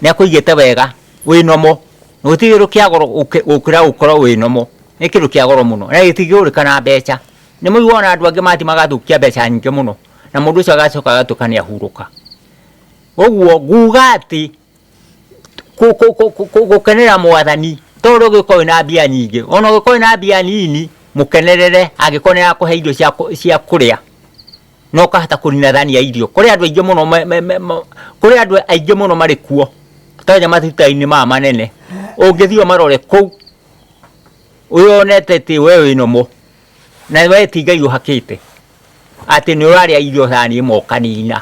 nĩ akũigĩte wega, wĩ nomo, na gũtirĩ kĩndũ kĩa goro gũkĩra gũkorwo wĩ nomo, nĩ kĩndũ kĩa goro mũno, na gĩtingĩgũrĩka na mbeca. Nĩ mũiguaga ona andũ angĩ mathiĩ magathũkia mbeca nyingĩ mũno, Na mũndũ ũcio agacoka agatuĩka nĩ ahurũka. Ũguo nguga atĩ gũkenera mwathani to ũrĩa ũngĩkorwo wĩna mbia nyingĩ, ona ũngĩkorwo wĩna mbia nini mũkenerere angĩkorwo nĩ arakũhe irio cia kũrĩa na ũkahota kũnina thani ya irio. Kũrĩ andũ aingĩ mũno kũrĩ andũ aingĩ mũno marĩ kuo tanja mathibitarĩ-inĩ maya manene, ũngĩthiĩ ũmarore kũu wĩyonete atĩ we wĩ normal na we ti Ngai ũhakĩte atĩ nĩ ũrarĩa irio thani ĩmwe ũkanina.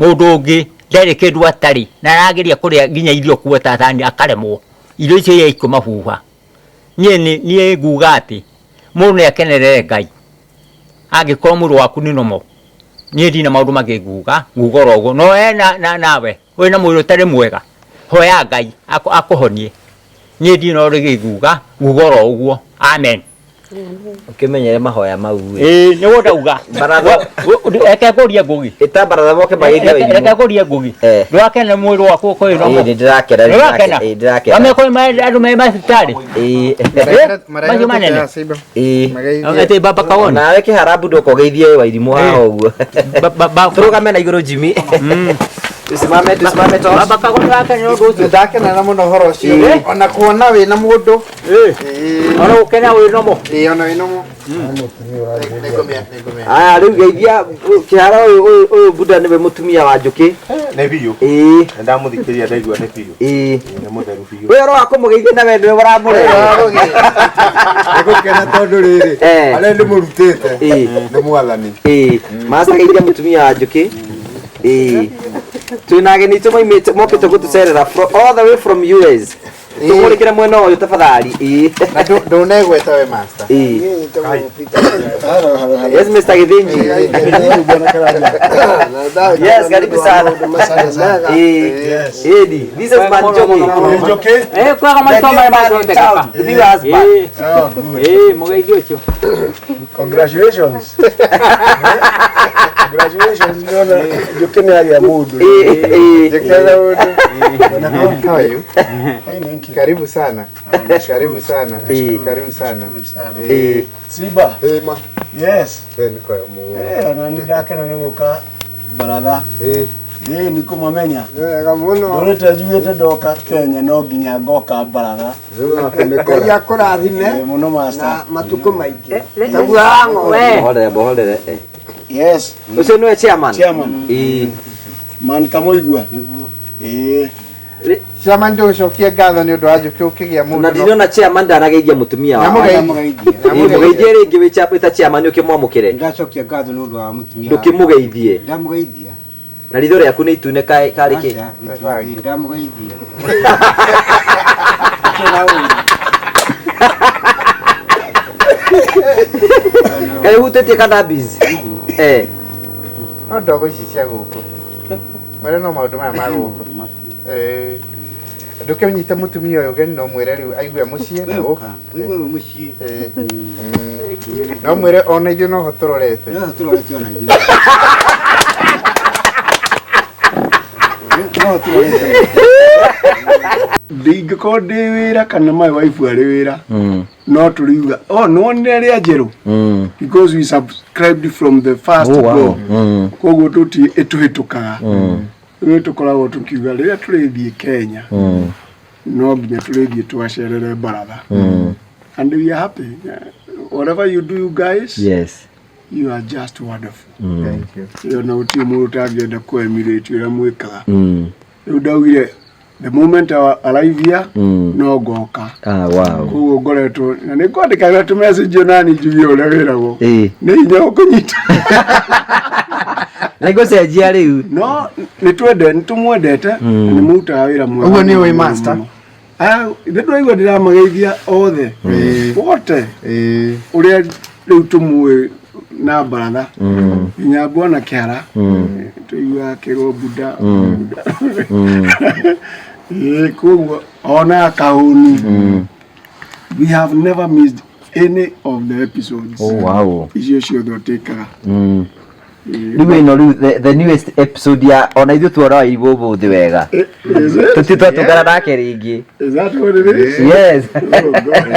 Mũndũ ũngĩ ndarĩ kĩndũ atarĩ na arageria kũrĩa nginya irio kuota thani akaremwo, irio icio iria ikũmahuha. Niĩ nguga atĩ mũndũ nĩ akenerere Ngai angĩkorwo mwĩrĩ waku nĩ normal. Niĩ ndirĩ na maũndũ mangĩ nguga, nguga oro ũguo. No we nawe wĩna mwĩrĩ ũtarĩ mwega, hoya Ngai akũhonie. Niĩ ndirĩ na ũndũ ũngĩ nguga, nguga oro ũguo. Amen. Ũkĩmenyere mahoya mau ĩ. Ĩĩ, nĩguo ndauga. Baratha. Reke ngũrie Ngũgĩ. Ĩta baratha moke mageithie Reke Wairimu. ngũrie Ngũgĩ. Eh. Ndũrakena mwĩrĩ waku ũkorwo wĩ Ĩĩ, normal. nĩ ndĩrakena, nĩ Ndũrakena? ndĩrakena, ĩĩ, ndĩrakena. Wamenya kũrĩ andũ me mathibitarĩ? Ĩĩ. Macio manene. Ĩĩ. Atĩ baba kawoni. Nawe kĩharambu ndũka ũgeithie Wairimu haha ũguo. Tũrũgame na igũrũ Jimmy. Tusimame, tusimame toss. Baba kawoni wakena nĩ ũndũ ũcio. Ndakena na mũno ũhoro ũcio Ĩĩ. ona kuona wĩna mũndũ. Ona gũkena wĩ normal. Ĩĩ, ona wĩ normal. Aya rĩu geithia kĩhara ũyũ ũyũ ũyũ Buda nĩwe mũtumia wa Njũkĩ. Nĩ biũ. Ĩĩ. Nĩ ndamũthikĩrĩria ndaigua nĩ biũ. Ĩĩ. Nĩ mũtheru biũ. Wĩ ũhoro wa kũmũgeithia na we nĩwe ũramũrehe. Nĩgũkena tondũ rĩrĩ Eh. harĩa ndĩmũrutĩte Ĩĩ. nĩ mwathani. Ĩĩ. Master geithia mũtumia wa Njũkĩ. Ĩĩ. Twĩna ageni aitũ maumĩte mokĩte gũtũcerera all the way from US. Tũmũrĩkĩre mwena ũyũ tafadhali. Ĩĩ. Na ndũnegweta we master. Ĩĩ. Yes, Mr. Githinji. Yes, karibu sana. Ĩĩ. Ĩĩ. This is man Njoki. Njoki. Eh, kwega The maitho new marĩa man in mathondekaga. town, the new husband. Ĩĩ. Oh, good. Ĩĩ, mũgeithio ũcio. Congratulations. Congratulations nĩona Njũkĩ nĩ agĩa mũndũ. Ĩĩ, ĩĩ. How are you? Karibu sana. Karibu sana. Karibu sana. Ĩĩ. Simba. Ĩĩ ma. Yes. Ĩĩ nĩ kwa mũgũrũ. Eh, ona nĩ ndakena nĩ gũka baratha. Ĩĩ. Ĩĩ nĩ kũmamenya. Wega mũno. Ndũrĩte njugĩte ndoka Kenya no nginya ngoka baratha. Ngai akũrathime Ĩĩ mũno master. na matukũ maingĩ. Taguo wa ng'ombe. Mũhorere, mũhorere. eh. Yes. Ũcio nĩwe chairman. Chairman. Ĩĩ. Man Kamũigua. Ĩĩ. Chairman ndũgũcokia ngatho nĩ ũndũ wa Njũkĩ ũkĩgĩa mũndũ. Na ndinona chairman ndanageithia mũtumia wa. Ndamũgeithia. Ĩĩ, mũgeithie rĩngĩ wĩ wĩ ta chairman ũkĩmwamũkĩre. Ndacokia ngatho nĩ ũndũ wa mũtumia. Ndũkĩmũgeithie. Ndamũgeithia. Na ritho rĩaku nĩ itune karĩ kĩ? Ndamũgeithia. Kaĩ ũhutĩtie cannabis? Eh. No ndogo ici cia gũkũ. Mwĩre no maũndũ maya ma gũkũ. Ĩĩ. Ndũkĩnyite mũtumia ũyũ ũgeni no mwĩre rĩu aigue mũciĩ na gũkũ. Ũigue mũciĩ. Ĩĩ. No mwĩre ona ithuĩ noho tũrorete. Noho tũrorete ona ithuĩ. Noho tũrorete. Ndingĩkorwo ndĩ wĩra kana my wife arĩ wĩra no tũriuga oh nĩwonire rĩa njerũ because we subscribed from the first Oh, wow. go koguo tũti ĩtũhĩtũkaga rĩu tũkoragwo tũkiuga rĩrĩa tũrĩthiĩ Kenya no nginya tũrĩthiĩ tũgacerere baratha and we are happy whatever you do you guys Yes. you are just wonderful Thank you. ĩyo na gũtirĩ mũndũ ũtangĩenda kũ emulate ũrĩa mwĩkaga rĩu ndaugire the moment I arrive here no ngoka Ah, wow. koguo ngoretwo na nĩ ngwandĩkagĩra tũ message onani njuge ũrĩa wĩragwo Ĩĩ. nĩ hinya gũkũnyita Na ngũcenjia rĩu. no nĩ twende nĩ tũmwendete na nĩ mũrutaga wĩra mwega Ũguo nĩ ũĩ mũno, master. mũno. Ah, nĩ ndĩraigua ndĩramageithia othe wote Ĩĩ. ũrĩa rĩu tũmũĩ na baratha nginya bwana kĩhara tũiguaga kĩrwo buda Ĩĩ, koguo ona kahũni we have never missed any of the episodes Oh, wow. icio ciothe ũtĩkaga Rĩu ĩno rĩu the newest episode ya ona ithuĩ tuona Wairimu ũmũthĩ wega. Is it? Tũti twatũngana nake rĩngĩ. Is that what it is? Yes. Oh, God.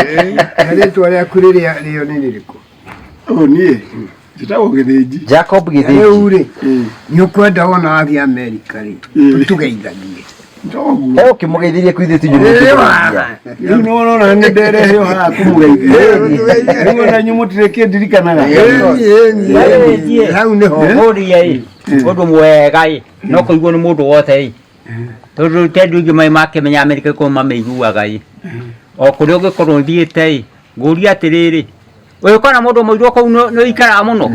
Na rĩtwa rĩaku rĩrĩa rĩo nĩ rĩrĩkũ? Oh, niĩ Njĩtagwo Gĩthĩnji. Jacob Gĩthĩnji. Rĩu rĩ, nĩ ũkwenda wona wathiĩ Amerika rĩ, tũgeithagie. Toguo. He ũkĩmũgeithirie kwĩ ithuĩ Ĩĩ, wa. Rĩu nĩ ũrona nĩ nderehe haha kũmũgeithia. Rĩu ona inyuĩ mũtirĩ kĩndirikanaga. Ĩĩ, ĩĩ, hau nĩho. Ũrie ĩ ũndũ mwega ĩ no kũiguo nĩ mũndũ wothe ĩ tondũ ti andũ aingĩ mai makĩmenya Amerika kũu mamĩiguaga ĩ o kũrĩa ũngĩkorwo ũthiĩte ĩ ngũria atĩrĩrĩ ũgĩkora mũndũ mũirũ kũu nĩ ũikaraga mũno.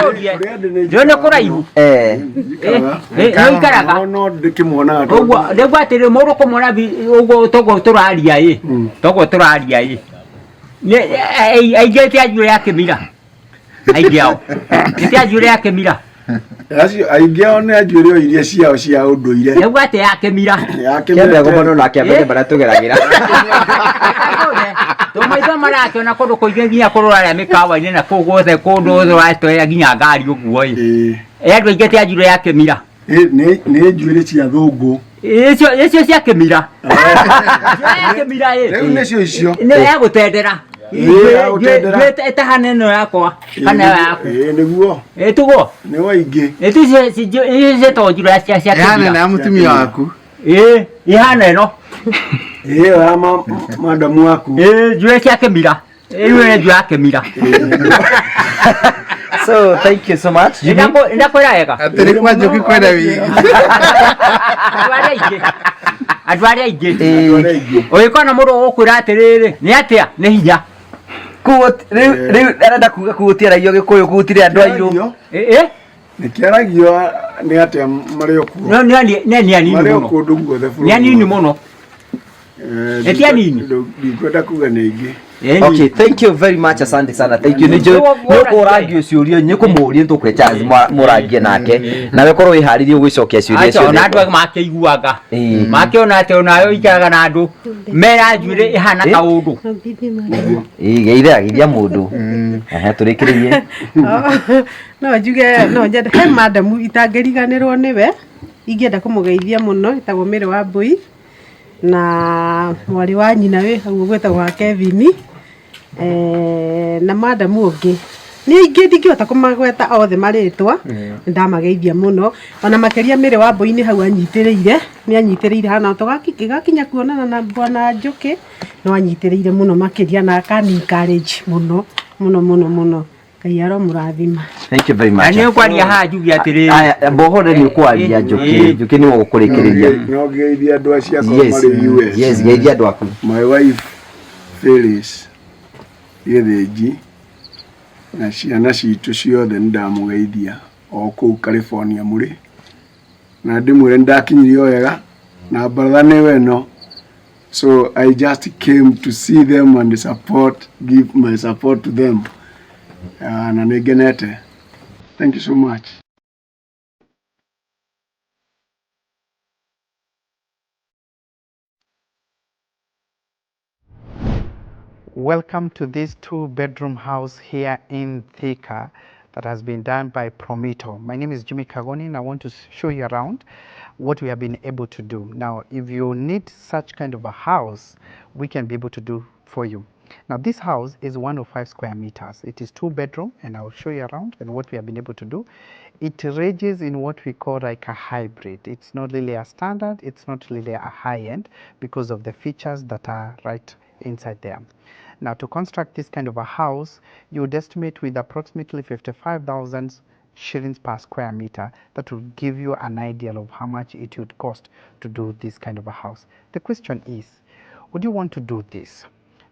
Ngũrie nĩ nĩ kũraihu. Eh. Ĩ, nĩ ũikaraga. No no ndĩkĩmuonaga tondũ- Ũguo nĩguo atĩrĩ mũndũ kũmwona ũguo toguo tũraria ĩ toguo tũraria ĩ aingĩ ti anjuĩrĩ ya kĩmira aingĩ ao ti anjuĩrĩ ya kĩmira. Acio aingĩ ao nĩ anjuĩrĩ o iria ciao cia ũndũire. Nĩguo atĩ ya kĩmira. Ya Kĩambia kĩmira. gũmonwo nake amenye marĩa tũgeragĩra. Tũmaitho marakĩona kũndũ kũingĩ nginya kũrũraya mĩkawa-inĩ na kũu guothe kũndũ ũratoya nginya ngari ũguo ĩ. Ĩĩ. Andũ aingĩ ti anjuĩrĩ ya kĩmira. Ĩ, nĩ njuĩrĩ cia thũngũ. Icio cia kĩmira. Ya kĩmira ĩ. Rĩu nĩcio icio. Nĩ ya gũtendera. Ĩĩ, ya gũtendera. Njuĩrĩ ĩtahana ĩno yakwa kana ĩyo yaku. Ĩĩ, nĩguo. Ĩ tugo. Nĩ waingĩ. Ĩ tu ciĩtagwo njuĩrĩ cia Ĩhana kĩmira. na ya mũtumia waku. Ĩ ihana ĩno. Ĩĩ, ĩyo ya madamu waku. Ĩ njuĩrĩ cia kĩmira. Ĩyo nĩ njuĩrĩ ya kĩmira. So thank you so much. Jimmy. Ndakwĩra wega. Atĩrĩ kwa Njoki kwenda wigi. Andũ arĩa aingĩ. Andũ arĩa aingĩ. Andũ arĩa aingĩ. Ũgĩkona mũndũ ũgũkwĩra atĩrĩrĩ, nĩ atĩa? Nĩ hinya. Kuo rĩu rĩu arenda kuga kuo gũtiaragio gĩkũyũ kuo gũtirĩ andũ airũ. Kĩaragio? Ĩ Nĩ kĩaragio nĩ atĩa marĩ o kuo. no nĩ nĩ anini Marĩ o mũno. kũndũ guothe bũrũri. Nĩ anini mũno. Eh, Nĩ ti anini? Ndikwenda kuga nĩ aingĩ. Okay, thank you very much, asante sana. Thank you. Nĩ njũĩ nĩ ũkũrangio ciũria nĩ kũmũria tũkũhe chance mũrangie nake. Nawe korwo wĩharĩirie gũgĩcokia ciũria Aca ona ciothe. andũ aya makĩiguaga. Ĩĩ. Makĩona atĩ onawe ũikaraga na andũ mena njuĩrĩ ĩhana Ĩ. kaũndũ. Ĩĩ, geithia geithia mũndũ. Ehe, tũrĩkĩrĩrie. No njuge no nyende he madamu itangĩriganĩrwo nĩwe ingĩenda kũmũgeithia mũno ĩtagwo Mary wa Mbui na mwarĩ wa nyina wĩ hau ũgwĩtagwo wa Kevin na madamu ũngĩ nĩ aingĩ ndingĩhota kũmagweta othe marĩtwa nĩndamageithia mũno ona makĩria Mary wa Mbui nĩ hau anyitĩrĩire nĩ anyitĩrĩire hana tũgakinya kuonana na bwana Njũkĩ no anyitĩrĩire mũno makĩria na akani encourage mũno mũno mũno mũno. Ngai aromũrathima. Thank you very much. Na nĩ ũkwaria haha njuge atĩrĩrĩ. Aya, bohore nĩ ũkwaria Njũkĩ. Njũkĩ nĩwe ũkũrĩkĩrĩria. No ngeithia andũ acio akwa Yes. marĩ US. Yes, geithia andũ aku. My wife Phyllis Gĩthĩnji na ciana citũ ciothe nĩ ndamũgeithia o kũu California mũrĩ na ndĩmwĩre nĩ ndakinyirio wega na baratha nĩyo ĩno. So I just came to see them and support, give my support to them. Na nĩ ngenete. Thank you so much. Welcome to this 2-bedroom house here in Thika that has been done by Promito. My name is Jimmy Kagoni and I want to show you around what we have been able to do. Now, if you need such kind of a house, we can be able to do for you. Now, this house is 105 square meters. It is 2-bedroom and I'll show you around and what we have been able to do. It ranges in what we call like a hybrid. It's not really a standard, it's not really a high end because of the features that are right inside there. Now, to construct this kind of a house, you would estimate with approximately 55,000 shillings per square meter. That will give you an idea of how much it would cost to do this kind of a house. The question is, would you want to do this?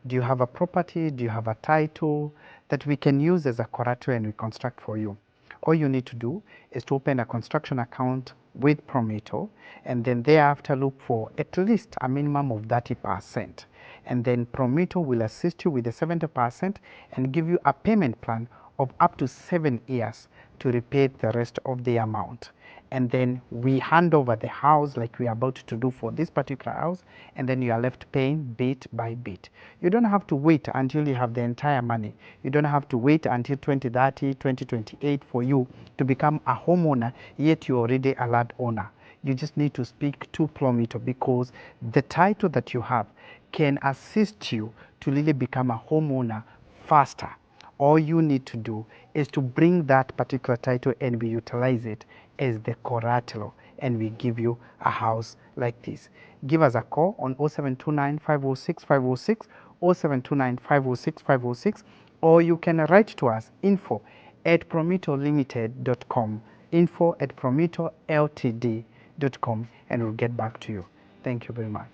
Do you have a property? Do you have a title that we can use as a collateral and we construct for you? All you need to do is to open a construction account with Promito and then thereafter look for at least a minimum of 30%. And then Promito will assist you with the 70% and give you a payment plan of up to 7 years to repay the rest of the amount. And then we hand over the house like we are about to do for this particular house, and then you are left paying bit by bit. You don't have to wait until you have the entire money. You don't have to wait until 2030, 2028 for you to become a homeowner, yet you're already a landowner. You just need to speak to Promito because the title that you have can assist you to really become a homeowner faster. All you need to do is to bring that particular title and we utilize it as the collateral and we give you a house like this. Give us a call on 0729 506 506, 0729 506 506, or you can write to us info@promitolimited.com, info@promitoltd.com, and we'll get back to you. Thank you very much.